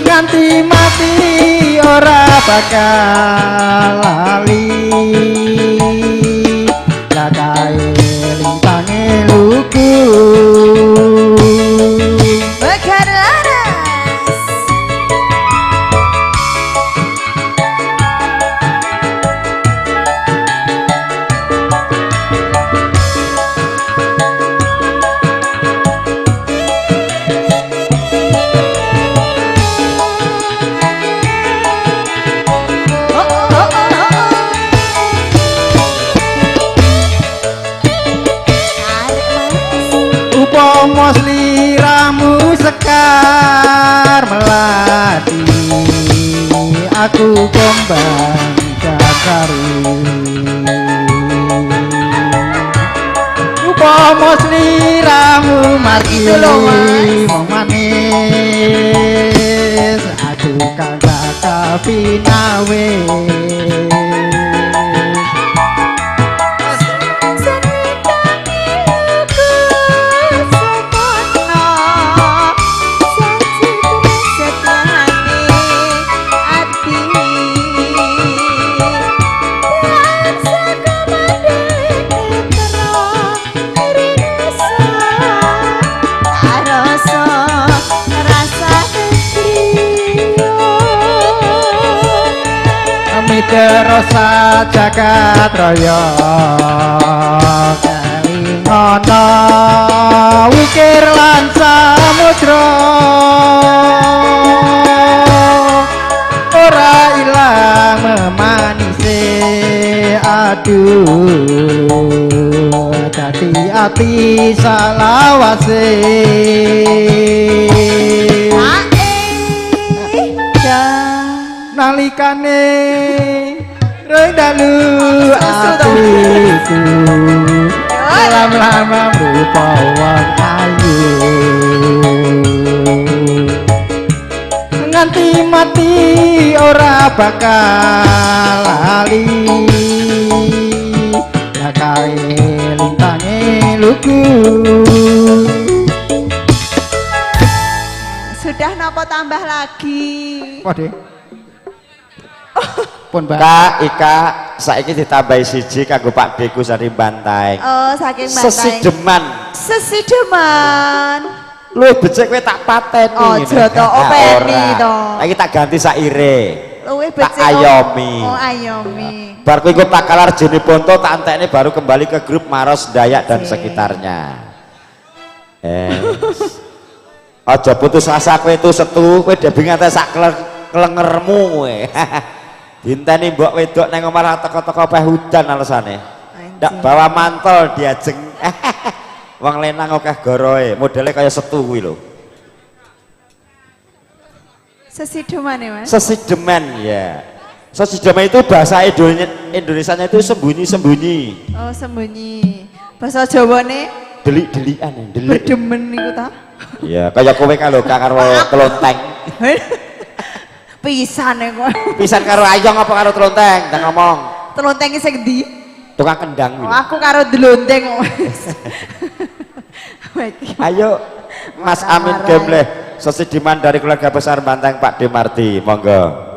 nganti mati ora bakal lali lakae lintange lugu. Upama sliramu sekar melati aku kembang jasari. Upama sliramu mati wong manis aku kang bakal pinawe. Rasa jagat raya kelingono ukir lan samudra ora ilang memanise aduh dadi ati salawase. Nalikane dalu atiku lam-lama rupa wong ayu nganti mati ora bakal lali lakae lintange lugu. Sudah nopo tambah lagi? Pode. Pun Kak Ika saiki ditambahi siji kanggo Pak Deku sari Bantaeng. Oh, saking Bantaeng. Sesideman. Sesideman. Luwih becik kowe tak pateni. Aja to openi to. Saiki tak ganti saire. Luwih becik. Tak ayomi. Oh, ayomi. Bar kuwi engko tak kalar Jene Ponto tak entekne baru kembali ke grup Maros Dayak dan sekitarnya. Aja putus asa kowe itu setu, kowe debing nganti sak klengermu kowe. Dinteni mbok wedok nang omah teko-teko peh udan alasane. Ndak bawa mantel diajeng. Wong lenang akeh goroe, modele kaya setu kuwi lho. Sesideman ya, Mas? Sesideman ya. Sesideman itu bahasa Indonesianya itu sembunyi-sembunyi. Oh, sembunyi. Bahasa Jawane delik-delikan, delik. Berdemen niku ta? Iya, kaya kowe kalau karo kelonteng. Pisan e kok. Pisan karo ayong apa karo telonteng? Tak ngomong. Telonteng sing ndi? Tukang kendang kuwi. Oh, aku karo dlondeng. Ayo Mas Amin Gembleh, sesidiman dari keluarga besar Banteng Pak Demarti, monggo.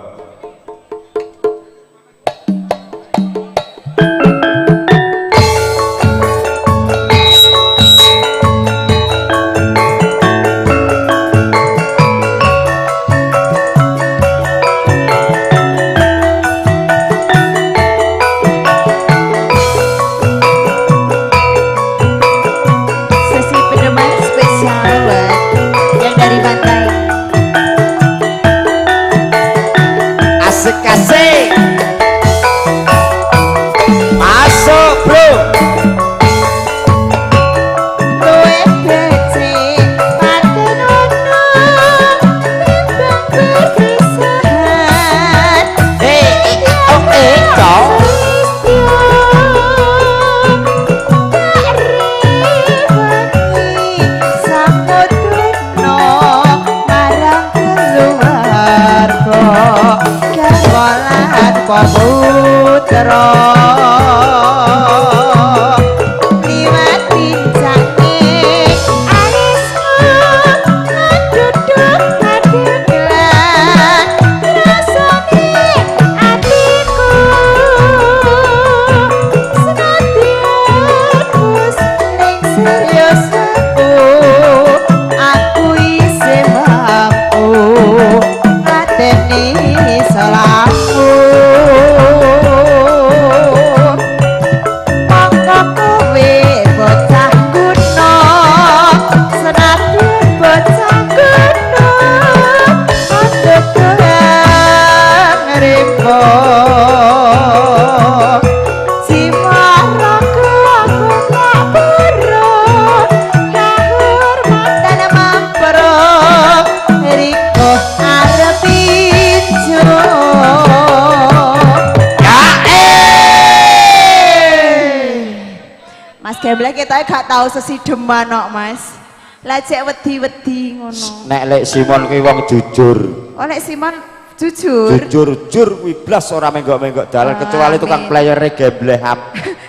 Gemblek kita gak tau sesideman kok, Mas. Lah cek wedi-wedi ngono. Nek lek Simon kuwi wong jujur. Oh, lek Simon jujur. Jujur jur kuwi blas ora menggok-menggok dalan kecuali tukang playere Gembleh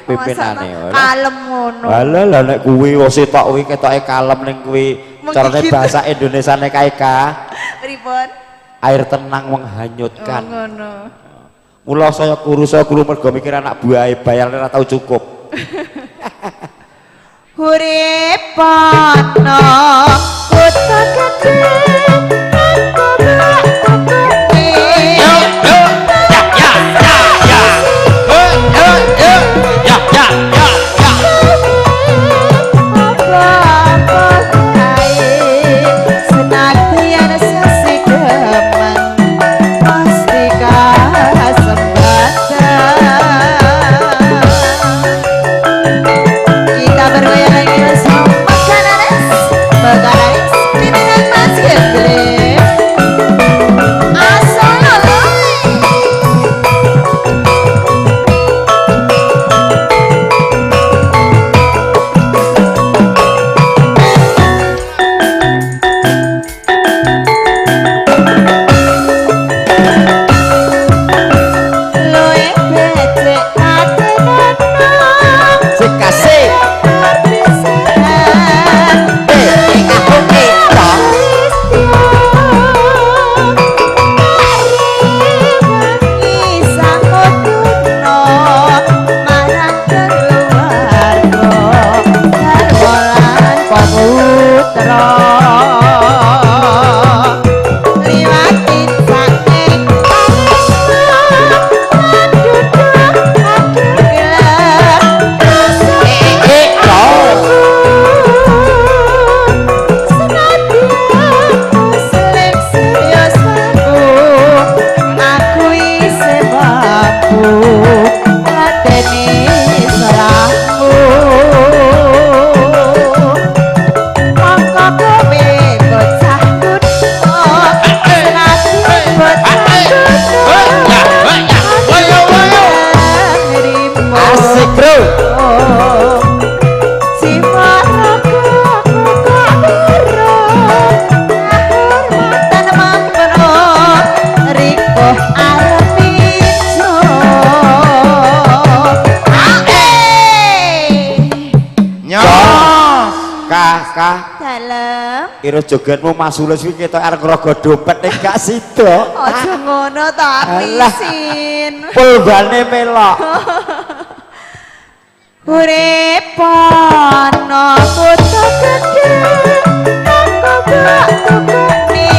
pipinane. Kalem ngono. Halah lah nek kuwi wong sitok kuwi ketoke kalem ning kuwi carane bahasa Indonesiane kae ka. Pripun? Air tenang menghanyutkan. Oh, ngono. Mula saya kuru mergo mikir anak buahe bayarane ora tau cukup. Urip ana kutha gedhe aku bak tukune. Yo yo ya ya ya ya. Yo yo ya ya ya ya. Apa kae senadyan sesideman pasti kasembatan. Kita bergoyang lagi bersama Mekanares, pimpinan Mas Gembleh. Ira jogetmu Mas Ulus kuwi ketok arep ngrogo dompet ning gak sida. Aja ngono to, isin. Pulbane melok. Urip ana kutha gedhe, aku gak tukune.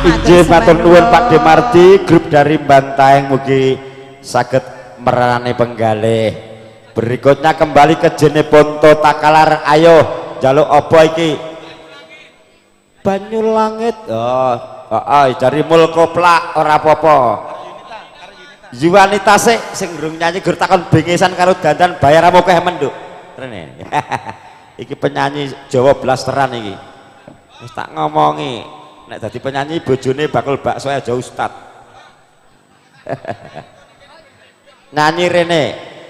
Injih matur nuwun Pak Demardi, grup dari Bantaeng mugi saged merane penggalih. Berikutnya kembali ke Jeneponto Takalar. Ayo jaluk apa iki? Banyu Langit. Oh, oh, dari Mulkoplak ora apa-apa. Yuwanita sik sing durung nyanyi gur takon bengesan karo dandan bayar akeh men, Nduk. Rene. Iki penyanyi Jawa blasteran iki. Wis tak ngomongi, nek dadi penyanyi bojone bakul bakso aja ustad. Nyanyi rene,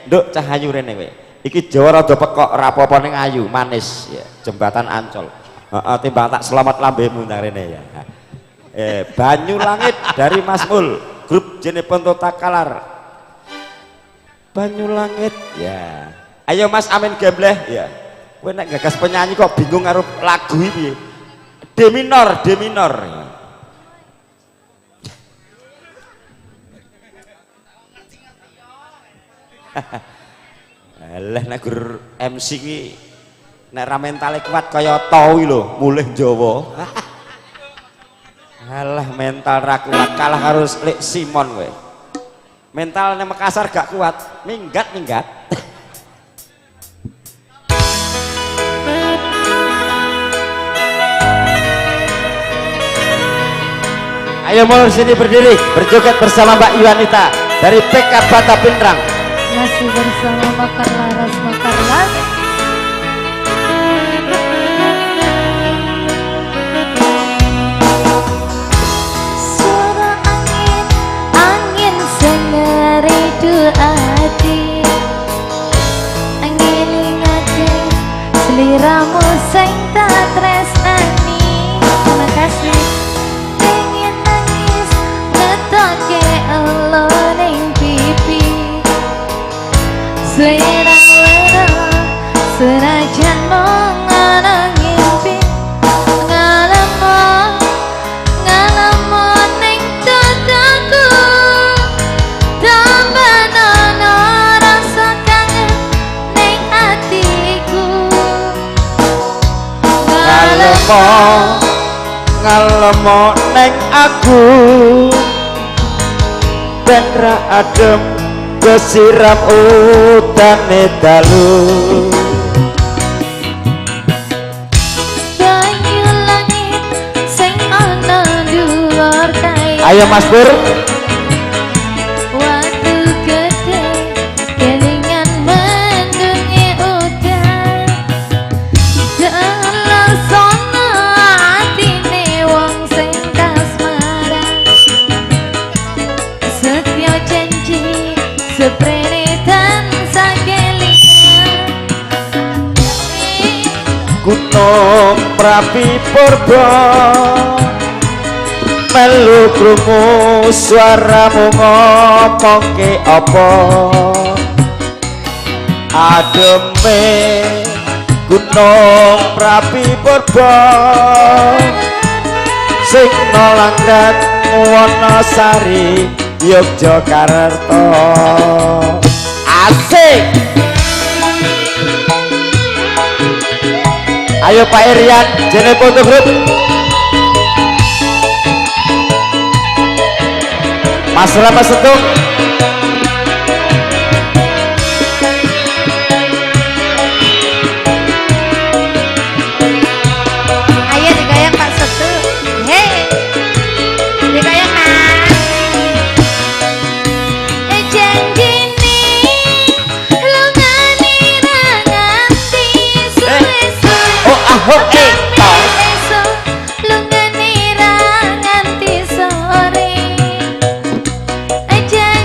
Nduk Cahayu rene kowe. Iki Jawa rada pekok ora apa-apa ning ayu, manis ya, jembatan Ancol. Heeh, timbang tak selamat lambemu nang rene ya. Banyu Langit dari Mas Mul, grup Jeneponto Takalar. Banyu Langit ya. Ayo Mas Amin Gembleh ya. Kowe nek gagas penyanyi kok bingung karo lagu iki piye? D minor, D minor. Alah nek gur MC ki nek ra mentale kuat kaya to kuwi lho, mulih Jawa. Alah mental ra kuat kalah karo Lek Simon kowe. Mental nek Makassar gak kuat, minggat-minggat. Ayo mulai sini berdiri, berjoget bersama Mbak Yuanita dari PK Bata Pinrang. Masih bersama Mekar Laras Mekar Langit. Suara angin, angin sengeridu ati. Angin ingate seliramu sing tak tresnani. Terima kasih. Senajan mung ana ngimpi, ngalemo ngalemo ning dadaku, tambah ana rasa kangen ning atiku. Ngalemo ngalemo ning aku, ben ra adem kesiram udane dalu. Banyu langit sing ana dhuwur kae. Ayo Mas Pur. Watu gede kelingan mendunge udan. Delosona atine wong sing kasmaran. Setya janji seprene tansah kelingan. Gunung Merapi Purba melu krungu suaramu ngomongke apa, ademe Gunung Merapi Purba sing nolangrat Wonosari Yogyakarta. Asik. Ayo Pak Irian, Jeneponto Group. Mas Rama Setung. Ayo digoyang Pak Setung. Hei, digoyang Mas. Janjine lungane ra nganti suwe-suwe. Oh ah oh eh esuk lungane ra nganti sore. Janjine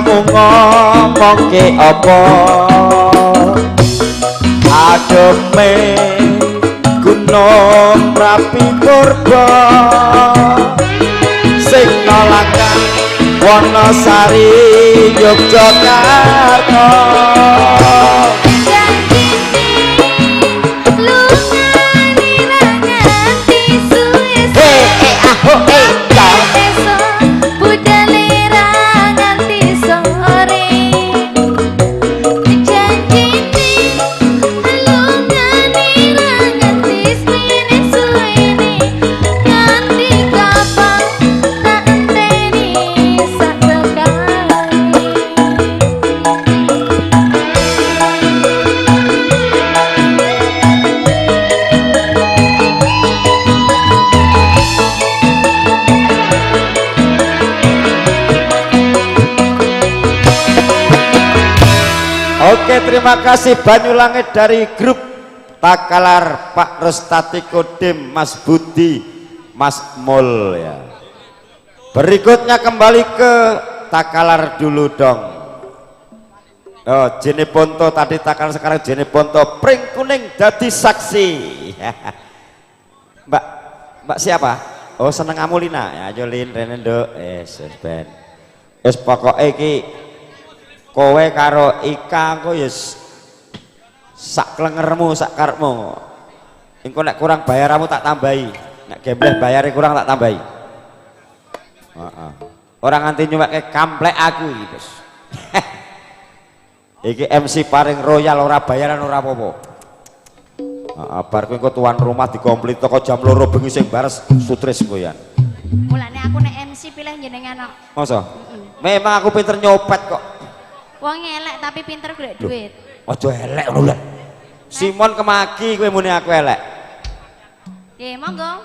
Sliramu ngomongke apa ademe Gunung Merapi purba sing nolakan Wonosari Yogyakarta. Oke, terima kasih Banyu Langit dari grup Takalar Pak Rostati Kodim, Mas Budi, Mas Mul ya. Berikutnya kembali ke Takalar dulu dong. Oh, Jene Ponto tadi Takalar, sekarang Jene Ponto Pring Kuning dadi saksi. Mbak, Mbak siapa? Oh, seneng Amulina. Ya, ayo Lin, rene nduk. Wis ben. Wis pokoke iki kowe karo Ika engko ya sak klengermu sak karepmu. Engko nek kurang bayaramu tak tambahi. Nek gembleh bayare kurang tak tambahi. Heeh. Ora nganti nyuweke kamplek aku iki, Bos. Iki MC paling royal ora bayaran ora apa-apa. Heeh, bar kuwi engko tuan rumah dikomplit teko jam 2 bengi sing bares sutris engko ya. Mulane aku nek MC pilih jenengan kok. Masa? Memang aku pinter nyopet kok. Wong elek tapi pinter golek duit. Aja elek ngono lho. Simon kemaki kowe muni aku elek. Nggih, monggo.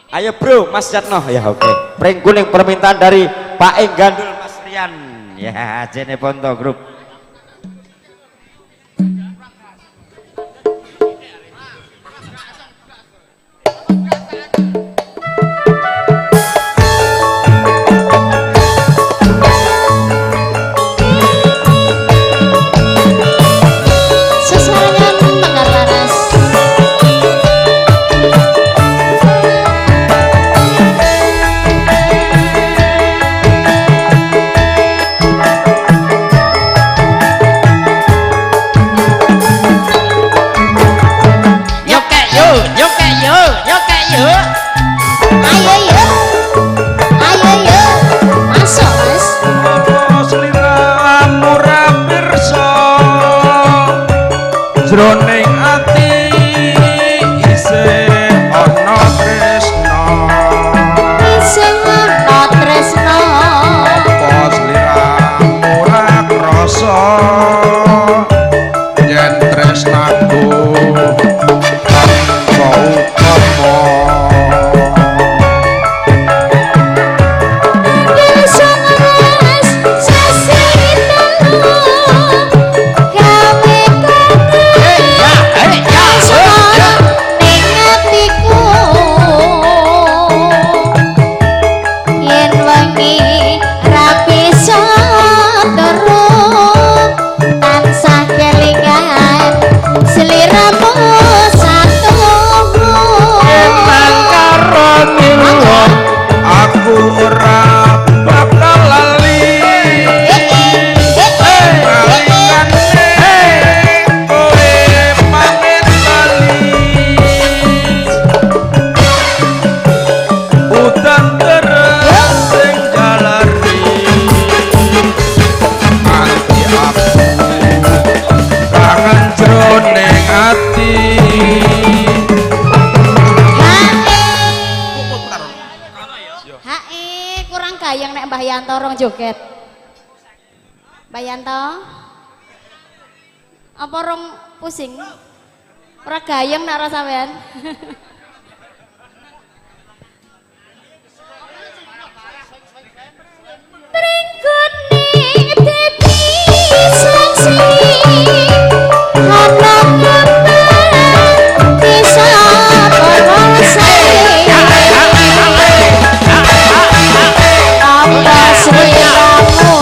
Ayo bro, Mas Jatno. Ya oke. Pring kuning permintaan dari Pak Enggandul Mas Rian. Ya, Jene Ponto Group. Jroning ati isih ana tresna, isih ana tresna, apa sliramu ora krasa yen tresnaku tanpa upama. Joget. Mbak Yanto. Apa rong pusing? Ora gayeng nek ora sampean. Pring kuning dadi saksi ana kabar bisa apa sliramu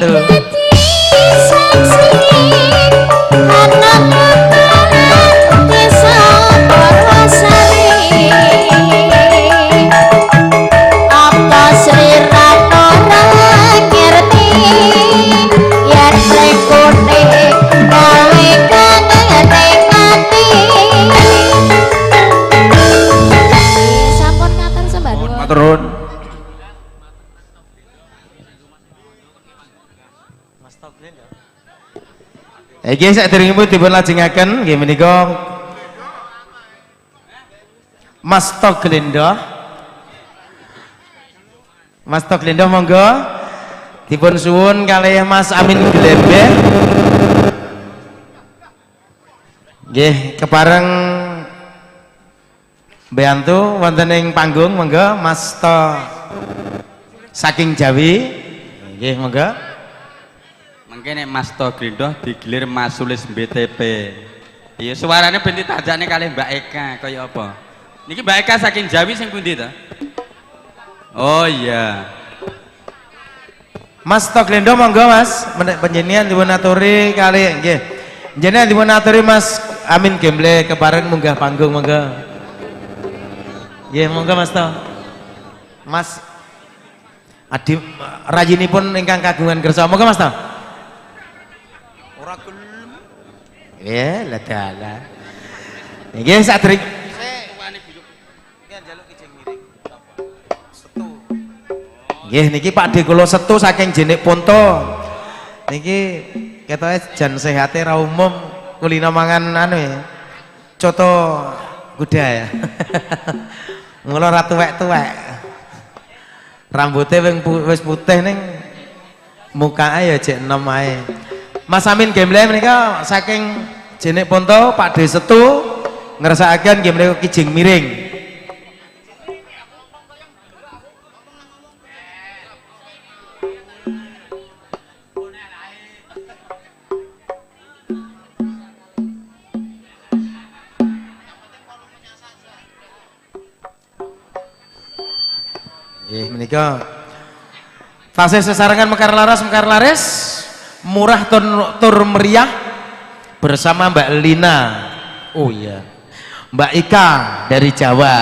Setu. Turun. Iki saderengipun dipun lajengaken nggih menika Mas Toglendo. Mas Toglendo monggo dipun suwun kalih Mas Amin Glembe. Nggih kepareng mbiyantu wonten ing panggung monggo Mas To saking Jawi. Nggih monggo. Mengke nek Mas To Glindoh digilir Mas Sulis BTP. Iya suarane ben ditajakne kalih Mbak Eka kaya apa. Niki Mbak Eka saking Jawi sing pundi to? Oh iya. Mas To Glindoh monggo Mas, panjenengan dipun aturi kalih nggih. Jenengan dipun aturi Mas Amin Gemble kepareng munggah panggung monggo. Nggih monggo Mas To. Mas Adi rayinipun ingkang kagungan kersa monggo Mas To. Ora gelem. Ya, lah dalah. Nggih sadurunge nggih niki Pak De kula Setu saking Jenik Ponto. Niki ketoke jan sehate ra umum kulino mangan anu ya. Coto kuda ya. Mula ora tuwek-tuwek. Rambutnya wis putih ning mukane ya jek enom ae. Mas Amin Gemble menika saking Jenik Ponto Pak De Setu ngersakaken nggih menika kijing miring. Nggih menika tasih sesarengan Mekar Laras Mekar Laris murah tur meriah bersama Mbak Lina. Oh iya. Mbak Ika dari Jawa.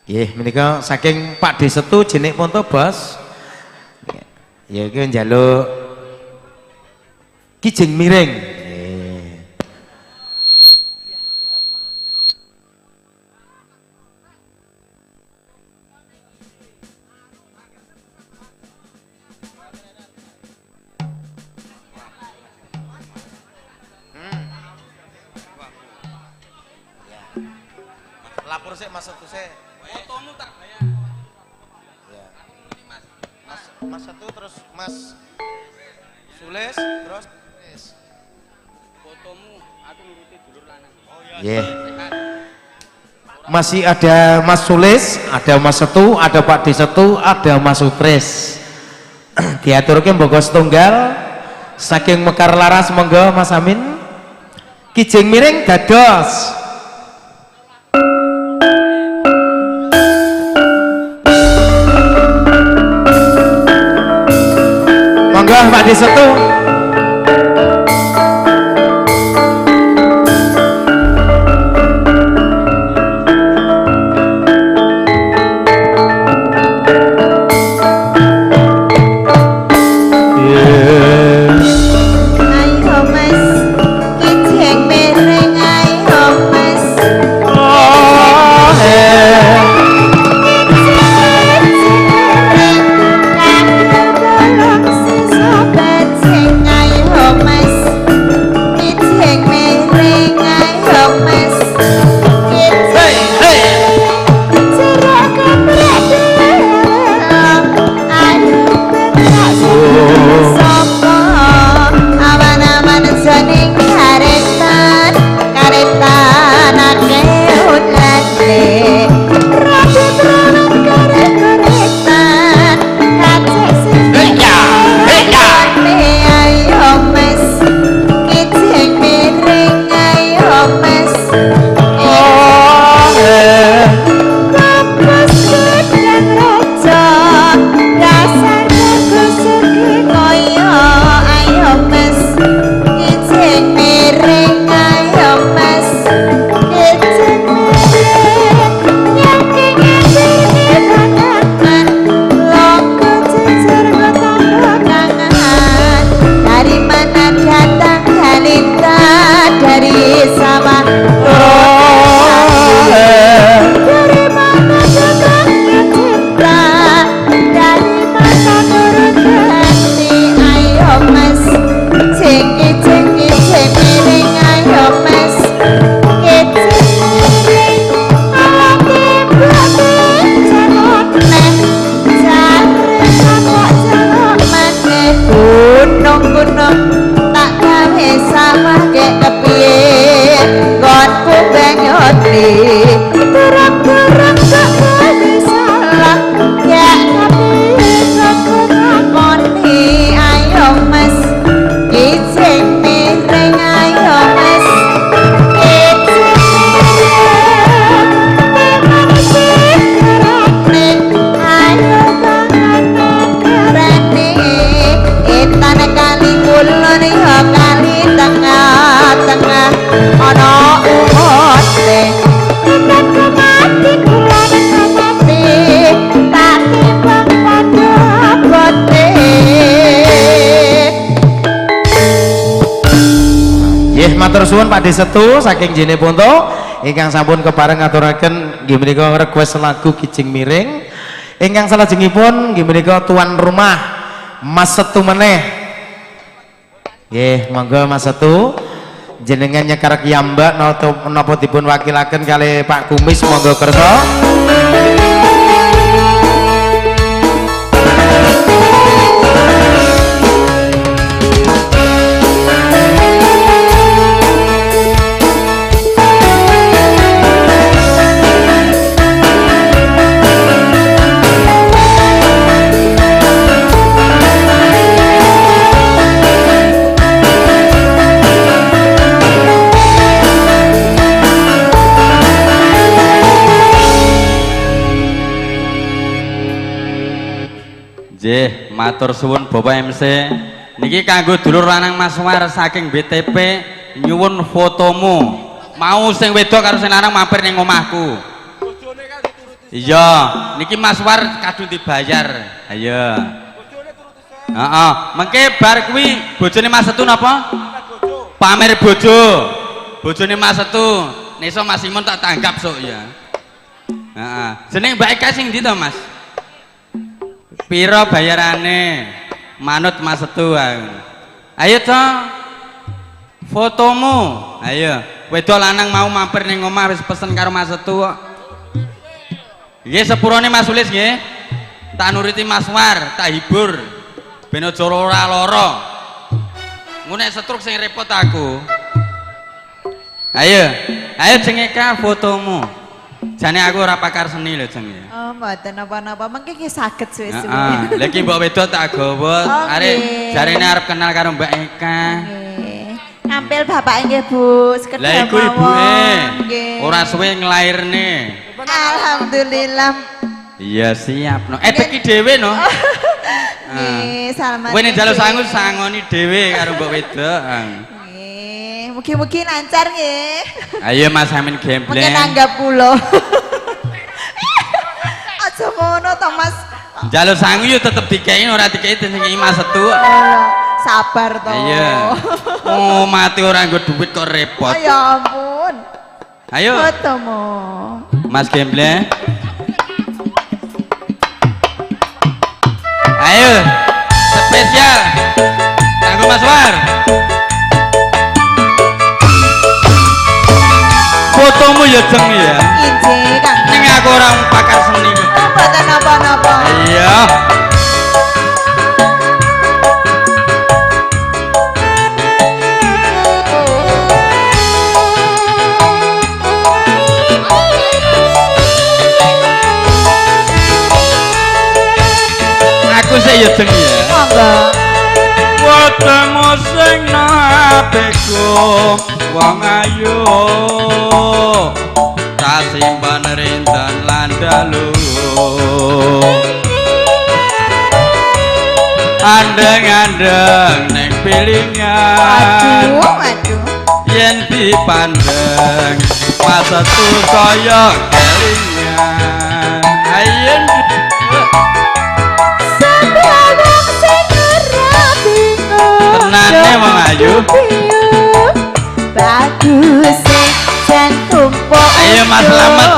Nggih menika saking Pak De Setu Jenik Ponto Bos. Ya iki njaluk kijing miring. Lapor sik Mas Setu sik. Fotomu tak bayar. Ya. Mas Setu terus Mas Sulis terus fotomu aku nuruti dulur lanang. Oh iya. Yeah. Masih ada Mas Sulis, ada Mas Setu, ada Pak D Setu, ada Mas Sutris. Diaturke mboko setunggal saking Mekar Laras monggo Mas Amin. Kijing miring dados. Monggo Pak D Setu. Ayo Mas, kijing miring ayo Mas. Tolong sisa becing. Nggih, matur suwun Pak Desetu saking Jene Ponto ingkang sampun kepareng ngaturaken nggih menika request lagu Kijing Miring. Ingkang salajengipun nggih menika tuan rumah Mas Setu meneh. Nggih, monggo Mas Setu. Jenengan nyekarek yambak napa dipun wakilaken kalih Pak Kumis, monggo kersa. Nggih, matur suwun Bapak MC. Niki kanggo dulur lanang Mas War saking BTP nyuwun fotomu. Mau sing wedok karo sing lanang mampir ning omahku. Bojone kan dituruti. Iya, niki Mas War kadung dibayar. Ayo. Bojone turuti sik. Heeh, mengke bar kuwi bojone Mas Setu napa? Pamer bojo. Bojone Mas Setu. Nek iso Mas Simon tak tanggap sok ya. Heeh. Jeneng Mbak Eka sing ndi to, Mas? Piro bayarane? Manut Mas Setu aku. Ayo to. Fotomu. Ayo. Wedok lanang mau mampir ning omah wis pesen karo Mas Setu kok. Nggih sepurone Mas Sulis nggih. Tak nuriti Mas War, tak hibur. Ben aja ora lara. Engko nek setruk sing repot aku. Ayo. Ayo Jeng Eka fotomu. Jane aku ora pakar seni lho Jeng ya. Oh, mboten napa-napa. Mengke nggih saged suwe-suwe. Heeh. Lha iki mbok wedok tak gawa. Arek jarene arep kenal karo Mbak Eka. Nggih. Ngampil bapak nggih Bu, sekedar Lah iku ibuke. Nggih. Ora suwe nglairne. Alhamdulillah. Iya siap no. Teki dhewe no. Nggih, salaman. Kowe nek njaluk sangu sangoni dhewe karo mbok wedok. Nggih, mugi-mugi lancar nggih. Ayo Mas Amin gembleng. Mungkin nanggap kula. Aja ngono to Mas. Njaluk sangu yo tetep dikei ora dikei sing Mas Setu. Sabar to. Iya. Oh, mati ora nggo duit kok repot. Ya ampun. Ayo. Fotomu. Mas gembleng. Ayo, spesial kanggo Mas War. Fotomu ya Jeng ya. Injih, Kang. Ning aku ora pakar seni kok. Mboten napa-napa. Iya. Aku sik ya Jeng ya. Monggo. Fotomu sing nabeku wong ayu. Tak simpen rinten lan dalu. Andeng-andeng ning pilingan. Aduh, aduh. Yen dipandeng Mas Setu kaya kelingan. Ayo. Tenane wong ayu. Bagus sing jan tumpuk. Ayo Mas Slamet.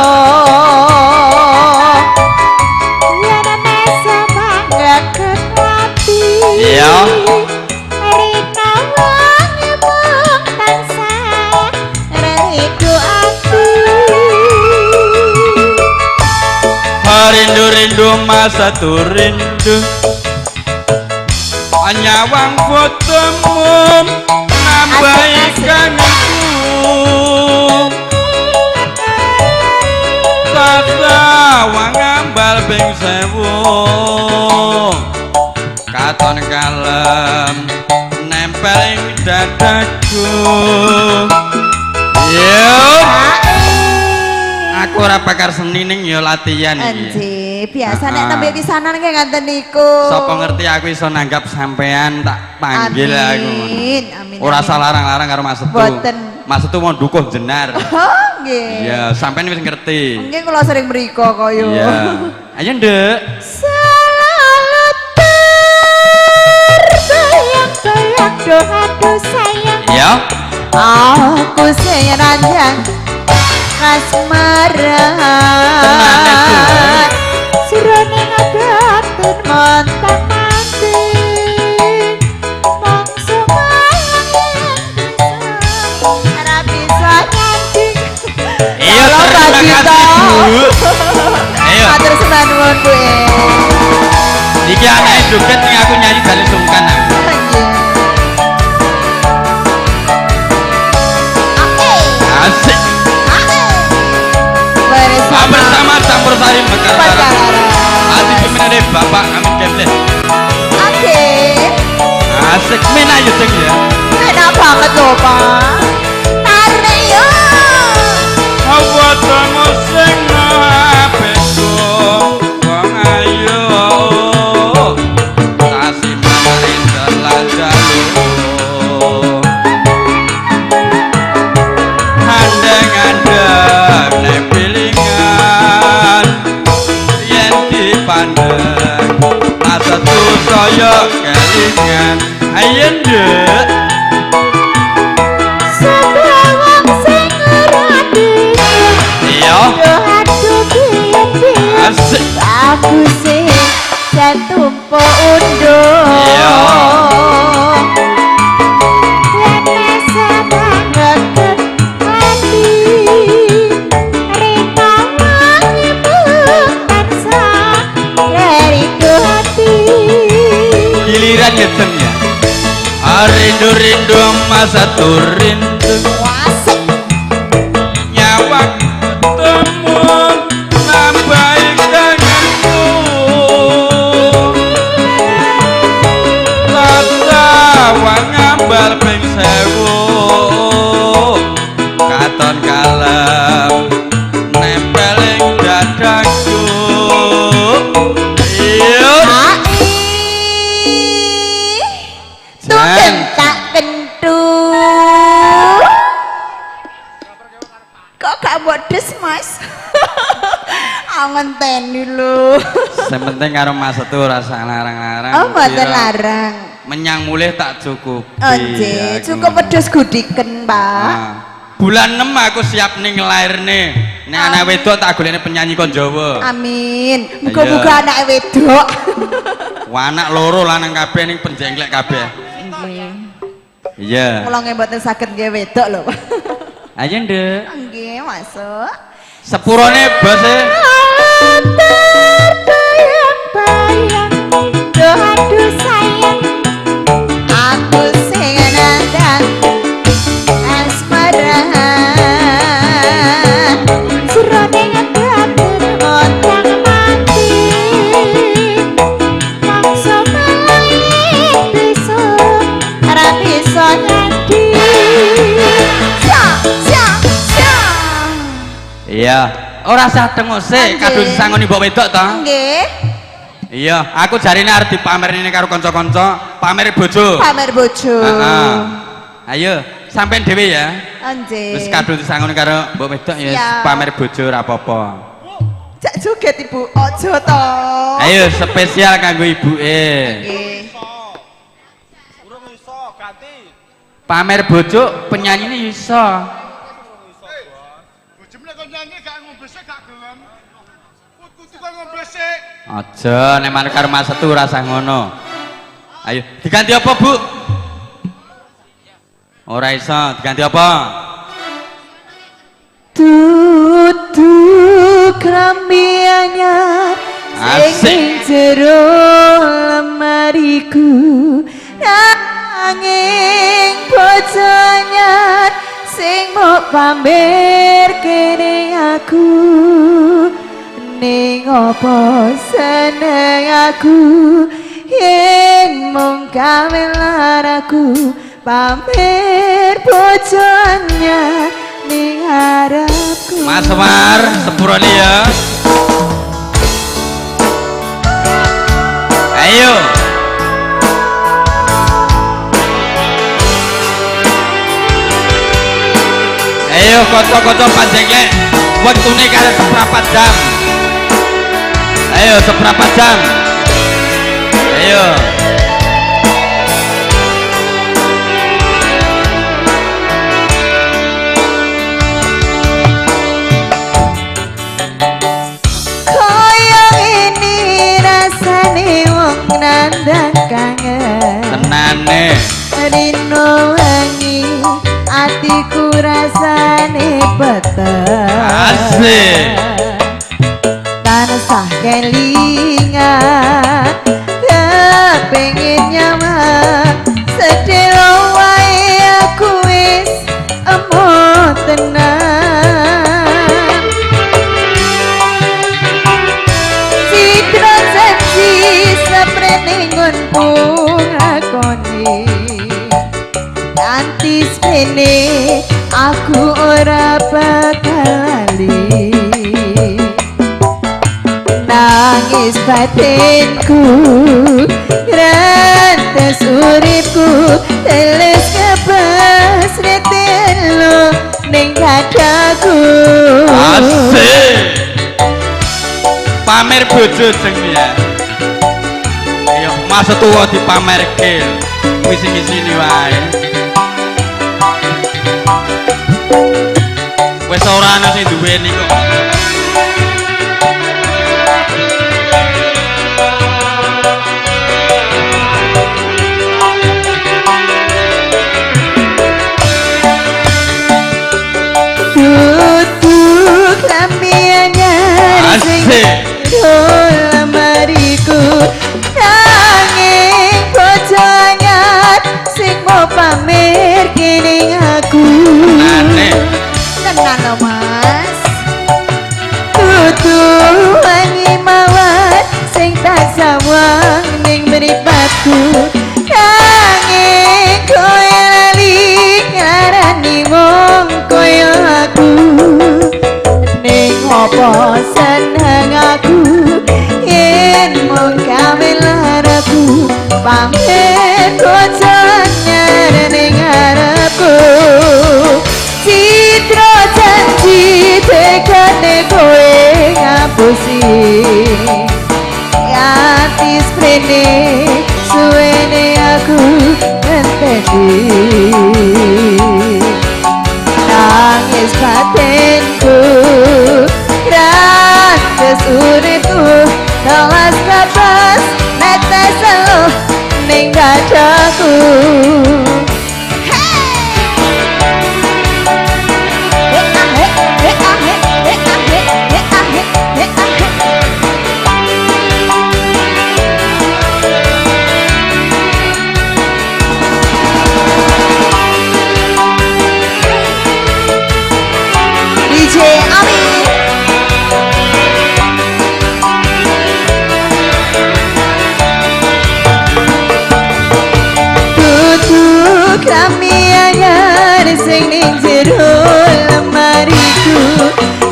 Iya. Rika wong mung tansah rindu ati. Rindu-rindu Mas Setu rindu. Nyawang fotomu nambahi kangenku. Sasawang ambal ping 1000. Katon kalem nempel ing dadaku. Yo. Aku ora pakar seni ning ya latihan iki. Nggih, biasa nek nembe pisanan nggih ngaten niku. Sapa ngerti aku iso nanggap sampean tak panggil aku. Amin, amin. Ora salah larang-larang karo Mas Setu. Mboten. Mas Setu mau dukuh jenar. Oh, nggih. Iya, sampean wis ngerti. Nggih kula sering mriko kaya. Iya. Ayo, Nduk. Selalu terbayang-bayang doaku sayang. Iya. Ah. sing nandang kasmaran. Sirone ngabatin montang manting mangsa malang ora bisa nyanding. Iya, terima kasih Bu. Ayo. Matur sembah nuwun Bu. Iki anake joget ning aku nyanyi jane sungkan aku. Asik. Bersama campur sari Mekar Laras. Ati pimpinan Bapak Amin Gembleh. Oke. Asik mena yo Jeng ya. Mena banget lho, Pak. Tarik yo. Wajahmu sing apikku wong ayu. Sasi mari telanjalu. Andeng-andeng nek pilingan yen dipandeng asetu saya kelingan. Ayo nduk. Wong sing ora Iya. Asik. Aku sing tumpuk unduh. Iya. Giliran ngejeng ya. Rindu-rindu masa turindu. Asik. Nyawa ketemu nambahi kangenku. Rasa wangambal ping 1000. Katon kalem nempel ing dadaku. Iya. Tak kentu. Kok gak bodes, Mas? Ngenteni lho. Sing penting karo Mas Setu ora usah larang-larang. Oh, mboten larang. Menyang mulih tak cukup. Oh, nggih, cukup wedhus gudiken, Pak. Nah, bulan 6 aku siap ning nglairne. Nek anak wedok tak golekne penyanyi kon Jawa. Amin. Muga-muga anake wedok. Wah, anak loro lanang kabeh ning penjengklek kabeh. Iya. Kula nggih mboten saged nggih wedok lho. Ayo, Nduk. Nggih, masuk. Sepurone bos e. Terbayang-bayang aduh sayang aku sing nandang asmaran jroning batin otang mati mangsa malih bisa ora bisa nyadi. Sia sia sia. Iya, ora usah thenguk sik, kadung disangoni mbok wedok to. Nggih. Iya, aku jarine arep dipamerne karo kanca-kanca, pamer bojo. Pamer bojo. Heeh. Ayo, sampean dhewe ya. Nggih. Wis kadung disangoni karo mbok wedok ya pamer bojo ora apa-apa. Jak joget Ibu, aja to. Ayo spesial kanggo ibuke. Nggih. Urung iso ganti. Pamer bojo penyanyine iso. Bojone kok nyanyi gak ngombe sik gak gelem. Kudu kok ngombe sik. Aja nek manut karo Mas Setu ora usah ngono. Ayo, diganti apa, Bu? Ora iso, diganti apa? Dudu klambi anyar sing ing jero lemariku nanging bojo anyar sing mok pamer kene aku ning opo seneng aku yen mung gawe laraku pamer bojo anyar ning harapku. Mas War, sepurane ya. Ayo. Ayo kanca-kanca panjenglek, wektune karo seprapat jam. Ayo seprapat jam. Ayo. nandang kangen tenane rino wengi atiku rasane peteng asik tansah kelingan kepengin nyaman sedelo wae aku wis emoh tenan citra janji saprene nggonku ngakoni kanthi sprene aku ora bakal lali nangis batinku rantes uripku teles kebas retelo ning dadaku asik pamer bojo jeng ya ayo mas tuwa dipamerke ngisi-ngisini wae wis ora ana sing duweni kok. Tutuk klambi anyar sing lemariku nanging bojo anyar sing mau pamer ning aku. Tenan lho Mas. Tutu wangi mawar sing tak sawang ning mripatku nanging kowe lali ngarani wong kaya aku ning opo seneng aku yen mung gawe laraku pamer bojo anyar ning ngarepku citra janji tekane kowe ngapusi ati sprene suwene aku ngenteni nangis batinku rantes uripku telas kapas netes eluh ning dadaku. DJ Ami tutu klambi anyar sing ning jero lemariku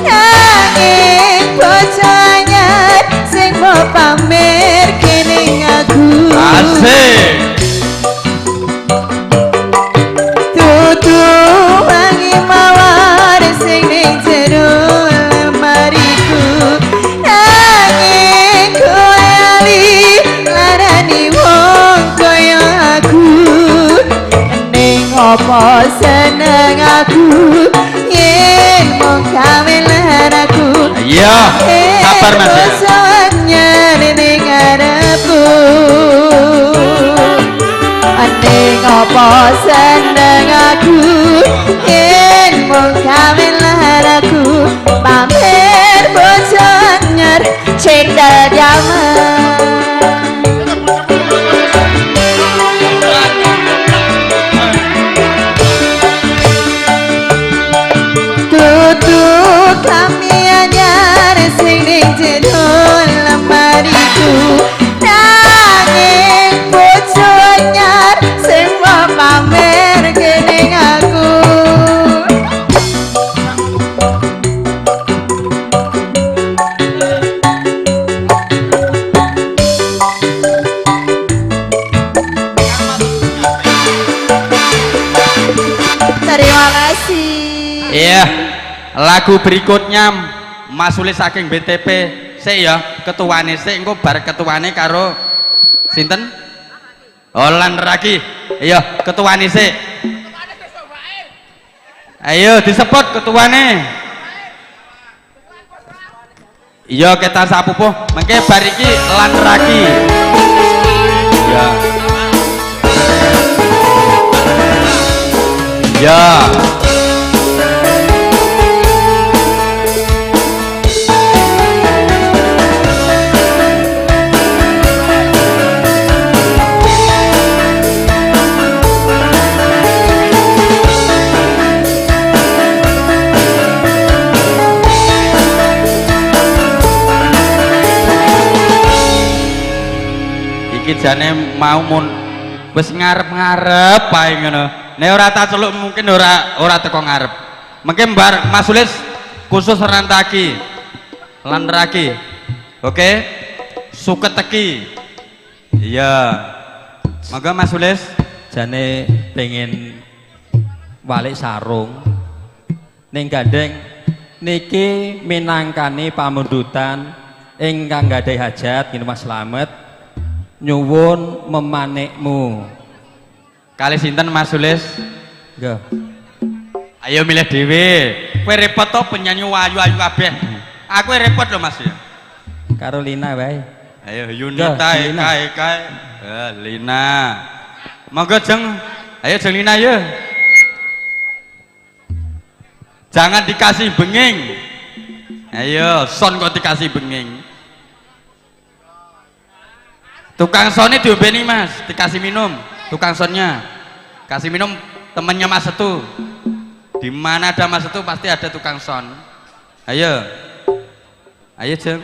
nanging bojo anyar sing mau pamer ning aku. Asik. Tutu wangi mawar sing ning jero lemariku nanging kowe lali larani wong kaya aku ning opo seneng aku yen mung gawe laraku. Iya, sabar Mas ya. Bojo anyar ning ngarepku ning opo seneng aku yen mung gawe laraku pamer bojo anyar cendol jaman. Tutu klambi anyar sing ning jero lemariku nanging bojo anyar sing mau pamer ning aku. Terima kasih. Iya, lagu berikutnya Mas Sulis saking BTP sik ya, ketuane sik engko bar ketuane karo sinten? Olan Raki. Iya, ketuane sik. Ayo disebut ketuane. Iya, kita sapupuh. Mengke bar iki lan Raki. Ya. Ya. Iki jane mau mun wis ngarep-ngarep ae ngono. Nek ora tak celuk mungkin ora teko ngarep. Mungkin bar Mas Sulis khusus rantaki. Lan raki. Oke. Suket teki. Iya. Monggo Mas Sulis. Jane pengen walik sarung ning gandeng niki minangkani pamundutan ingkang gadhahi hajat ngene Mas Slamet nyuwun memanikmu. Kali sinten Mas Sulis? Nggih. Ayo milih dhewe. Kowe repot to penyanyi ayu-ayu kabeh. Aku repot lho Mas ya. Karo Lina wae. Ayo Yunita Eka Eka. Lina. Monggo Jeng. Ayo Jeng Lina ya. Jangan dikasih benging. Ayo son kok dikasih benging. Tukang sonnya diombeni Mas, dikasih minum. Tukang sonnya kasih minum temennya Mas Setu. Di mana ada Mas Setu pasti ada tukang son. Ayo. Ayo Jeng.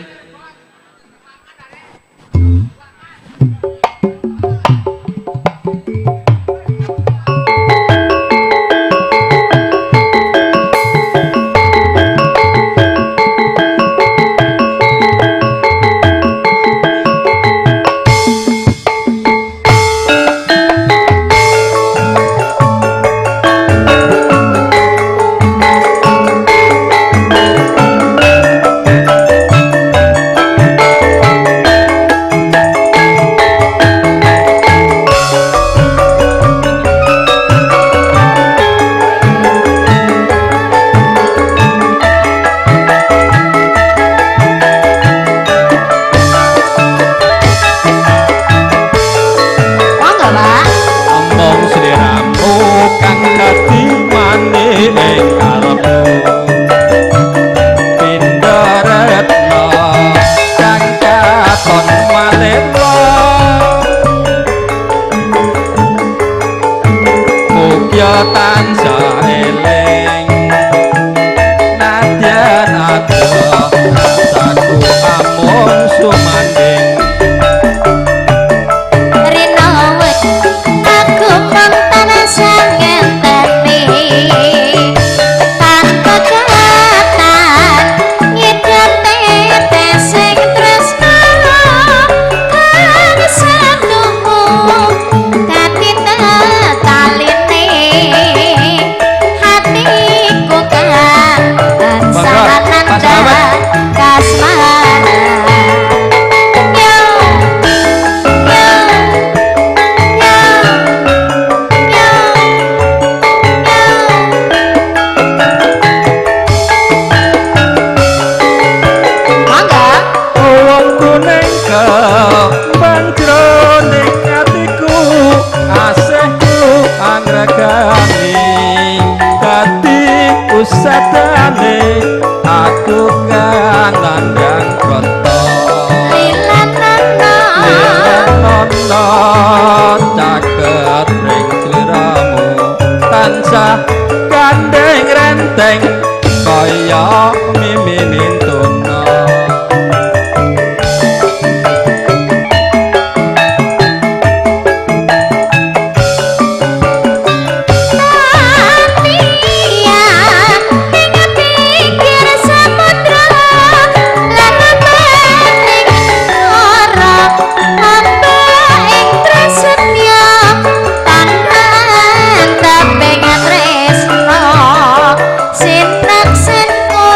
Sinaksenku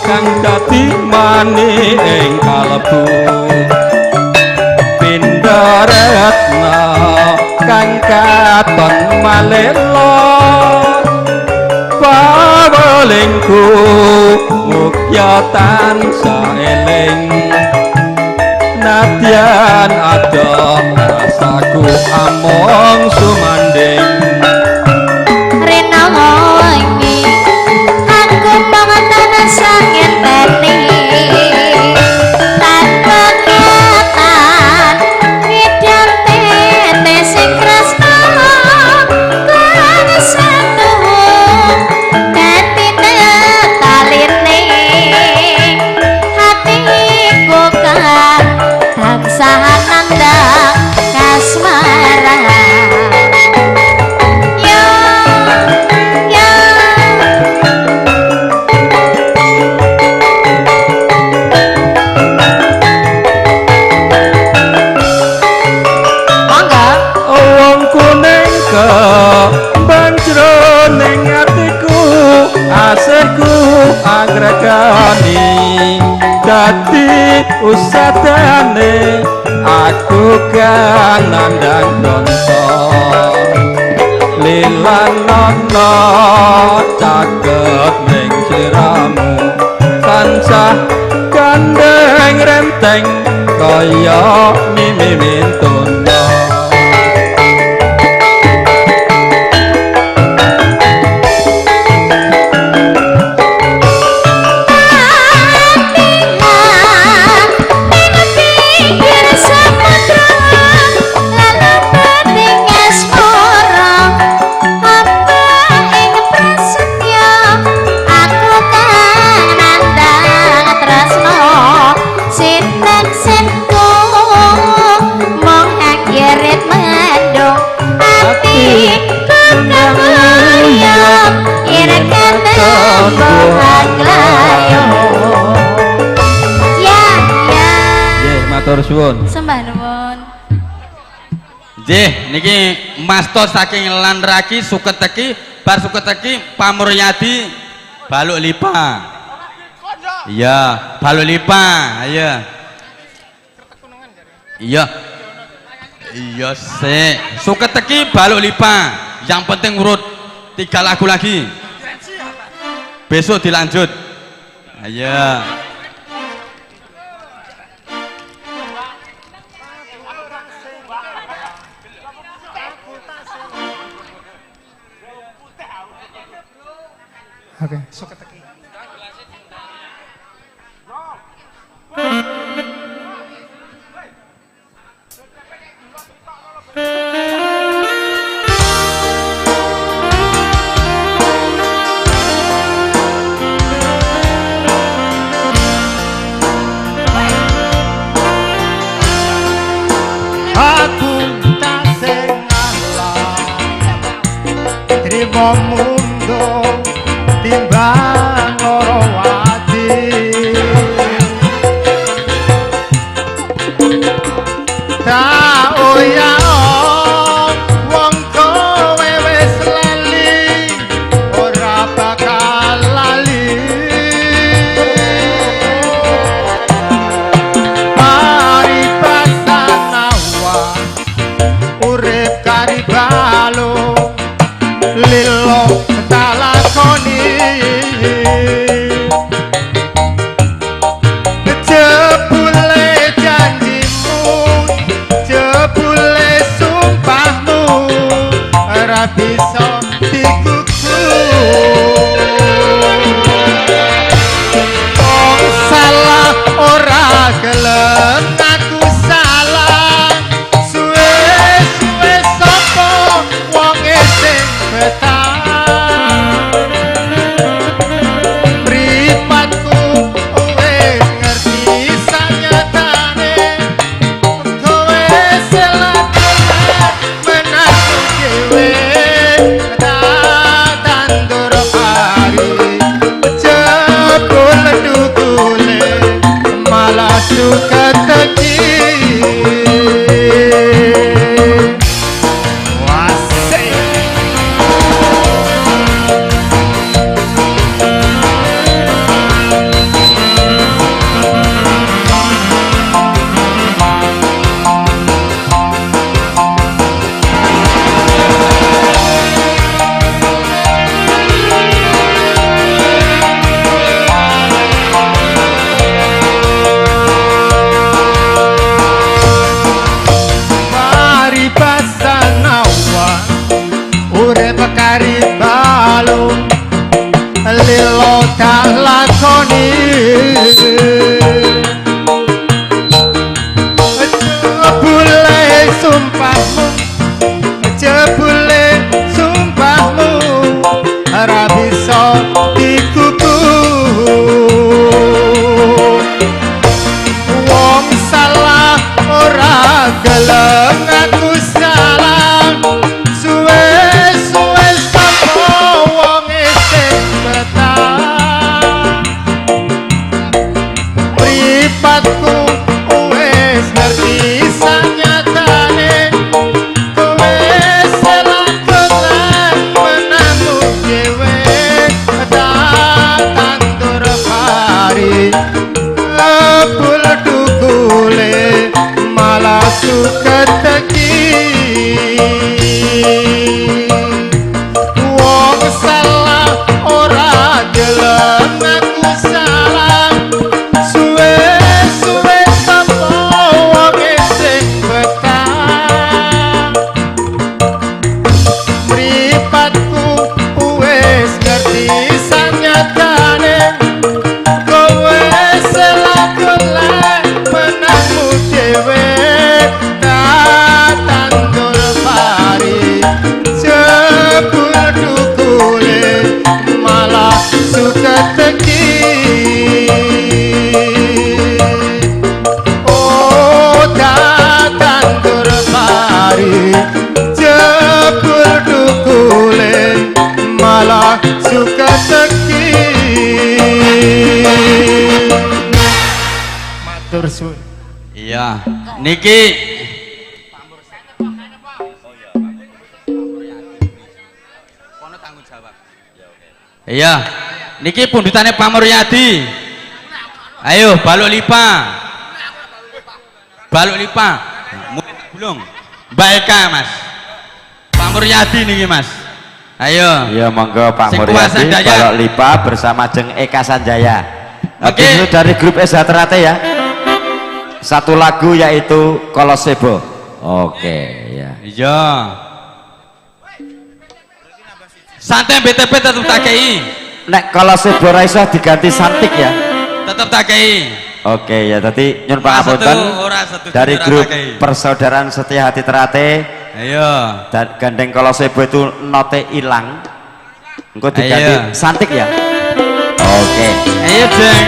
kang dadi manik ing kalbu Pindaretna kang katon malela pawelingku mukya tansah eling nadyan adoh rasaku among sumanding Rena wengi aku mung tansah ngenteni tanpa ketan ngidam tete sing kresna kang satu dadi tetaline hatiku kang tansah nandang kasmaran. Ya ya Mangga wong kuning kembang jroning atiku asihku angrekani dadi usadane aku kang nandang bronto lilanono caket ning sliramu tansah gandeng renteng kaya mimi mintuna. Pinggir samudra lalu bening asmara apa ing prasetya aku kang nandang tresna sinten sinku mung akirit mendung ati kang nguyuh yen ketemu aglayo. Ya ya. Nggih, matur suwun. Sembah nuwun. Nggih, niki Masto saking Lanraki Suketeki, bar Suketeki Pamuryadi Baluk Lipa. Iya, Baluk Lipa, iya. Iya. Iya sik. Suketeki Baluk Lipa. Yang penting urut 3 lagu lagi. Besok dilanjut. Ayo. Oke. Aku tak sing ngalah trimo mundur timbang loro ati tak oyao wong kowe wis lali ora bakal lali paribasan awa urip karibalo lilo talakoni jebule janjimu jebule sumpahmu ora bisa digugu wong salah ora gelem ngaku salah suwe-suwe sapa wong sing betah mripatku wis ngerti sanyatane kowe selatan menantu dhewe tak tandur pari jebul dukule malah Suketeki. Wasik. pari jebul dukule malah suket teki. Wong salah ora gelem ngaku salah, suwe-suwe tanpa wong sing betah. Mripatku wis ngerti sanyatane, kowe selak-selak menangmu dhewe. Tandur pari jebul dukule malah suka teki. Oh tandur pari jebul dukule malah suka teki. Matur suwun. Iya, niki iya, niki pundutane Pak Muryadi. Ayo baluk lipa. Baluk lipa. Belum. Mbak Eka, Mas. Pak Muryadi niki, Mas. Ayo. Iya, monggo Pak Muryadi baluk lipa bersama Jeng Eka Sanjaya. Oke, okay. Dari grup SH Terate ya. Satu lagu yaitu Kolosebo. Oke, ya. Iya. Santai BTP tetep tak kei. Nek Kolosebo ra iso diganti Santik ya. Tetep tak kei. Oke ya, tadi nyun pangapunten dari grup Persaudaraan Setia Hati Terate. Ayo. Dan gandeng Kolosebo itu note ilang. Engko diganti Santik ya. Oke. Ayo, Jeng.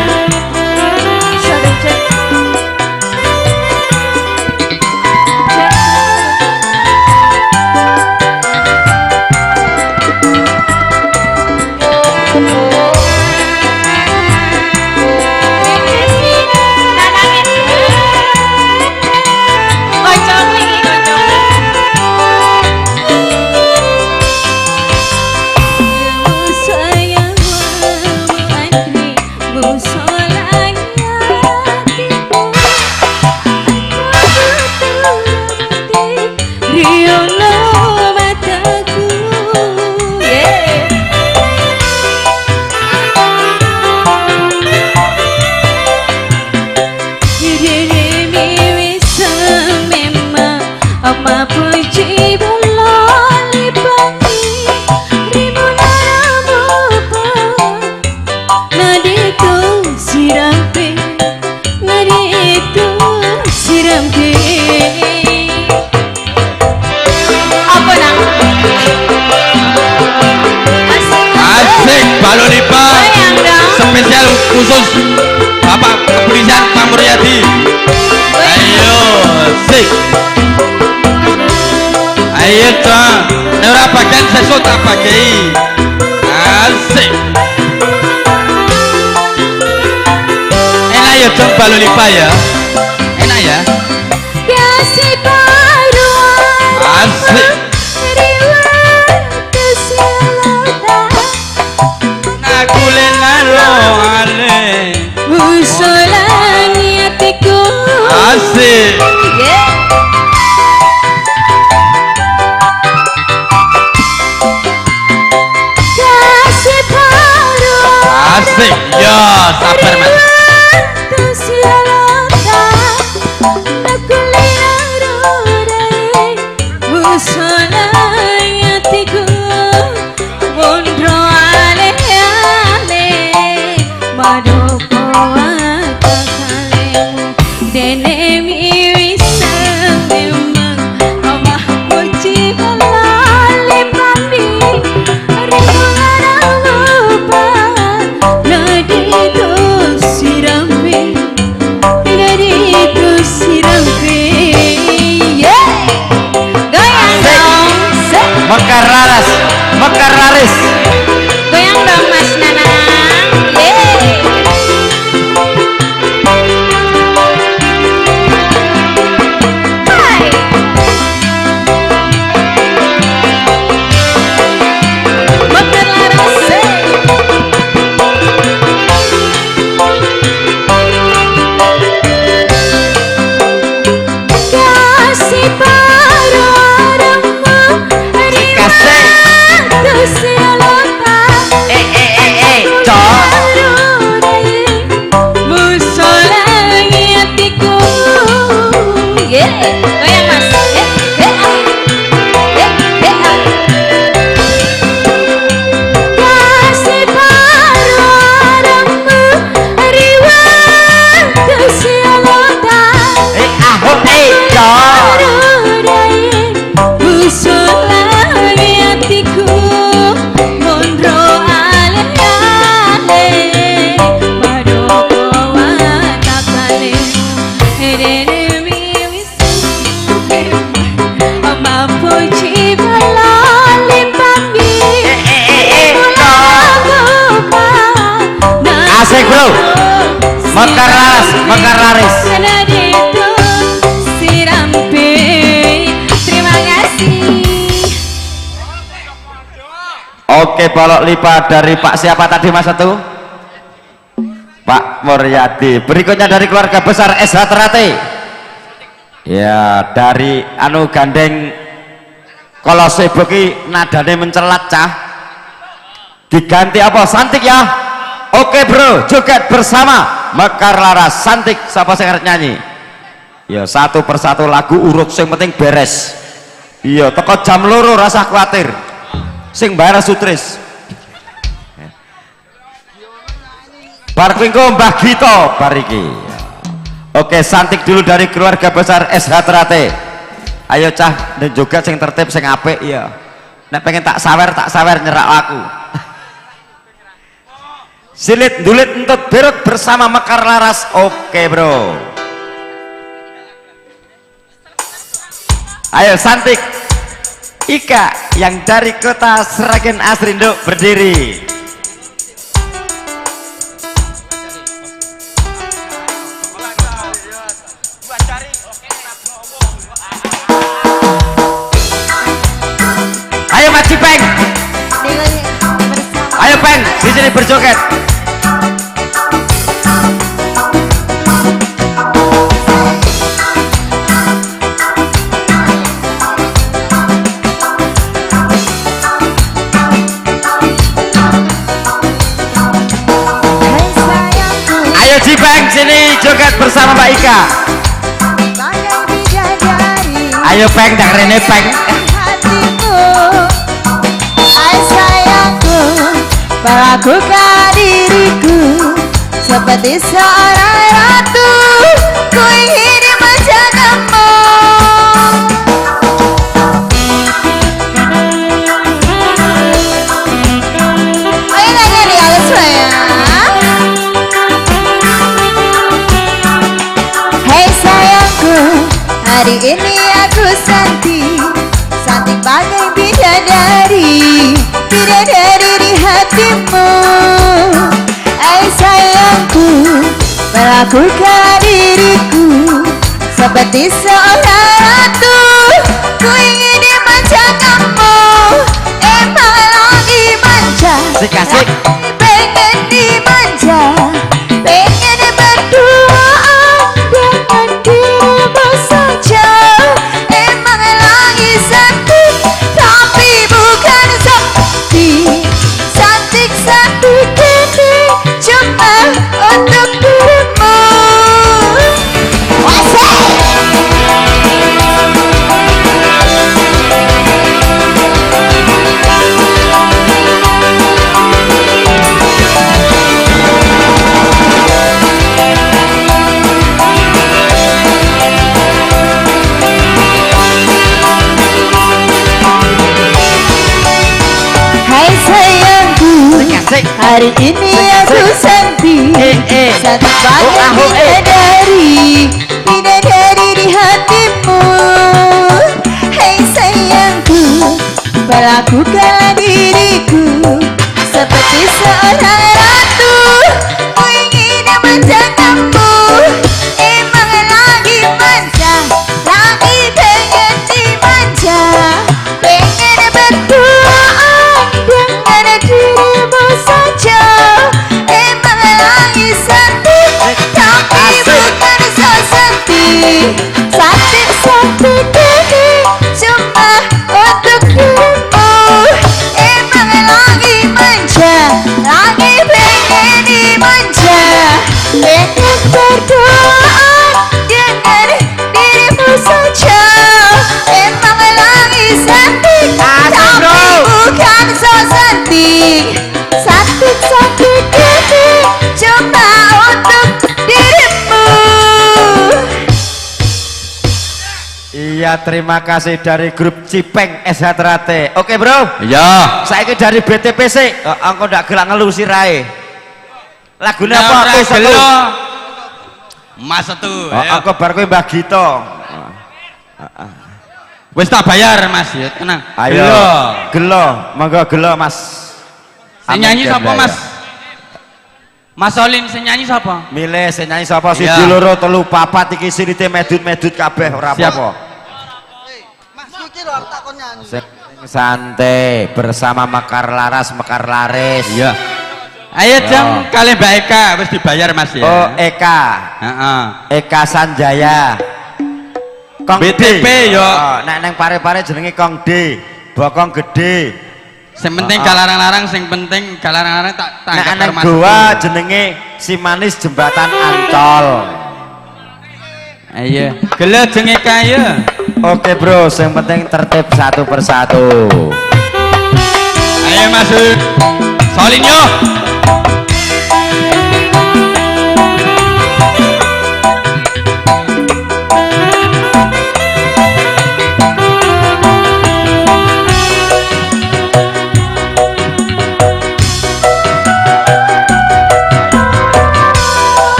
Spesial khusus Bapak Kepolisian Pak Muryadi. Ayo, sik. Ayo ta, nek ora bagian sesuk tak bagi. Asik. Enak ya dong Balolipa ya. Enak ya. Asik. Asik. Asik. Ya, sabar Mas. Itu Mekar Laras, Mekar Laris. Terima kasih. Oke, Balok Lipa dari Pak siapa tadi Mas satu? Pak Muryadi. Berikutnya dari keluarga besar SH Terate. Ya, dari anu gandeng kalau sibuk ki nadane mencelat cah. Diganti apa? Santik ya. Oke bro, joget bersama Mekar Laras Santik. Siapa sing arep nyanyi? Ya satu persatu lagu urut, sing penting beres. Iya, teko jam 2 rasa khawatir. Sing bayar sutris. Bar kuwi engko Mbah Gito bar iki. Oke, Santik dulu dari keluarga besar SH Terate. Ayo cah, dan joget sing tertib sing apik ya. Nek pengen tak sawer nyerak aku. Silit dulit entut berut bersama Mekar Laras. Oke bro. Ayo Santik. Ika yang dari kota Sragen Asrindo berdiri. Ayo Mas Cipeng. Ayo Peng, di sini berjoget. Ayo Cipeng sini joget bersama Mbak Ika. Ayo Peng, tak rene Peng. Perlakukan diriku seperti seorang ratu, ku ingin menjagamu. Ayo nyanyi nih kalau saya. Hei sayangku, hari ini aku santik, santik bagai bidadari, bidadari di hatimu. Hai sayangku, perlakukan diriku seperti seorang ratu, ku ingin dimanjakanmu. Emang lagi manja, asik-asik, pengen dimanja, pengen berduaan dengan dirimu saja. Emang lagi sakit, tapi bukan sakit. Cantik-cantik ini cuma untuk dirimu. Wasik! Hai sayangku, hari ini aku santik, santik bagai bidadari, bidadari di hatimu. Hei sayangku, perlakukanlah diriku seperti seorang ratu, ku ingin menjagamu. Emang lagi manja, lagi pengen dimanja, pengen berduaan dengan dirimu saja. Emang lagi cantik, tapi bukan so cantik. Cantik-cantik ini cuma untuk dirimu. Emang lagi manja, lagi pengen dimanja, pengen berduaan dengan dirimu saja. Emang lagi cantik, tapi bukan so cantik. Cantik-cantik ini cuma untuk dirimu. Iya, terima kasih dari grup Cipeng SH Terate. Oke bro. Iya. Saya ini dari BTPC. Engko ndak gelak ngelu sirahe. Lagune apa? Ora gelo. Mas Setu. Aku bar kowe Mbah Gito. Wis tak bayar Mas ya, tenang. Ayo. Gelo, monggo gelo Mas. Sing nyanyi sapa Mas? Mas Solin sing nyanyi sapa? Milih sing nyanyi sapa? 1 2 3 4 iki sirite medut-medut kabeh ora apa-apa. Mas iki lho arep takon nyanyi. Santai bersama Mekar Laras Mekar Laris. Iya. Ayo jam kali Mbak Eka wis dibayar Mas ya. Oh Eka. Heeh. Eka Sanjaya. Kong BTP D. Yo. Oh, nek nang pare-pare jenenge Kong D. Bokong gede. Sing penting gak larang-larang, sing penting gak larang-larang tak tanggap karo Mas. Goa jenenge si manis jembatan Ancol. Ayo, gelo jeng Eka ya. Oke bro, sing penting tertib satu persatu. Ayo masuk. Solin yo.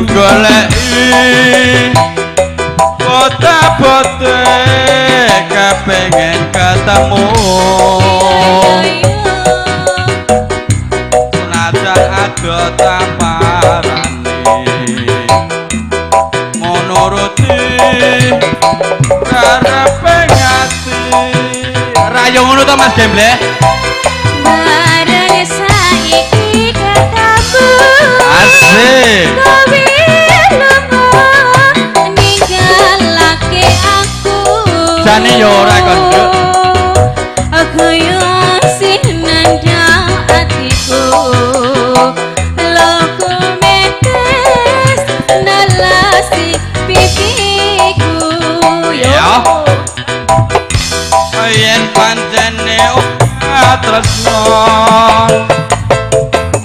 Goleki bote-bote kepengen ketemu senajan ado taparane menuruti karepe ngati rayo ngono to Mas Gembleh bareng saiki kataku asik jane yo ora kandha kaya sing nandha atiku loko metes nalasi pipiku yo yen pancene ora tresno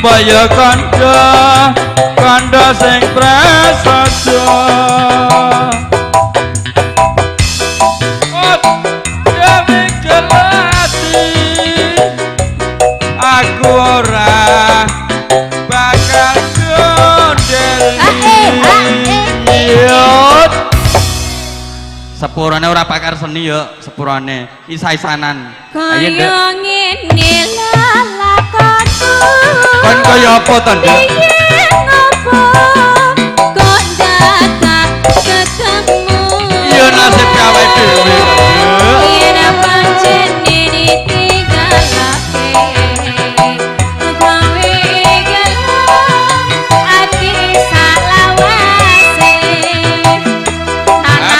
baya kandha kandha sing prasaja aku ora bakal gondeli. Sepurane ora pakar seni yo, sepurane isa-isanan. Ayo nduk. Kaya ngene lalakonku. Kon kaya apa to, Nduk? Piye ngopo kok dadak ketemu. Iya nasib awake dhewe. Yen pancene ditinggalake. Gawe gelo ati salawase.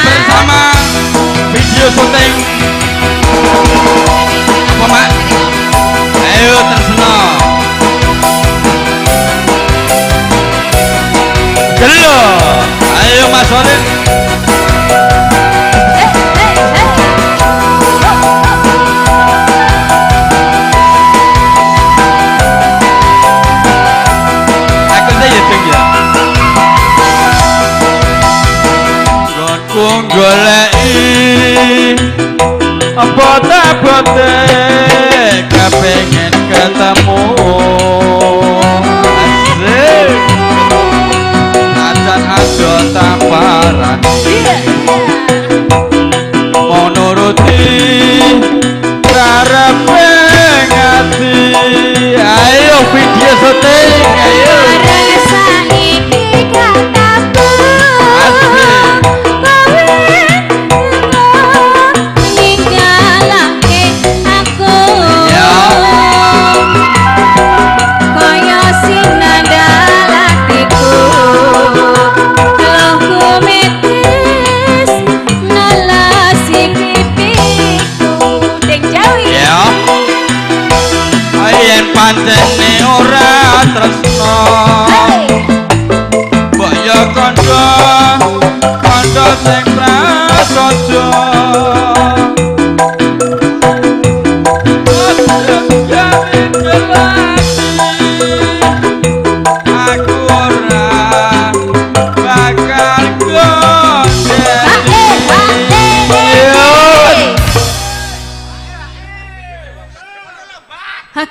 Bersama video syuting apa Mak? Ayo terseno. Gelo. Ayo Mas Solin. Aku sih ya dong ya. Nggonku goleki bote-bote kepengen ketemu. Asik. Najan ado taparane mau nuruti karepe ngati. Ayo video syuting ayo. Bareng saiki kataku. Asik. Kowe ninggalake aku. Ya. Kaya sing nandhal atiku. Loh kumitis nalasi pipiku. Deng Jawi. Ya. Yen pancene ora tresno. Mbok ya kandha kandha sing prasaja. Aku ora bakal gondeli.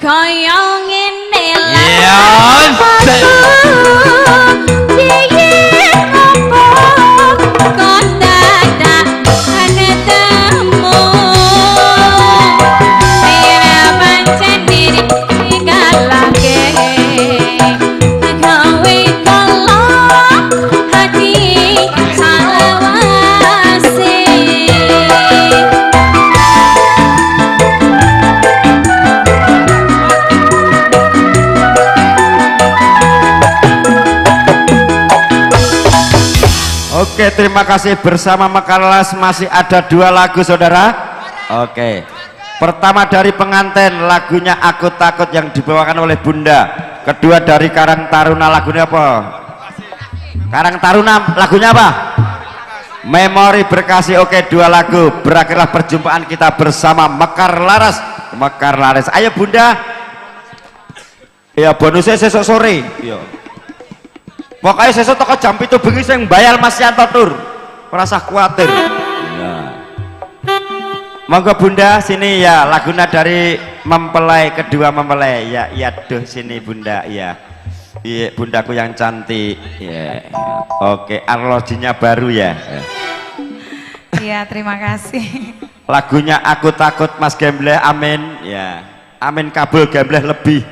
Kaya ngene Ya, piye ngopo Oke, terima kasih. Bersama Mekar Laras masih ada 2 lagu, saudara. Oke. Pertama dari pengantin, lagunya Aku Takut yang dibawakan oleh Bunda. Kedua dari Karang Taruna, lagunya apa? Karang Taruna lagunya apa? Memori Berkasih. Oke, 2 lagu. Berakhirlah perjumpaan kita bersama Mekar Laras. Mekar Laras. Ayo Bunda. Ya bonusnya sesuk sore. Iya. Pokoknya sesuk toko jam 7 bengi sing bayar Mas Yanto Tur. Ora usah kuwatir. Ya. Monggo Bunda sini ya, laguna dari mempelai, kedua mempelai. Ya, ya duh sini Bunda ya. Iya, bundaku yang cantik. Ya. Oke, arlojinya baru ya. Iya, terima kasih. Lagunya Aku Takut Mas Gembleh, amin ya. Amin kabul Gembleh lebih.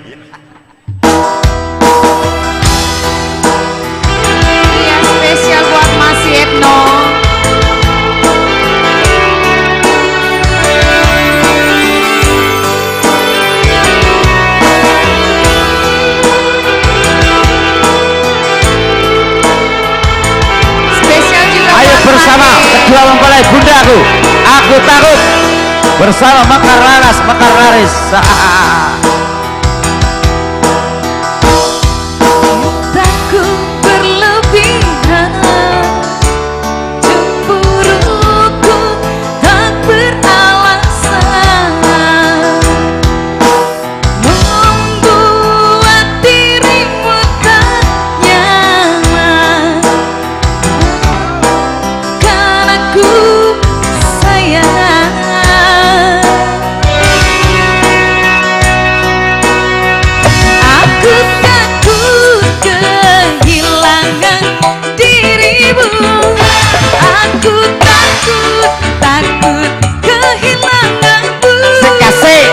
Iya, spesial buat Mas Yetno. Spesial juga. Ayo bersama kedua mempelai Bunda aku takut bersama Mekar Laras, Mekar Laris. Takut berlebihan, cemburuku tak beralasan, membuat dirimu tak nyaman. Karena ku sayang, aku takut kehilangan dirimu. Aku takut, takut kehilanganmu. Sekasih.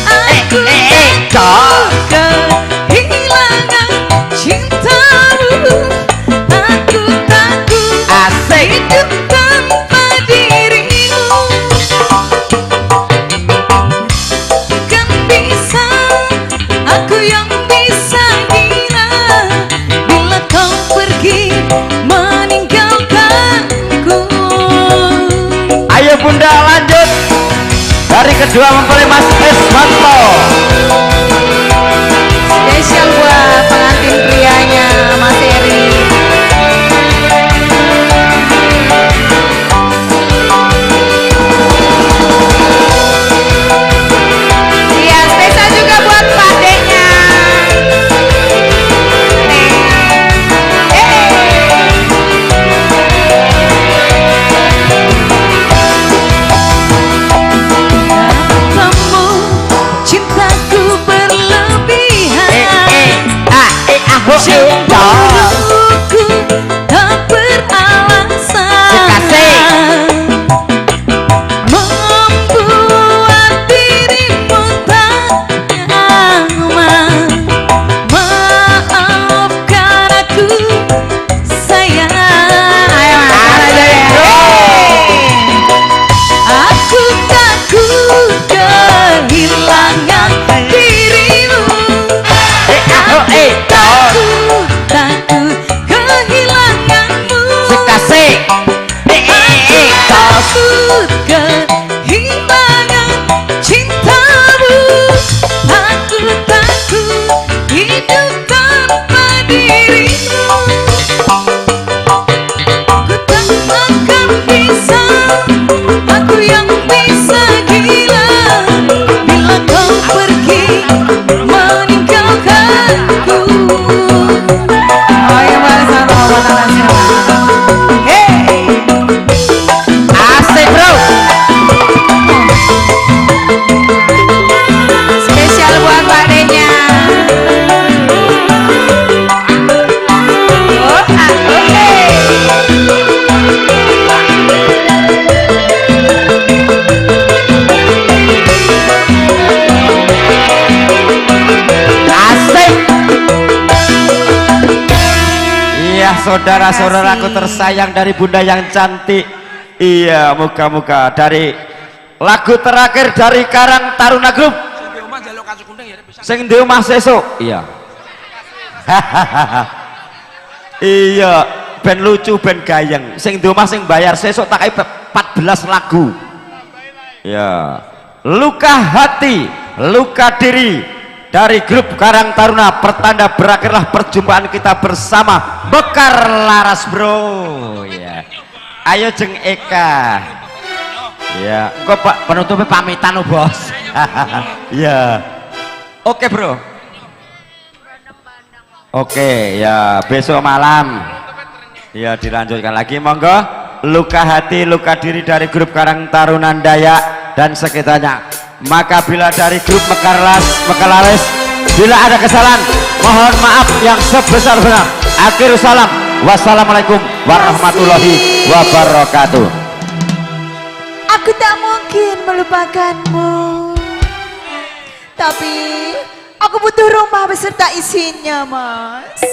Aku takut kehilangan cintamu. Aku takut asik hidup tanpa dirimu. Kan bisa, aku yang bisa gila bila kau pergi meninggalkanku. Ayo Bunda lanjut dari kedua mempelai Mas Eswanto. Spesial buat pengantin prianya Mas Eri. Iya, spesial juga buat Pak D-nya. Kamu cintaku berlebihan, cemburuku tak beralasan, membuat dirimu tak nyaman. Maafkan aku sayang. Ayo Mas, ayo ya. Aku takut kehilangan dirimu. Aku takut, takut kehilanganmu. Sekasih. Aku takut kehilangan cintamu. Aku takut hidup tanpa dirimu. Ku tak akan bisa, aku yang bisa gila bila kau pergi meninggalkanku. Oh iya, Mas Santo, Hey. Asik bro. Spesial buat Pak D-nya. Oh, ah, oke. Asik. Iya saudara-saudaraku tersayang dari Bunda yang cantik. Iya, moga-moga dari lagu terakhir dari Karang Taruna Group. Sing di omah sesuk. Iya. Iya, ben lucu ben gayeng. Sing di omah sing bayar sesuk tak kai 14 lagu. Ya. Luka hati, luka diri dari grup Karang Taruna, pertanda berakhirlah perjumpaan kita bersama Mekar Laras bro. Ya. Ayo Jeng Eka. Ya, engko Pak penutupnya pamitan oh, Bos. Ya. Oke, bro. Oke, ya besok malam. Ya dilanjutkan lagi monggo. Luka hati, luka diri dari grup Karang Taruna Dayak dan sekitarnya. Maka bila dari grup Mekar Laras, bila ada kesalahan, mohon maaf yang sebesar-besar. Akhir salam. Wassalamualaikum warahmatullahi wabarakatuh. Aku tak mungkin melupakanmu, tapi aku butuh rumah beserta isinya, Mas.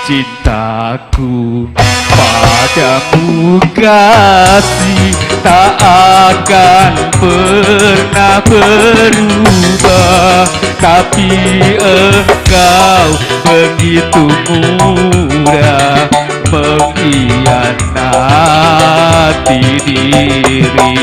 Cintaku padamu kasih tak akan pernah berubah, tapi engkau begitu mudah mengkhianati diriku.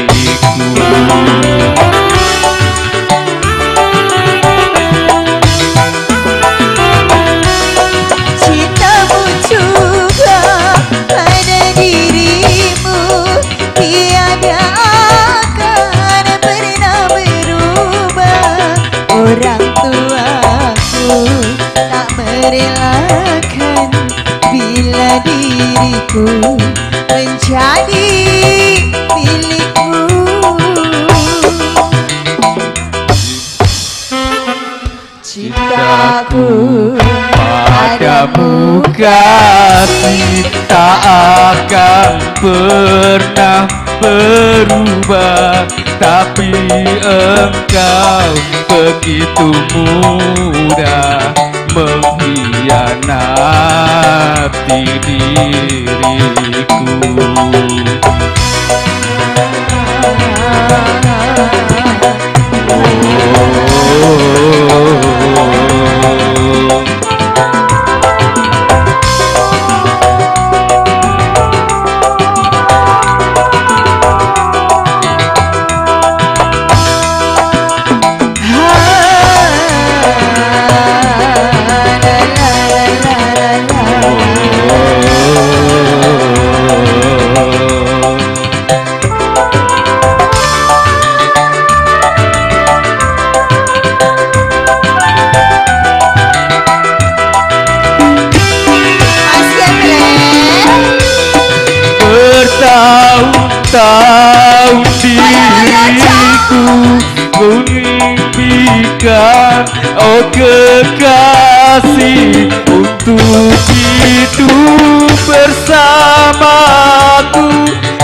Orang tuaku tak merelakan bila diriku menjadi milikmu. Cintaku padamu kasih tak akan pernah berubah, tapi engkau begitu mudah mengkhianati diriku. Bertahun-tahun diriku mimpikan, oh kekasih, untuk hidup bersamaku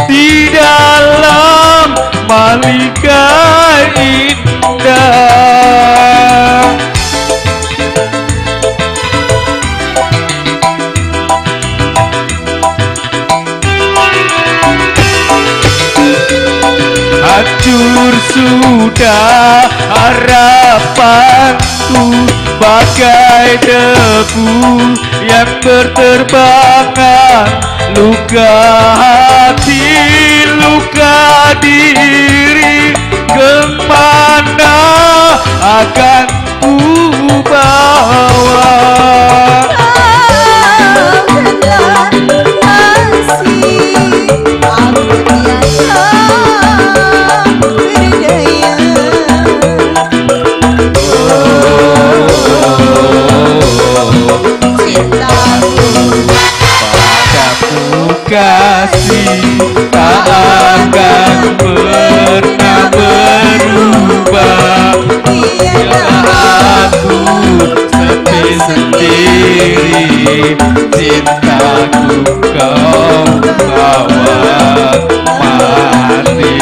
di dalam mahligai indah. Hancur sudah harapanku bagai debu yang berterbangan. Luka hati, luka diri, kemana akan ku bawa? Padamu kasih tak akan pernah berubah. Sendiri, cintaku kau bawa mati.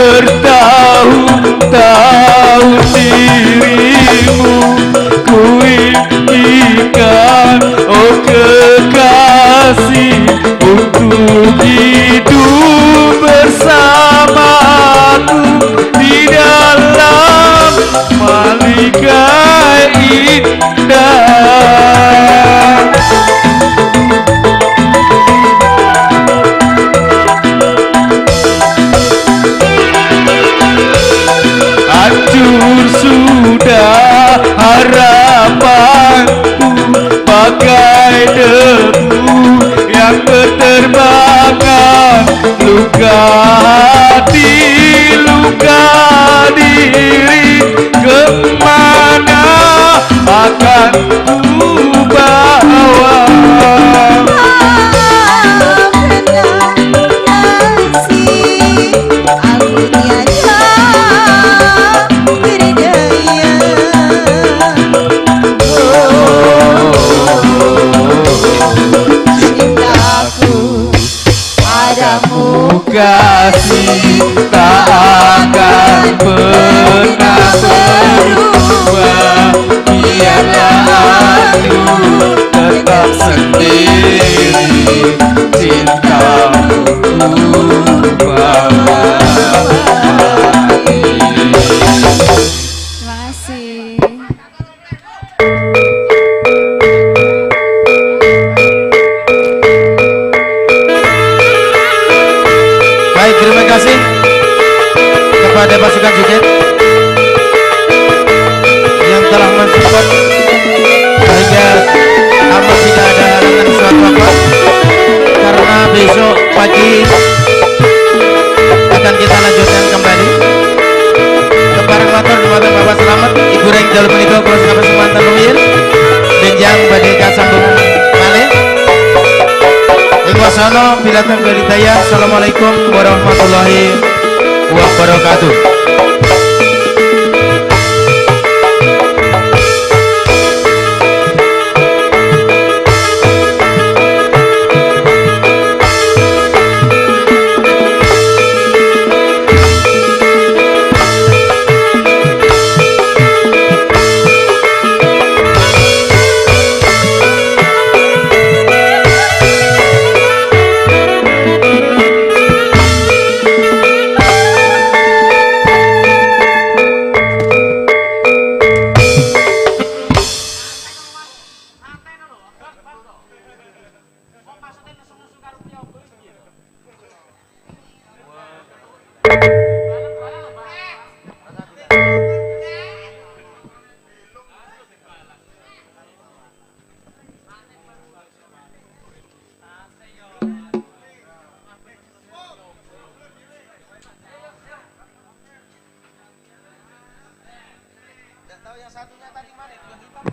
Bertahun-tahun dirimu kuimpikan, oh kekasih, untuk hidup bersamaku di dalam mahligai indah. Hancur sudah harapanku bagai debu yang berterbangan, luka hati, luka diri, kemana akan ku bawa? Aku tiada berdaya. Oh, cintaku padamu kasih tak akan pernah berubah. Biarlah aku tetap sendiri, cintamu ku bawa mati. Terima kasih. Baik, terima kasih kepada pasukan joget yang telah mensupport sehingga aman, tidak ada halangan suatu apa, karena besok pagi akan kita lanjutkan kembali. Kepareng matur dumateng Bapak Slamet, Ibu Reng dalu menika kula sekapan semanten rumiyin benjang badhe kasambung malih. Ing wasana bila hidayah. Assalamualaikum warahmatullahi wabarakatuh. Yang satunya tadi mana? Yang hitam.